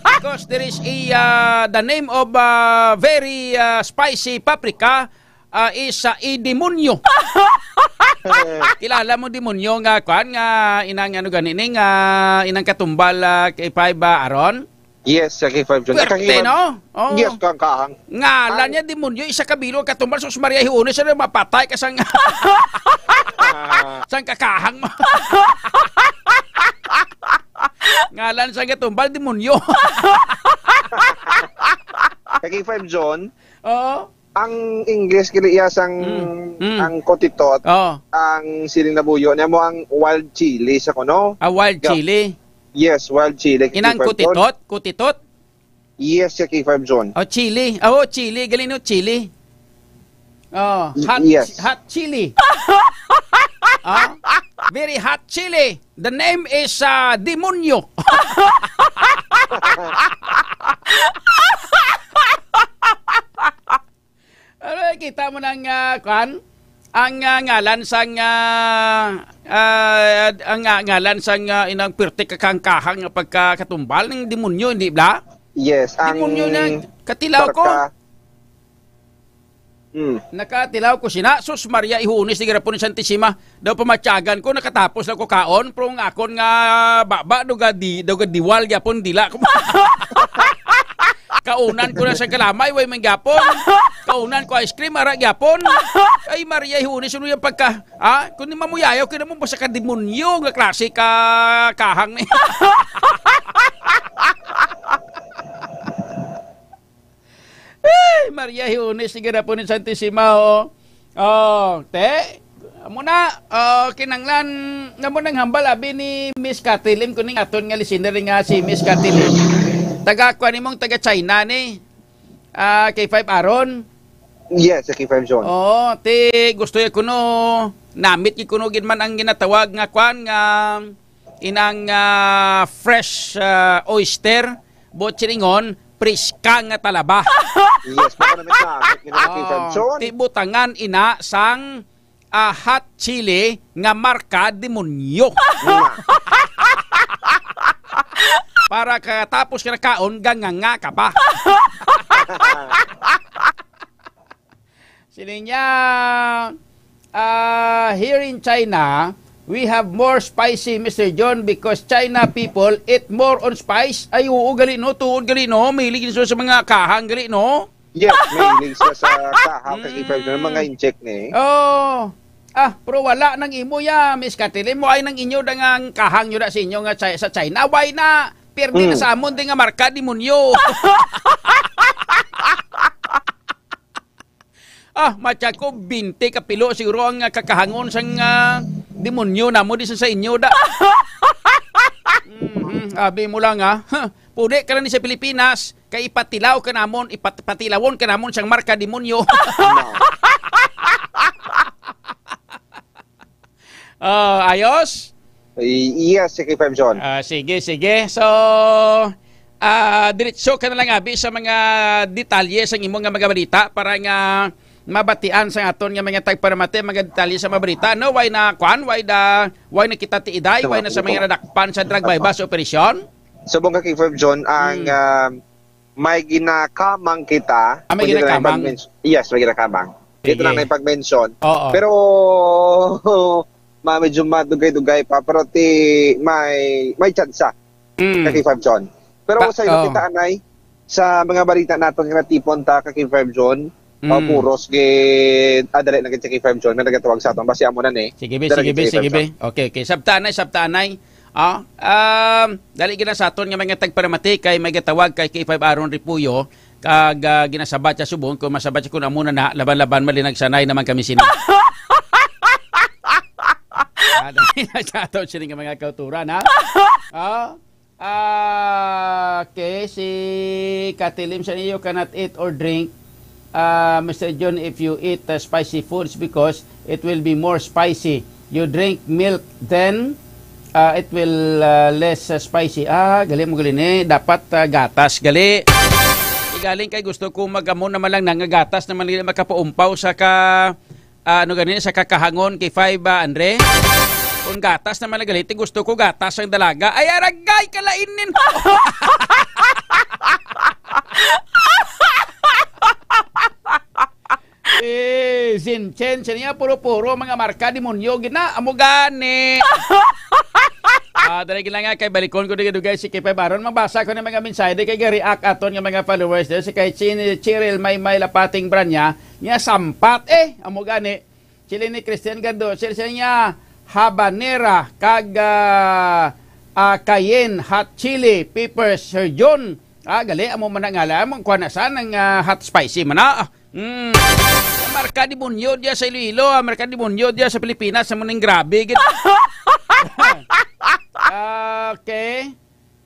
Because there is a, uh, the name of, uh, very, uh, spicy paprika, ah, is, ah, i demonyo. Kilala mo demonyo nga, kwan, nga inang ano gani ni, nga inang katumbal, ah, K five, ah, Aaron? Yes, sa K five John. Puwerte, Kahimag-, no? Oo. Yes, kang kahang. Ngalan Ang niya demonyo, isa ka bilog katumbal, sus Maria, hiuno siya na mapatay ka sang, Ah. sang kakahang mo. Ngalan sa katumbal, demonyo. Sa K five John, Oo. Ang English, kini iya sang Mm, mm. ang kotitot, Oh. ang siling na buyo niya mo ang wild chili sa kuno. Ah, wild Ga- chili. Yes, wild chili, Inang K five John. Kotitot? Kotitot? Yes, sa K five John. Oh, chili. Ah, oh, chili. Galing, no? Chili. Oh, Y-, hot, yes. Hot chili. Ah? Very hot chili. The name is, ah, Demonyo. Ano, kita mo nang, ah, kwan? Ang, ah, ngalan sang, ah, ah, ang, ah, ngalan sang, ah, inang pirti kakangkahang nga pagkakatumbal ng demonyo, hindi bla? Yes, ang Demonyo na, katilaw ko. barka. Hmm. Nakatilaw ko sina, sus Maria, ihunis ni garapon ni Santisima. Daw pamatyagan ko, nakatapos lang ko kaon, pero ang akon nga baba, daw ga di-, daw ga diwal gyapon, dila ko. Kaunan ko na sa kalamay, way man gyapon. Kaunan ko ice cream, ara gyapon. Ay, Maria, ihunis, ano yung pagka, ha? Kung di mamuyayaw, kaya mo basta ka demonyo nga klase ka kahang ni. Maria Hiones, sige na po ni Santissima, oh. Oh, te, amo na, oh, kinanglan, nga mo nang hambal, abi ni Miss Cathy Lim, kuning aton nga listener nga si Miss Cathy Lim. Taga, kuan nimong taga China ni, ah, K five Aaron. Yes, sa K five Zone. Oo, ti gusto ya kuno, namit gid kuno gid man ang ginatawag nga kwan, nga inang, ah, fresh, ah, oyster, buot silingon, priska nga talaba. Yes, baka naman sa amin, ginawa kay Oo, Samson. Ti butangan ina sang, ah, hot chili nga marka demonyo. Nga. Para katapos ka nakaon, ganganga ka pa. Siling niya, ah, "Here in China, we have more spicy, Mister John, because China people eat more on spice." Ay, oo, gali, no? Tuod, gali, no? Mahilig sila sa mga kahang, gali, no? Yes, mahilig sila sa kahang, kasi Mm. pwede na mga inject na eh. Oh. Ah, pero wala nang imo ya, Miss Kathleen. Mo ay nang inyo dangang kahang nyo na sa inyo nga Chi-, sa China. Why na? Pirmi na Mm. sa amon, di nga marka, demonyo. Ah, matya ko, binte ka pilo siguro ang, ah, kakahangon sang, ah, demonyo namo di sa, sa inyo da. Mhm, abi mo lang, ah. Huh, pudi ka lang ni sa Pilipinas, kay ipatilaw ka namon, ipat-, patilawon ka namon sang marka demonyo. No. Ah, ayos? Y-, yes, sige, Five John. Ah, sige, sige. So, ah, diretso ka na lang, abi, sa mga detalye sa imong nga mga balita para nga mabatian sa aton nga mga tagparamati, mga detalye sa mga balita, no? Why na, kwan? Why da, why na kita tiiday? Why na sa mga nadakpan sa drug buy-bust operasyon? Subong ka kay Five John, ang, Hmm. ah, may ginakamang kita. Ah, may Pwede na ginakamang? ipag-mention. Yes, may ginakamang. Dito Sige. lang na ipag-mention. Oo. Pero, ma-, medyo madugay-dugay pa, pero ti-, may, may tsansa. Mm. Kaki Five John. Pero Pa-, sa ilo oh. kita, anay, sa mga balita naton nga natipon ta, Kaki Five John, Mm. uh, puros gid, ah, dali lang gid, Kaki Five John, may nagatawag sa aton. Basi amo na ni. Sige, be, Dali sige, gid, be, Kaki sige, Five be. John. Okay, okay. Sabtanay, sabtanay. Ah, um, dali gina sa aton nga mga tagparamati kay may gatawag kay K five Aaron Ripuyo, kag, ah, ginasabat siya subong, kung masabat siya kung amo na na, laban-laban, malinagsanay naman kami sini. Ah, dali na sa aton sini nga mga kauturan, ha? Ah, ah, okay, si Katilim sa niyo cannot eat or drink. Ah, Mister John, if you eat, uh, spicy foods because it will be more spicy. You drink milk, then, uh, it will, uh, less, uh, spicy. Ah, gali mo gali ni. Dapat, uh, gatas, gali. Igaling kay gusto ko magamo naman lang na nga gatas naman gali makapaumpaw sa ka, ah, ano gani, sa kakahangon kay Five, ah, Andre. Kung gatas naman lang gali, ti gusto ko gatas ang dalaga. Ay, aragay, kalainin. Eh, Zinchen, siya niya, puro-puro, mga marka, demonyo, gina, amo gani. Ah, dali gila nga, kay balikon ko, dugay-dugay, si Kipay Baron, mabasa ko ng mga mensahe, di kay ga-react aton nga mga followers, di, si kay Chin-, Cheryl May May Lapating Branya, niya sampat, eh, amo gani. Chile ni Christian Gando, siya, siya niya, habanera, kag, ah, ah, cayenne, hot chili, pepper, Sir John. Ah, gali, amo man ang ngala, amo, kuha na sa, ng, ah, hot spicy man na. Ah, Mm. Marka demonyo diya sa Iloilo, ah, marka demonyo diya sa Pilipinas, amo ning grabe gid. Okay.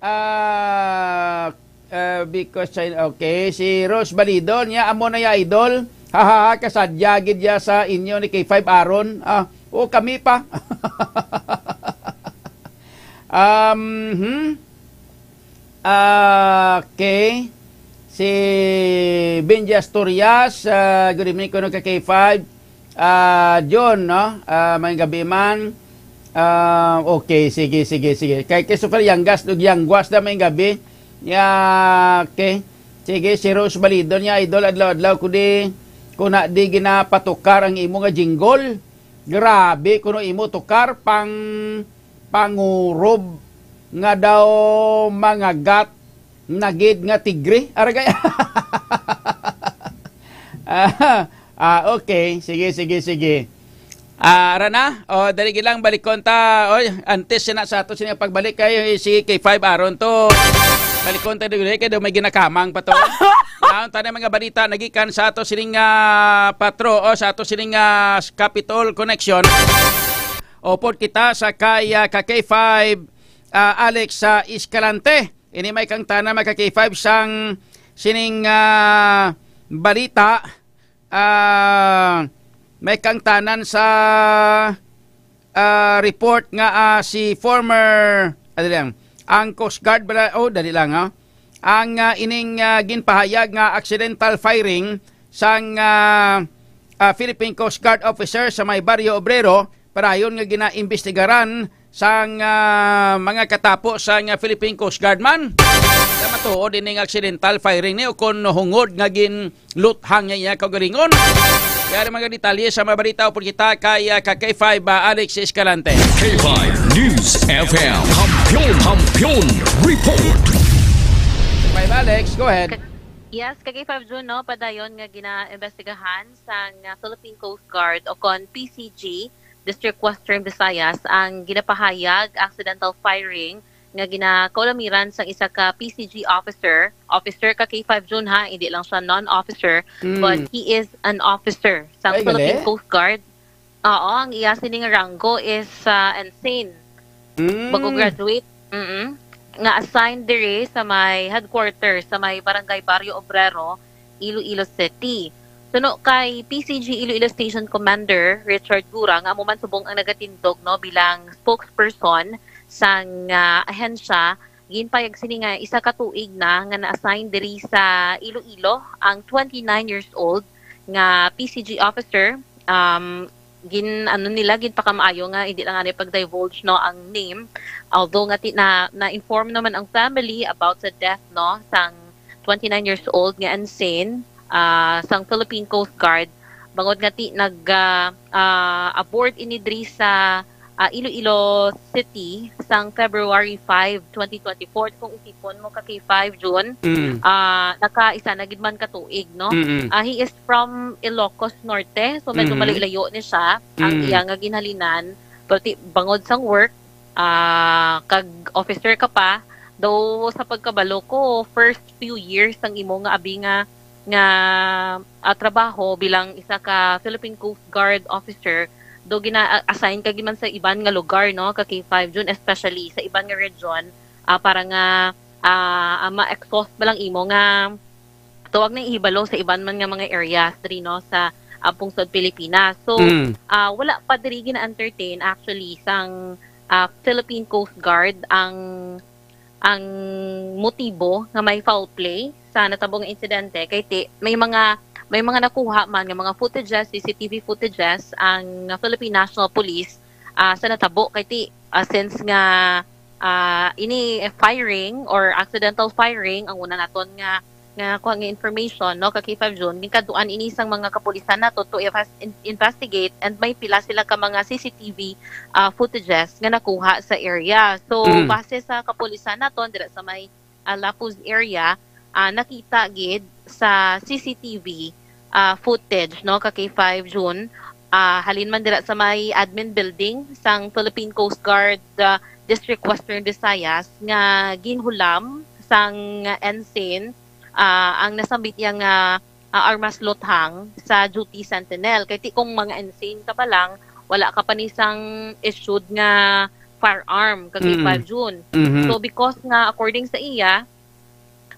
Ah, ah, because China, okay, si Rose Balidon, niya, amo na ya, idol. Ha, ha, ha, kasadya gid ya sa inyo ni K five Aaron. Ah, o kami pa. Um, hmm? Ah, okay. Si Benji Asturias, ah, good evening kuno ka K five. Ah, John, no? Ah, may gabi man. Ah, okay, sige, sige, sige. Kay Christopher Yangas, ug Yangwas na may gabi. Ya, okay. Sige, si Rose Balidon niya, idol, adlaw-adlaw ko di, ko na di ginapatukar ang imo nga jingle. Grabe, kuno imo tukar pang pangurob nga daw mangagat na gid nga tigre. Aragay. Ah, ah, okay. Sige, sige, sige. Ah, ara na. O, dali lang, balikon ta. Oy, antes siya na sa ato siya pagbalik kay si K five Aaron to. Balikon ta dili kay daw may ginakamang pa to. Ang tanang mga balita nagikan sa ato sining, ah, patro o sa ato sining, ah, Capitol Connection. Upod kita sa kay, ah, ka K five, ah, Alex, ah, Escalante. Ini may kang tanan, mga ka K five, sang sining, ah, balita. Ah, may kang tanan sa, ah, report nga, ah, si former, ah, dali lang, ang Coast Guard bala, oh, dali lang, ha. Ang, ah, ining, ah, ginpahayag nga accidental firing sang, ah, ah, Philippine Coast Guard officer sa may Barrio Obrero, padayon nga ginaimbestigaran sang, ah, mga katapo sang, ah, Philippine Coast Guard man. Sa matuod ining accidental firing ni o kon hungod nga ginluthang niya iya kaugalingon. Yari mga detalye sa mga balita upod kita kay, ah, ka K five, ah, Alex Escalante. K five News F M. Kampiyon, Kampiyon Report. Five Alex, go ahead. Ka-, yes, ka K five June, no, padayon nga ginaimbestigahan sang, ah, Philippine Coast Guard o kon P C G, District Western Visayas, ang ginapahayag accidental firing nga ginakaulamiran sang isa ka P C G officer. Officer ka K five June, ha, hindi lang siya non-officer, Mm. but he is an officer sang Ay, gali. Philippine Coast Guard. Oo, ang iya sining ranggo is, ah, ensign. Mm. Bago graduate, mm, nga assigned diri sa may headquarters sa may Barangay Barrio Obrero, Iloilo City. Suno kay P C G Iloilo Station Commander Richard Gura, nga amo man subong ang nagatindog, no, bilang spokesperson sang, ah, ahensya, ginpayag sini nga isa ka tuig na nga na-assign diri sa Iloilo ang twenty-nine years old nga P C G officer. Um, gin, ano nila, ginpakamaayo nga hindi lang ani pag-divulge, no, ang name. Although nga ti-, na, na-inform naman ang family about sa death, no, sang twenty-nine years old nga ensign, ah, sang Philippine Coast Guard, bangod nga ti-, nag, ah, ah, aboard ini diri sa, ah, Iloilo City sang February five, twenty twenty-four. Kung isipon mo ka K five June, Mm. ah, naka isa na gid man ka tuig, no? Mm-mm. Ah, he is from Ilocos Norte, so medyo Mm-hmm. malayo-layo ni siya. Ang Mm. iya nga ginhalinan, pero ti-, bangod sang work, ah, kag officer ka pa, though sa pagkabalo ko, first few years ang imo nga abi nga, nga, ah, trabaho bilang isa ka Philippine Coast Guard officer, do gina-assign ka gid man sa iban nga lugar, no, ka K five June, especially sa iban nga region, ah, para nga, ah, ah, ma-exhaust ba lang imo nga tawag na ihibalo sa iban man nga mga areas diri, no, sa, ah, pungsod Pilipinas. So, Mm. ah, wala pa diri gina-entertain actually sang, ah, Philippine Coast Guard ang, ang motibo nga may foul play sa natabo nga insidente. Kay ti-, may mga, may mga nakuha man nga mga footages, C C T V footages ang Philippine National Police, ah, sa natabo. Kay ti-, ah, since nga, ah, ini firing or accidental firing ang una naton nga, nga kuha nga information, no, ka K five June, ginkadtuan ini sang mga kapulisan nato to invest-, in-, investigate, and may pila sila ka mga C C T V, ah, footages nga nakuha sa area. So, Mm. base sa kapulisan naton dira sa may, ah, Lapuz area, ah, nakita gid sa C C T V, ah, footage, no, ka K five June, ah, halin man dira sa may admin building sang Philippine Coast Guard, ah, District Western Visayas nga ginhulam sang ensign, ah, ang nasambit iya nga, ah, armas luthang sa duty sentinel. Kay ti kung mga ensign ka pa lang, wala ka pa ni sang issued nga firearm ka Mm. K five June. Mhm. So, because nga, according sa iya,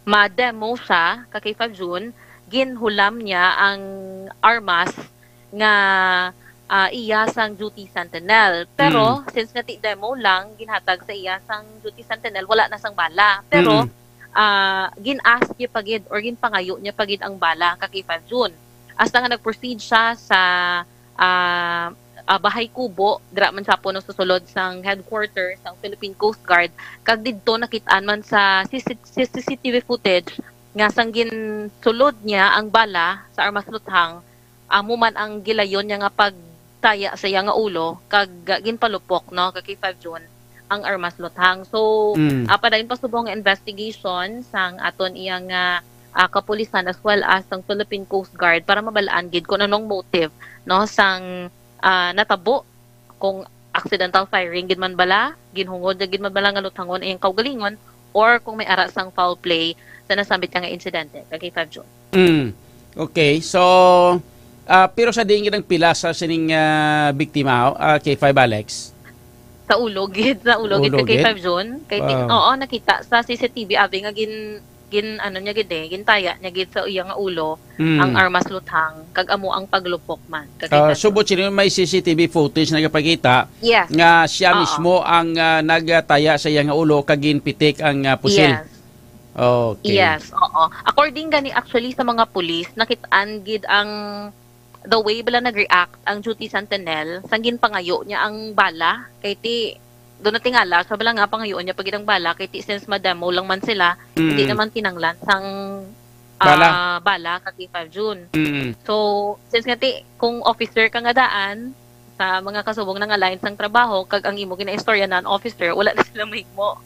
ma-demo siya ka K five June, ginhulam niya ang armas nga, ah, iya sang duty sentinel. Pero, Mm. since nga ti-, demo lang, ginhatag sa iya sang duty sentinel, wala na sang bala. Pero, Mm. ah, gin-ask niya pa gid or ginpangayo niya pa gid ang bala ka K five June. Hasta nga nag-proceed siya sa, ah, ah, Bahay Kubo, dira man siya po, no, sa sulod sang headquarters sang Philippine Coast Guard, kag didto nakit-an man sa C C, C C T V footage nga sang ginsulod niya ang bala sa armas luthang, amo man ang gilayon niya nga pagtaya sa iya nga ulo, kag ginpalupok, no, ka K five June ang armas luthang. So, Mm. ah, padayon pa subong nga investigation sang aton iya nga, ah, kapulisan as well as sang Philippine Coast Guard para mabal-an gid kung anong motive, no, sang, ah, natabo, kung accidental firing gid man bala, ginhungod na gid man bala nga luthangon ang kaugalingon, or kung may ara sang foul play sa nasambit nga insidente ka K five June. Hmm. Okay, so, ah, pero sa diin gid ang pila sa sining, ah, biktima, ah, K five Alex? Sa ulo gid, sa ulo gid, Ulo ka gid? K five June. Kay ti-, Wow. oo, nakita sa C C T V, abi nga gin-, gin-, ano niya gid eh, gintaya niya gid sa iya nga ulo Hmm. ang armas luthang, kag amo ang paglupok man, ka K five Ah, June. subot sino may C C T V footage nagapakita Yes. nga siya Oo. mismo ang, ah, nagtaya sa iya nga ulo kag ginpitik ang, ah, pusil? Yes. Okay. Yes, oo. According gani actually sa mga pulis, nakit-an gid ang the way bala nag-react ang duty sentinel sang ginpangayo niya ang bala. Kay ti, doon natingala, sa bala nga pangayoon niya pa gid ang bala, kay ti, since mademo lang man sila, hindi Mm. naman kinanglan sang, Bala. ah, bala ka K five June. Mm. So, since nga ti, kung officer ka nga daan, sa mga kasubong na nga line sang trabaho, kag ang imo ginaistorya na ang officer, wala na sila mahimo.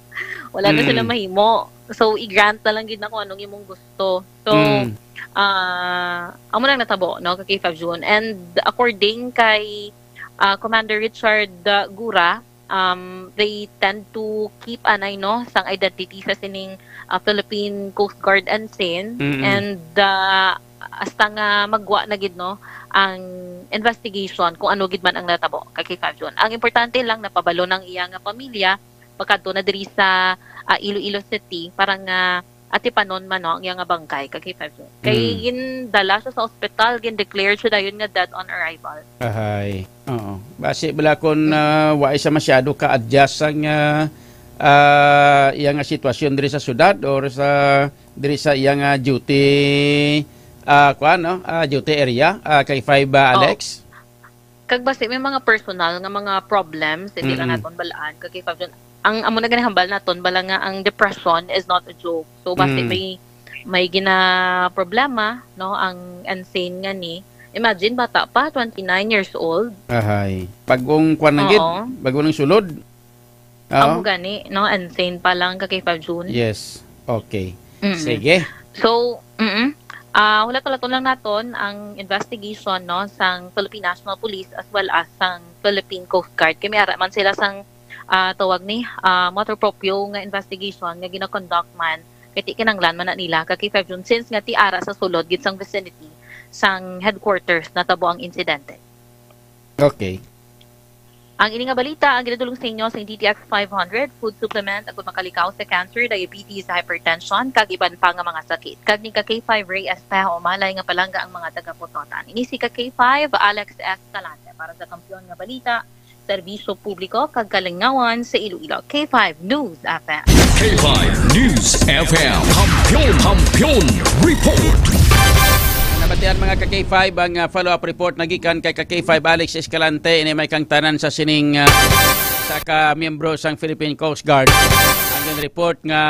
Wala na sila Mm. mahimo. So, i-grant na lang gid na kung anong imong gusto. So, Mm. ah, amo nang natabo, no, ka K five June. And according kay, ah, Commander Richard, ah, Gura, um, they tend to keep an eye, no, sang identity sa sining, ah, Philippine Coast Guard ensign. Mm-mm. And, ah, hasta nga magwa na gid, no, ang investigation kung ano gid man ang natabo, ka K five June. Ang importante lang, napabalo ng iya nga pamilya, pagkadto na diri sa, ah, Iloilo City para nga atipanon man, no, ang iya nga bangkay, ka K five June. Kay Mm. gindala siya sa ospital, gin-declare siya dayon nga dead on arrival. Ahay. Oo. Basi bala kung, Mm. ah, wa siya masyado ka-adjust sang, ah, ah, iya nga sitwasyon diri sa syudad or sa, diri sa iya nga duty, ah, kuwan, no? Ah, duty area, ah, kay five, ah, Oo. Alex? Kag basi may mga personal nga mga problems, hindi lang Mm. naton balaan, ka K five June. Ang amo na gani hambal naton bala nga ang depression is not a joke. So, basi Mm. may, may ginaproblema, no, ang ensign nga ni. Imagine, bata pa, twenty-nine years old. Ahay. Bagong kwan na gid, Oo. bagong nang sulod. Oo. Amo gani, no? Ensign pa lang ka K five June. Yes. Okay. Mm-mm. Sige. So, mm-mm. Ah, hulat-hulaton lang naton ang investigation, no, sang Philippine National Police as well as sang Philippine Coast Guard. Kay may ara man sila sang, ah, tawag ni, ah, motu proprio nga investigation nga gina-conduct man. Kay ti kinanglan man na nila ka K five June since nga ti ara sa sulod gid sang vicinity sang headquarters natabo ang insidente. Okay. Ang ini nga balita ang ginadulong sa inyo sa D T X five hundred, food supplement, agud makalikaw sa cancer, diabetes, hypertension, kag iban pa nga mga sakit. Kag ni ka K five Ray Espejo, malay nga palangga ang mga taga-Pototan. Ini si ka K five, Alex Escalante, para sa Kampiyon nga Balita, Serbisyo Publiko, kag Kalingawan sa Iloilo. K five News F M. K five News F M. Kampiyon, Kampiyon Report. Nabatian, mga ka K five, ang, ah, follow-up report na gikan kay ka K five Alex Escalante, ini may kangtanan sa sining, ah, sa ka miyembro sang Philippine Coast Guard. Ang report nga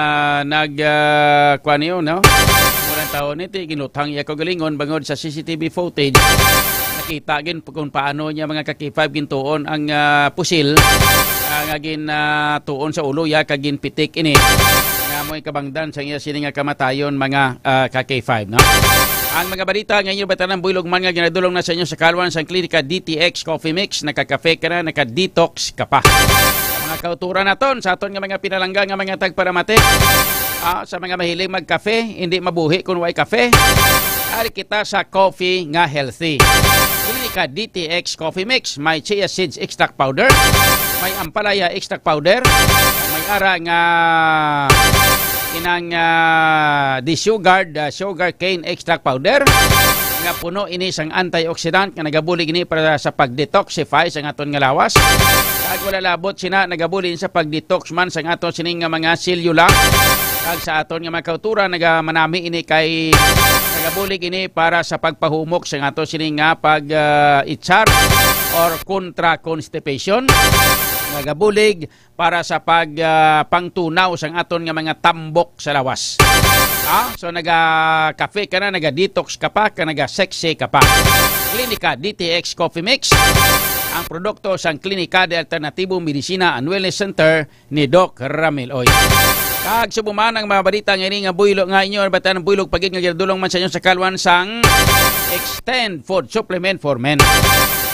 nag, ah, kuwan niyo, no? Murang taon ni ti, ginuthang iya kaugalingon bangod sa C C T V footage. Nakita gid kung paano niya, mga ka K five, gintuon ang, ah, pusil, ah, nga gin, ah, tuon sa ulo iya kag ginpitik ini. Nga mo'y kabangdan sa iya sini nga kamatayon, mga, ah, ka K five, no? Ang mga balita nga inyo batanan buylog man nga ginadulong na sa inyo sa kalwan sang Klinika D T X Coffee Mix, nakakafe ka na, naka-detox ka pa. Sa mga kauturan naton, sa aton nga mga pinalangga nga mga tagparamati, ah, sa mga mahilig magkafe, hindi mabuhi kung way kafe. Ari kita sa coffee nga healthy. Pili ka D T X Coffee Mix, may chia seeds extract powder, may ampalaya extract powder, may ara nga inang, ah, desugared, ah, sugar cane extract powder nga puno ini sang antioxidant nga nagabulig ini para sa pag-detoxify sa aton nga lawas. Kag wala labot sina, nagabulig sa pag-detox man sa aton sining nga mga selula. Kag sa aton nga mga kauturan, nagamanami ini kay nagabulig ini para sa pagpahumok sa aton sining nga pag, ah, itsar or kontra constipation. Nagabulig para sa pag, ah, pangtunaw sang aton nga mga tambok sa lawas. Ah, so naga-kafe ka na, naga-detox ka pa, ka naga-sexy ka pa. Klinika D T X Coffee Mix, ang produkto sang Klinika de Alternativo Medicina and Wellness Center ni Doc Ramil Oy. Kag subong man ang mga balita nga ini nga buylo nga inyo, batan buylog pa gid nga ginadulong man sa inyo sa kalwan sang Extend Food Supplement for Men.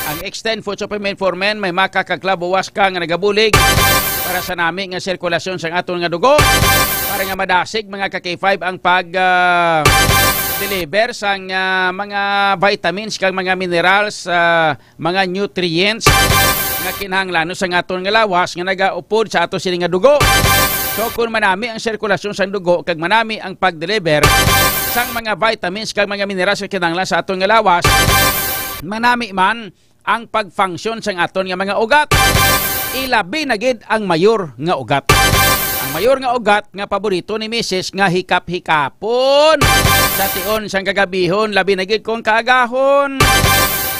Ang Extend Food Supplement for Men may maka kag clavo huasca nga nagabulig para sa nami nga sirkulasyon sang aton nga dugo, para nga madasig, mga ka K five, ang pag, ah, deliver sang, ah, mga vitamins kag mga minerals, ah, mga nutrients nga kinahanglanon sang aton nga lawas nga nagaupod sa ato sini nga dugo. So, kung manami ang sirkulasyon sang dugo kag manami ang pag-deliver sang mga vitamins kag mga minerals nga kinahanglan sa aton nga lawas, manami man ang pag-function sang aton nga mga ugat. Ilabi na gid ang mayor nga ugat. Ang mayor nga ugat nga paborito ni misis nga hikap-hikapon sa tion sang kagabihon, labi na gid kung kaagahon.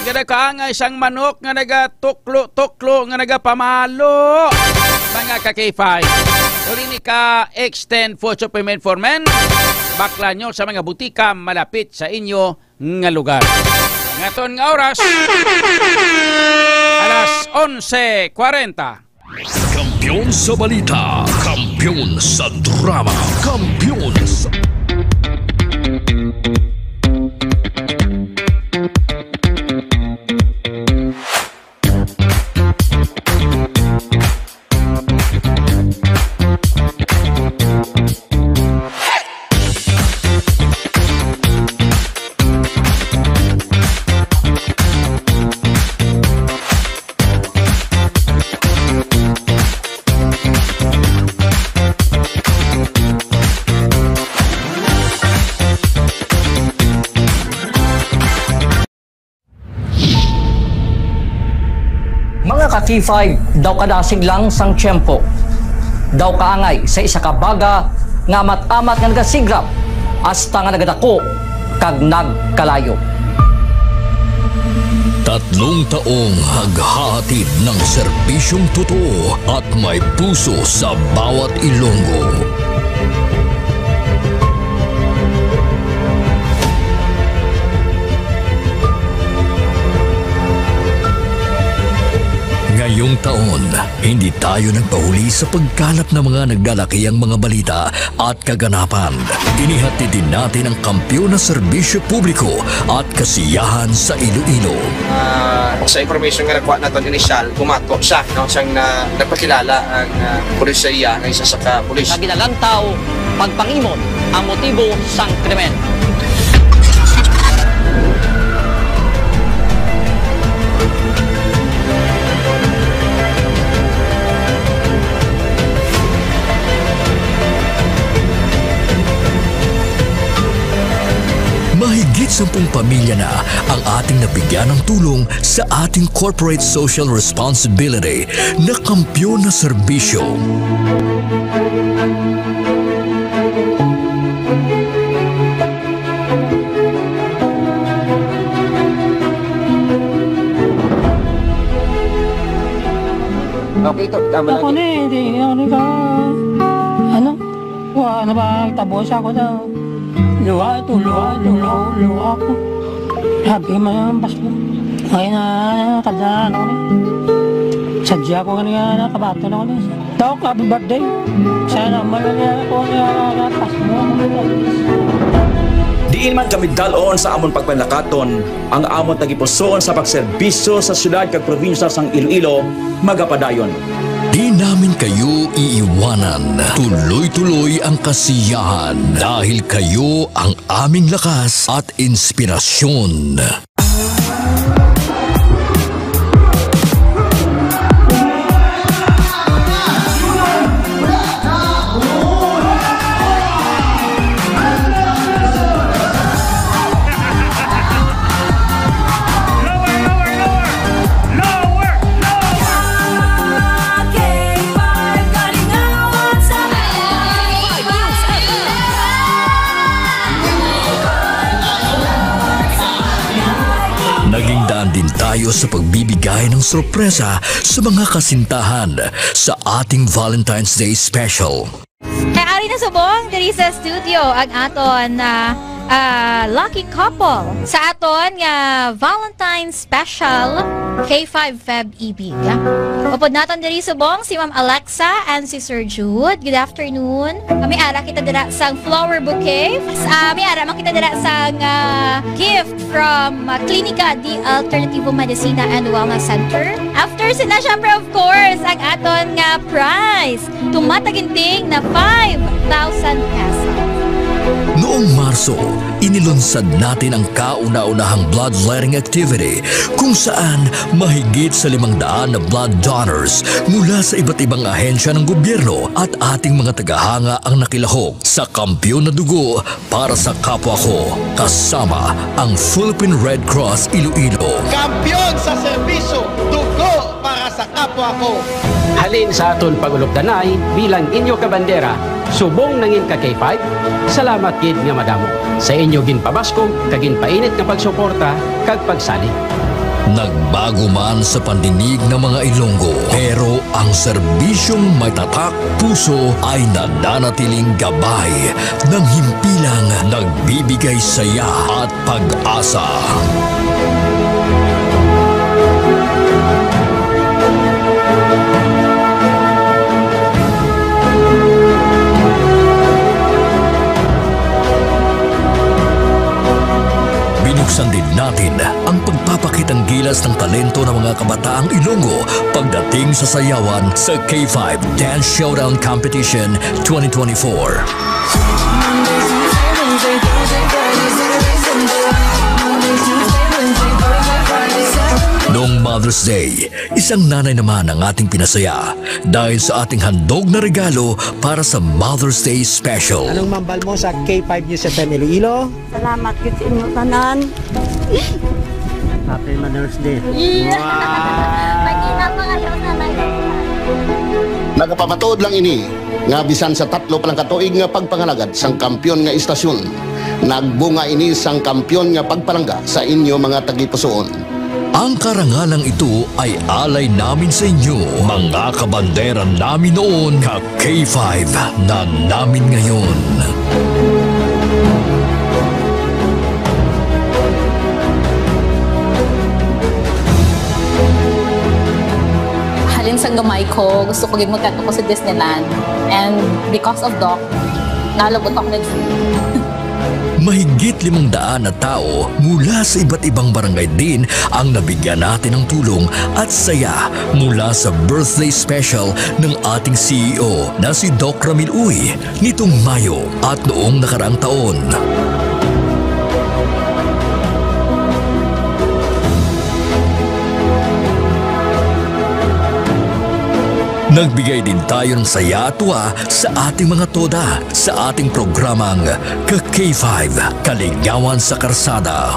Nga nagkaangay sang manok nga nagatuklo-tuklo, nga nagapamalo. Mga ka-K five, uli ni ka extend food supplement for men. Bakla nyo sa mga butika malapit sa inyo nga lugar. Ang aton nga oras, alas onse kwarenta. Kampiyon sa balita, kampiyon sa drama, kampiyon sa Mga ka-K five, daw kadasig lang sang tiyempo. Daw kaangay sa isa ka baga nga amat-amat nga nagasigrap hasta nga nagadako kag nagkalayo. Tatlong taong naghahatid ng serbisyong totoo at may puso sa bawat Ilonggo. Ngayong taon, hindi tayo nagpahuli sa pagkalat ng mga nagdadakihang mga balita at kaganapan. Inihatid din natin ang kampiyon na serbisyo publiko at kasiyahan sa Iloilo. Ah, sa information nga nakuha naton inisyal, bumato siya, no, siyang na, nagpakilala ang, ah, pulis sa iya nga isa sa ka pulis. Nga ginalantaw, pagpangimot ang motibo sang krimen. Mahigit sampung pamilya na ang ating nabigyan ng tulong sa ating corporate social responsibility na kampiyon na serbisyo. Okay, to, tama Ako lang. Ni, hindi ako ni ka, ano? Wa na ba tabo sa ako daw? Luha ito, luha, luha, luha ako. Sabi man ang Pasko. Ngayon na, kada ano ni. Sadya ko nga nga nakabato na ako ni. Dok, happy birthday. Sana man lang yan ako nga nakapas mo. Diin man kami dalon sa amon pagpanakaton, ang amon tagipusoon sa pagserbisyo sa syudad kag probinsya sang Iloilo magapadayon. Di namin kayo iiwanan. Tuloy-tuloy ang kasiyahan dahil kayo ang aming lakas at inspirasyon. Lower, lower, lower! Lower, lower! Naging daan din tayo sa pagbibigay ng sorpresa sa mga kasintahan sa ating Valentine's Day special. Kay ari na subong diri sa studio ang aton, ah, ah, lucky couple sa aton nga Valentine's Special K five Feb Ibig. Upod naton diri subong si Ma'am Alexa and si Sir Jude. Good afternoon. Kami ara kita dira sang flower bouquet. Ah, may ara man kita dira sang, ah, gift from, ah, Klinika de Alternativo Medicina and Wellness Center. After sina, syempre, of course, ang aton nga prize. Tumataginting na five thousand pesos. No Noong Marso, inilunsad natin ang kauna-unahang bloodletting activity, kung saan mahigit sa limang daan na blood donors mula sa iba't ibang ahensya ng gobyerno at ating mga tagahanga ang nakilahok sa Kampiyon na Dugo para sa Kapwa Ko, kasama ang Philippine Red Cross Iloilo. Kampiyon sa serbisyo, dugo para sa kapwa ko. Halin sa aton pag-ulupdanay bilang inyo kabandera, subong nangin ka K five, salamat gid nga madamo sa inyo ginpabaskog kag ginpainit nga pagsuporta kag pagsalig. Nagbago man sa pandinig ng mga Ilonggo, pero ang serbisyong may tatak puso ay nananatiling gabay ng himpilang nagbibigay saya at pag-asa. Binuksan din natin ang pagpapakitang gilas ng talento ng mga kabataang Ilonggo pagdating sa sayawan sa K five Dance Showdown Competition twenty twenty-four. Noong Mother's Day, isang nanay naman ang ating pinasaya dahil sa ating handog na regalo para sa Mother's Day Special. Anong mambal mo sa K five News F M Iloilo? Salamat gid sa inyo tanan. Happy Mother's Day. Yes. Wow! Magina pa kayo sa live. Nagapamatuod lang ini nga bisan sa tatlo pa lang ka tuig nga pagpangalagad sang kampiyon nga istasyon, nagbunga ini sang kampiyon nga pagpalangga sa inyo mga tagipusoon. Ang karangalang ito ay alay namin sa inyo, mga kabandera namin noon, ka K five na namin ngayon. Halin sang gamay ko, gusto ko gid magkadto ko sa Disneyland. And because of Doc, nalabot ako nag-free. Mahigit limang daan na tao mula sa iba't ibang barangay din ang nabigyan natin ng tulong at saya mula sa birthday special ng ating C E O na si Doc Ramil Uy nitong Mayo at noong nakaraang taon. Nagbigay din tayo ng saya at tuwa sa ating mga toda sa ating programang Ka K five, Kaligawan sa Karsada.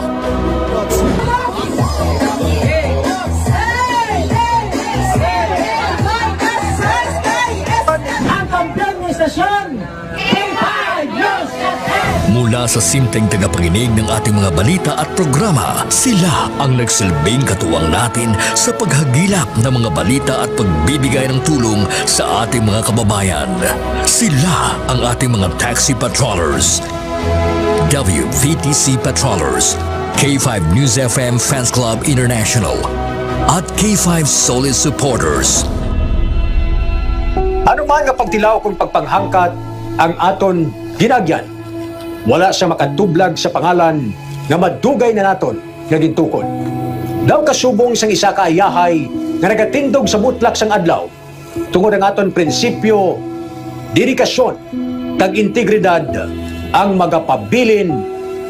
Ang kampiyon ng istasyon, K five News F M. Mula sa simpleng tagapakinig ng ating mga balita at programa, sila ang nagsilbing katuwang natin sa paghagilap ng mga balita at pagbibigay ng tulong sa ating mga kababayan. Sila ang ating mga taxi patrollers, W V T C patrollers, K five News F M Fans Club International, at K five Solid Supporters. Ano man nga pagtilaw kung pagpanghangkat ang aton ginagyan, wala sia makatublag sa pangalan nga madugay na naton nga gintukod. Daw kasubong sang isa ka ayahay nga nagatindog sa butlak sang adlaw, tungod ang aton prinsipyo, dedikasyon, kag integridad ang magapabilin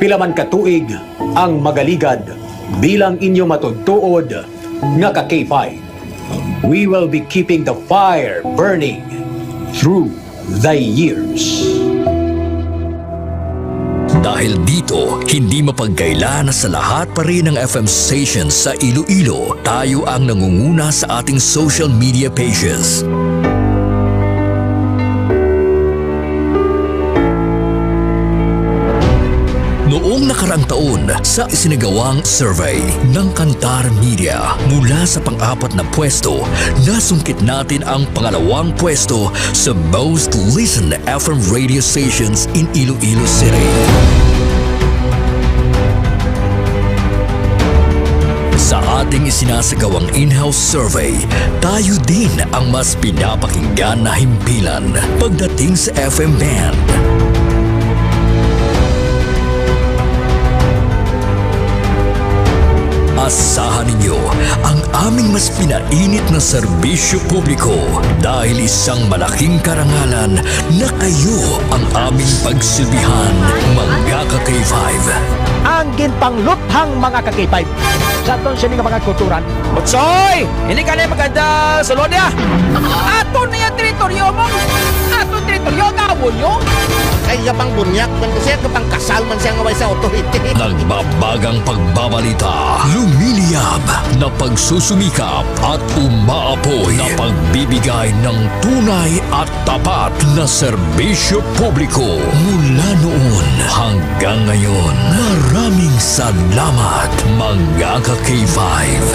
pila man ka tuig ang magaligad bilang inyo matuod-tuod nga ka K five. We will be keeping the fire burning through the years. Dahil dito, hindi mapagkaila na sa lahat pa rin ng F M stations sa Iloilo, tayo ang nangunguna sa ating social media pages. Noong nakaraang taon, sa isinagawang survey ng Kantar Media, mula sa pang-apat na pwesto, nasungkit natin ang pangalawang pwesto sa most listened F M radio stations in Iloilo City. Sa ating isinasagawang in-house survey, tayo din ang mas pinapakinggan na himpilan pagdating sa F M band. At Asahan ninyo ang aming mas pinainit na serbisyo publiko dahil isang malaking karangalan na kayo ang aming pagsilbihan, mga ka-K five. Ang ginpangluthang, mga ka-K five. Sa aton sini nga mga kulturan. Butsoy! Hindi ka na maganda sulod niya. Ato na yung teritoryo mo. Ato teritoryo, gawo nyo. Ay, nga pang bunyak man siya, nga pang kasal man siya nga way sa authority. Nagbabagang pagbabalita, lumiliyab na pagsusumikap at umaapoy na pagbibigay ng tunay at tapat na serbisyo publiko mula noon hanggang ngayon. Maraming salamat, mga ka-K five.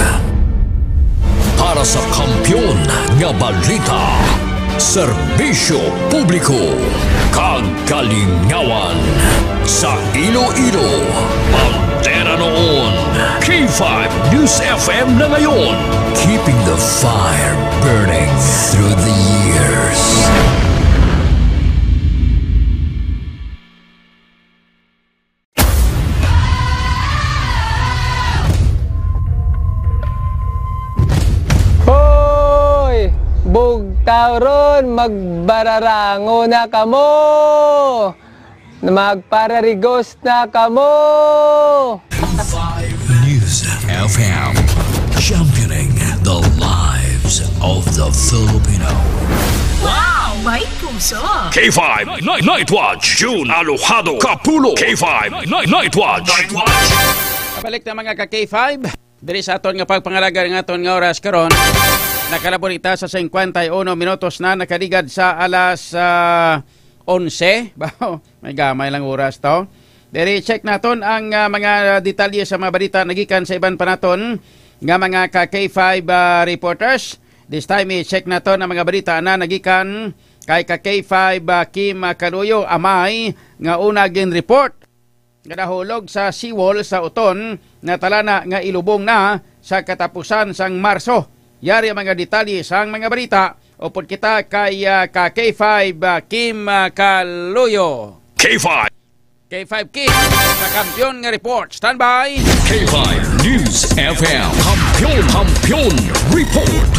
Para sa kampiyon nga balita, serbisyo publiko, kag kalingawan sa Iloilo, bandera noon, K five News F M na ngayon, keeping the fire burning through the years. Hoy! Bugtaw ron, magbararango na kamo! Magpararigos na kamo! News F M, championing the lives of the Filipino. Wow! May puso! K five Night, Night Watch, June Alojado, Kapulo. K five Night, Night Watch. Pabalik na, mga ka-K five. Diri sa aton nga pagpangalaga nga aton nga oras karon, nakalabor kita sa singkwenta y uno minutos na, nakaligad sa alas, ah, onse. Ba, may gamay lang oras to. Diri, check naton ang, ah, mga detalye sa mga balita nagikan sa iban pa naton nga mga ka-K five, ah, reporters. This time, i-check naton ang mga balita na nagikan kay ka-K five, ah, Kim, ah, Kaluyo, Amay, nga una gin-report nga nahulog sa seawall sa Uton nga talana nga ilubong na sa katapusan sang Marso. Yari ang mga detalye sang mga balita, upod kita kay, ah, ka-K five, ah, Kim, ah, Kaluyo. K five. K five Kim, sa kampiyon nga report. Standby! K five News F M, Kampiyon, Kampiyon Report.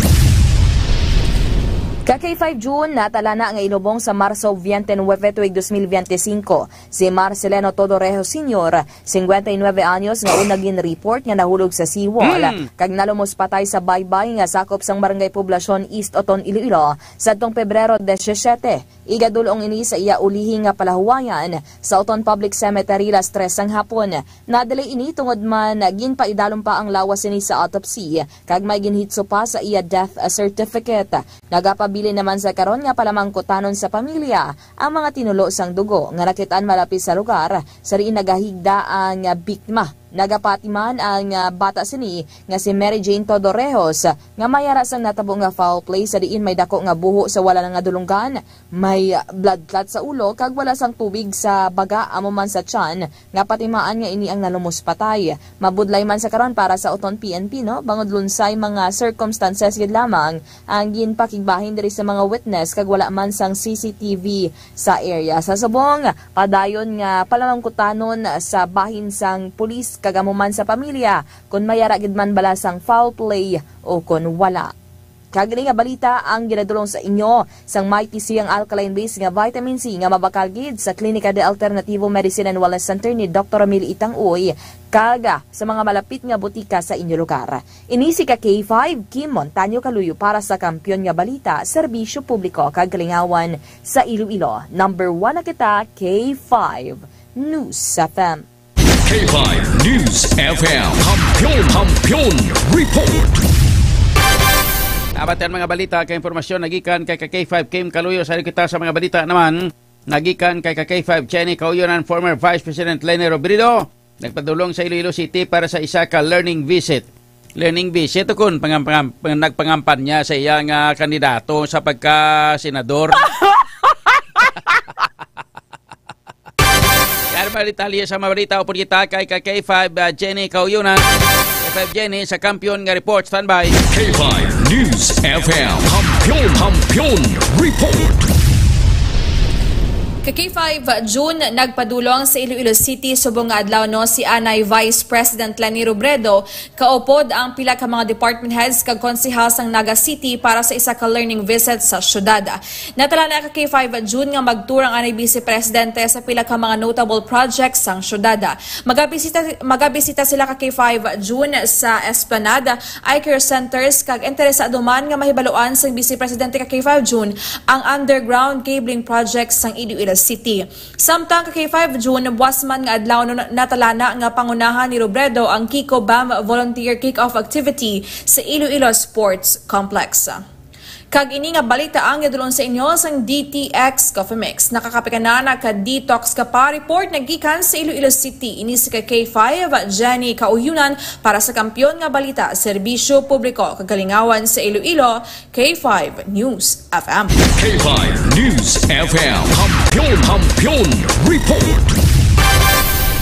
Ka-K five June, natalana nga ilubong sa Marso twenty-nine tuig twenty twenty-five si Marcelino Todorejo Senior, singkwenta y nuebe anyos, nga una gin-report nga nahulog sa seawall kag nalumos patay sa baybay nga sakop sang Barangay Poblacion East Oton, Iloilo, sadtong Pebrero disisiete. Igadul-ong ini sa iya ulihi nga palahuwayan sa Oton Public Cemetery las tres sang hapon. Nadili ini tungod man ginpaidalom pa ang lawas sini sa autopsy kag may ginhitso pa sa iya death certificate. Nagapabilin naman sa karon nga palamangkutanon sa pamilya ang mga tinulo sang dugo nga nakit-an malapit sa lugar sa diin nagahigda ang biktima. Nagapati man ang, ah, bata sini nga si Mary Jane Todorejos nga may ara sang natabo nga foul play sa diin may dako nga buho sa wala na nga dulonggan, may bloodclot sa ulo kag wala sang tubig sa baga amo man sa tiyan nga patimaan nga ini ang nalumos patay. Mabudlay man sa karon para sa Oton P N P, no, bangod lunsay mga circumstances gid lamang ang ginpakigbahin diri sa mga witness kag wala man sang C C T V sa area. Sa subong, padayon nga palamangkutanon sa bahin sang pulis kag amo man sa pamilya kon may ara gid man bala sang foul play o kon wala. Kag ini nga balita ang ginadulong sa inyo sang Mighty C, ang alkaline base nga vitamin C nga mabakal gid sa Klinika de Alternativo Medicine and Wellness Center ni Doktor Romil Itang Uy, kag sa mga malapit nga butika sa inyo lugar. Ini si ka K five, Kim Montaño Kaluyo para sa Kampiyon nga Balita, Serbisyo Publiko kag Kalingawan sa Iloilo. Number one na kita, K five News F M. K five News F M. Kampiyon, Kampiyon Report. Abatan mga balita kay impormasyon nagikan kay ka K five Kim Kaluyo. Sa kita sa mga balita naman, nagikan kay ka K five Jenny Kauyonan, former Vice President Leni Robredo, nagpadulong sa Iloilo City para sa isa ka learning visit. Learning visit, kun pangam-, pangam-, pang-, nagpangampanya sa iya nga kandidato sa pagka-senador. Yan ang mga detalye sa mga balita. Upod kita kay ka K five, ah, Jenny Kauyonan. K five Jenny sa Kampiyon nga Report. Standby. K five News F M. Kampiyon, Kampiyon Report. Ka K five June, nagpadulong sa Iloilo City subong nga adlaw, no, si anay Vice President Leni Robredo, kaupod ang pila ka mga department heads kag konsehal sang Naga City para sa isa ka learning visit sa syudad. Natalana ka K five June nga mag-tour ang anay Vice Presidente sa pila ka mga notable projects sang syudad. Magabisita, magabisita sila ka K five June sa Esplanade, eye care centers, kag interesado man nga mahibaluan sang Vice Presidente ka K five June ang underground cabling project sang Iloilo City. Samtang ka K five June, buas man nga adlaw, no, natalana nga pangunahan ni Robredo ang Kiko Bam Volunteer Kick-Off Activity sa Iloilo Sports Complex. Kag ini nga balita ang ginadul-ong sa inyo sang D T X Coffee Mix. Nakakape ka na, naka-detox ka pa. Report nagikan sa Iloilo City. Ini si ka K five, Jenny Kauyunan, para sa Kampiyon nga Balita, Serbisyo Publiko kag Kalingawan sa Iloilo, K five News F M. K five News F M. Kampiyon, Kampiyon Report.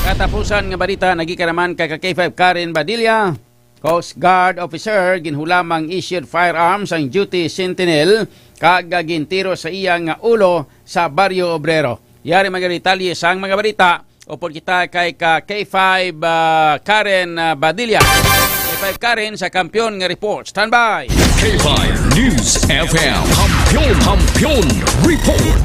Katapusan nga balita, nagikan naman kay ka K five Karen Badilla. Coast Guard officer ginhulamang issued firearms ang duty sentinel kag gintiro sa iya nga ulo sa Barrio Obrero. Yari mga detalye sang mga balita, upod kita kay ka K five, ah, Karen, ah, Badilla. K five Karen sa Kampiyon nga Report. Standby! K five News F M. Kampiyon, Kampiyon Report.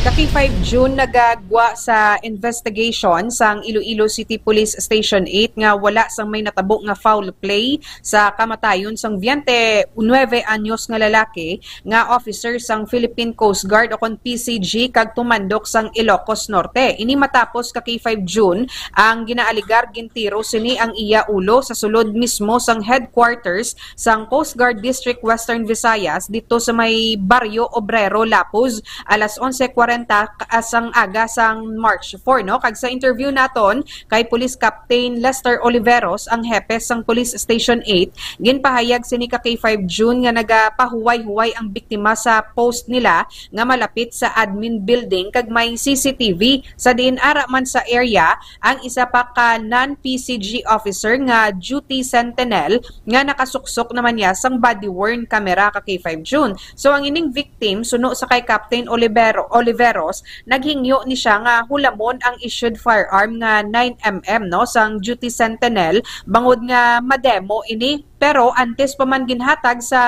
Ka K five June, nagagwa sa investigation sang Iloilo City Police Station eight nga wala sang may natabo nga foul play sa kamatayon sang veinte nueve anyos nga lalaki nga officer sang Philippine Coast Guard, o kon P C G, kag tumandok sang Ilocos Norte. Ini matapos ka K five June ang ginaaligar gintiro sini ang iya ulo sa sulod mismo sang headquarters sang Coast Guard District Western Visayas dito sa may Barrio Obrero, Lapuz, alas onse kwarenta ka-, sang aga sang March four, no? Kag sa interview naton kay Police Captain Lester Oliveros, ang hepe sang Police Station eight, ginpahayag sini ka K five June nga nagapahuway-huway ang biktima sa post nila nga malapit sa admin building kag may C C T V, sa diin ara man sa area ang isa pa ka non-P C G officer nga duty sentinel nga nakasuksok naman niya sang body-worn camera ka K five June. So, ang ining victim, suno sa kay Captain Olivero, Oliveros, naghingyo ni siya nga hulamon ang issued firearm nga nine M M, no, sang duty sentinel, bangod nga mademo ini. Pero antes pa man ginhatag sa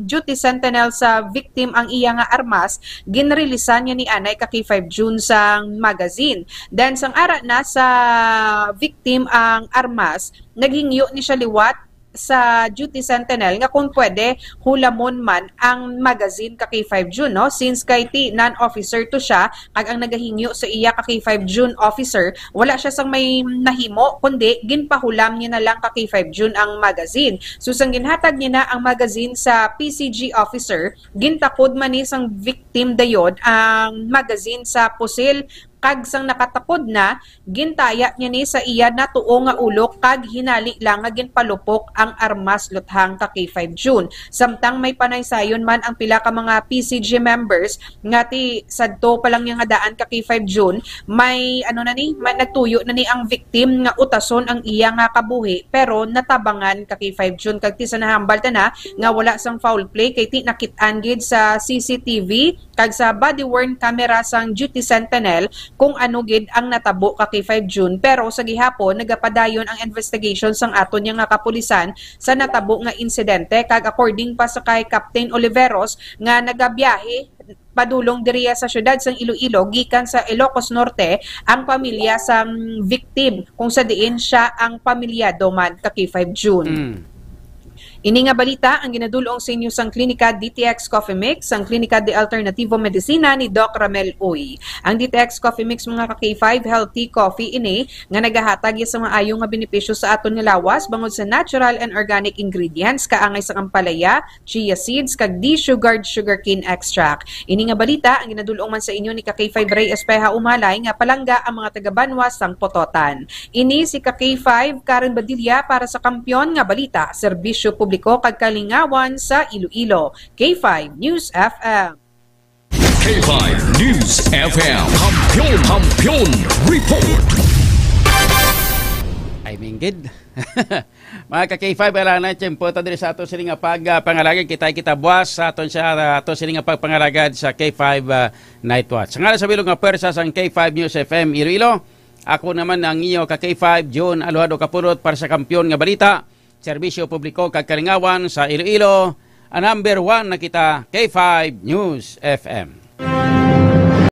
duty sentinel sa victim ang iya nga armas, ginrilisan niya ni anay ka K five June sang magazine. Then, sang ara na sa victim ang armas, naghingyo ni siya liwat sa duty sentinel nga kung pwede hulamon man ang magazine ka K five June, no? Since kay ti non-officer to siya, kag ang nagahingyo sa iya ka K five June officer, wala siya sang may nahimo, kundi ginpahulam niya na lang ka K five June ang magazine. So, sang ginhatag niya na ang magazine sa P C G officer, gintakod man ni sang victim dayon ang magazine sa pusil, kag sang nakatakod na, gintaya niya ni sa iya natuo nga ulo kag hinali lang nga ginpalupok ang armas luthang ka K five June. Samtang may panaysayon man ang pila ka mga P C G members nga ti sadto pa lang niya nga daan ka K five June, may ano na ni, may nagtuyo na ni ang victim nga utason ang iya nga kabuhi, pero natabangan ka K five June. Kag ti sa nahambal ta na nga wala sang foul play kay ti nakit-an gid sa C C T V kag sa body-worn camera sang duty sentinel kung ano gid ang natabo ka K five June. Pero sa gihapon, nagapadayon ang investigation sang aton niya nga kapulisan sa natabo nga insidente. Kag according pa sa kay Captain Oliveros nga nagabiyahe padulong diriya sa siyudad sang Iloilo gikan sa Ilocos Norte ang pamilya sang victim, kung sa diin siya ang pamilyado man ka K five June. Mm. Ini nga balita ang ginadul-ong sa inyo sang Klinika D T X Coffee Mix, sang Klinika de Alternativo Medicina ni Doc Ramel Uy. Ang D T X Coffee Mix, mga ka K five, healthy coffee ini nga nagahatag ya sa maayo nga benepisyo sa aton nga lawas bangod sa natural and organic ingredients, kaangay sang ampalaya, chia seeds, kag desugared sugarcane extract. Ini nga balita ang ginadul-ong man sa inyo ni ka K five Ray Espeha Umalay nga palangga ang mga taga-banwa sang Pototan. Ini si ka K five Karen Badilla para sa Kampiyon nga Balita, Serbisyo Publiko kag Kalingawan sa Iloilo, K five News F M. K five News F M. Kampiyon, Kampiyon Report. Ay, minggid. Mga ka K five, ala na, tiyempo ta diri sa ato sini nga pag, ah, pangalagad. Kita, kita buwas sa aton sa, ah, ato sini nga pagpangalagad sa K five, ah, Night Watch. Sa ngalan sa bilog nga pwersa sang K five News F M Iloilo, ako naman ang iyo ka K five, June Aluhado Kapulot para sa Kampiyon nga Balita, Serbisyo Publiko kag Kalingawan sa Iloilo, ang number one na kita, K five News F M.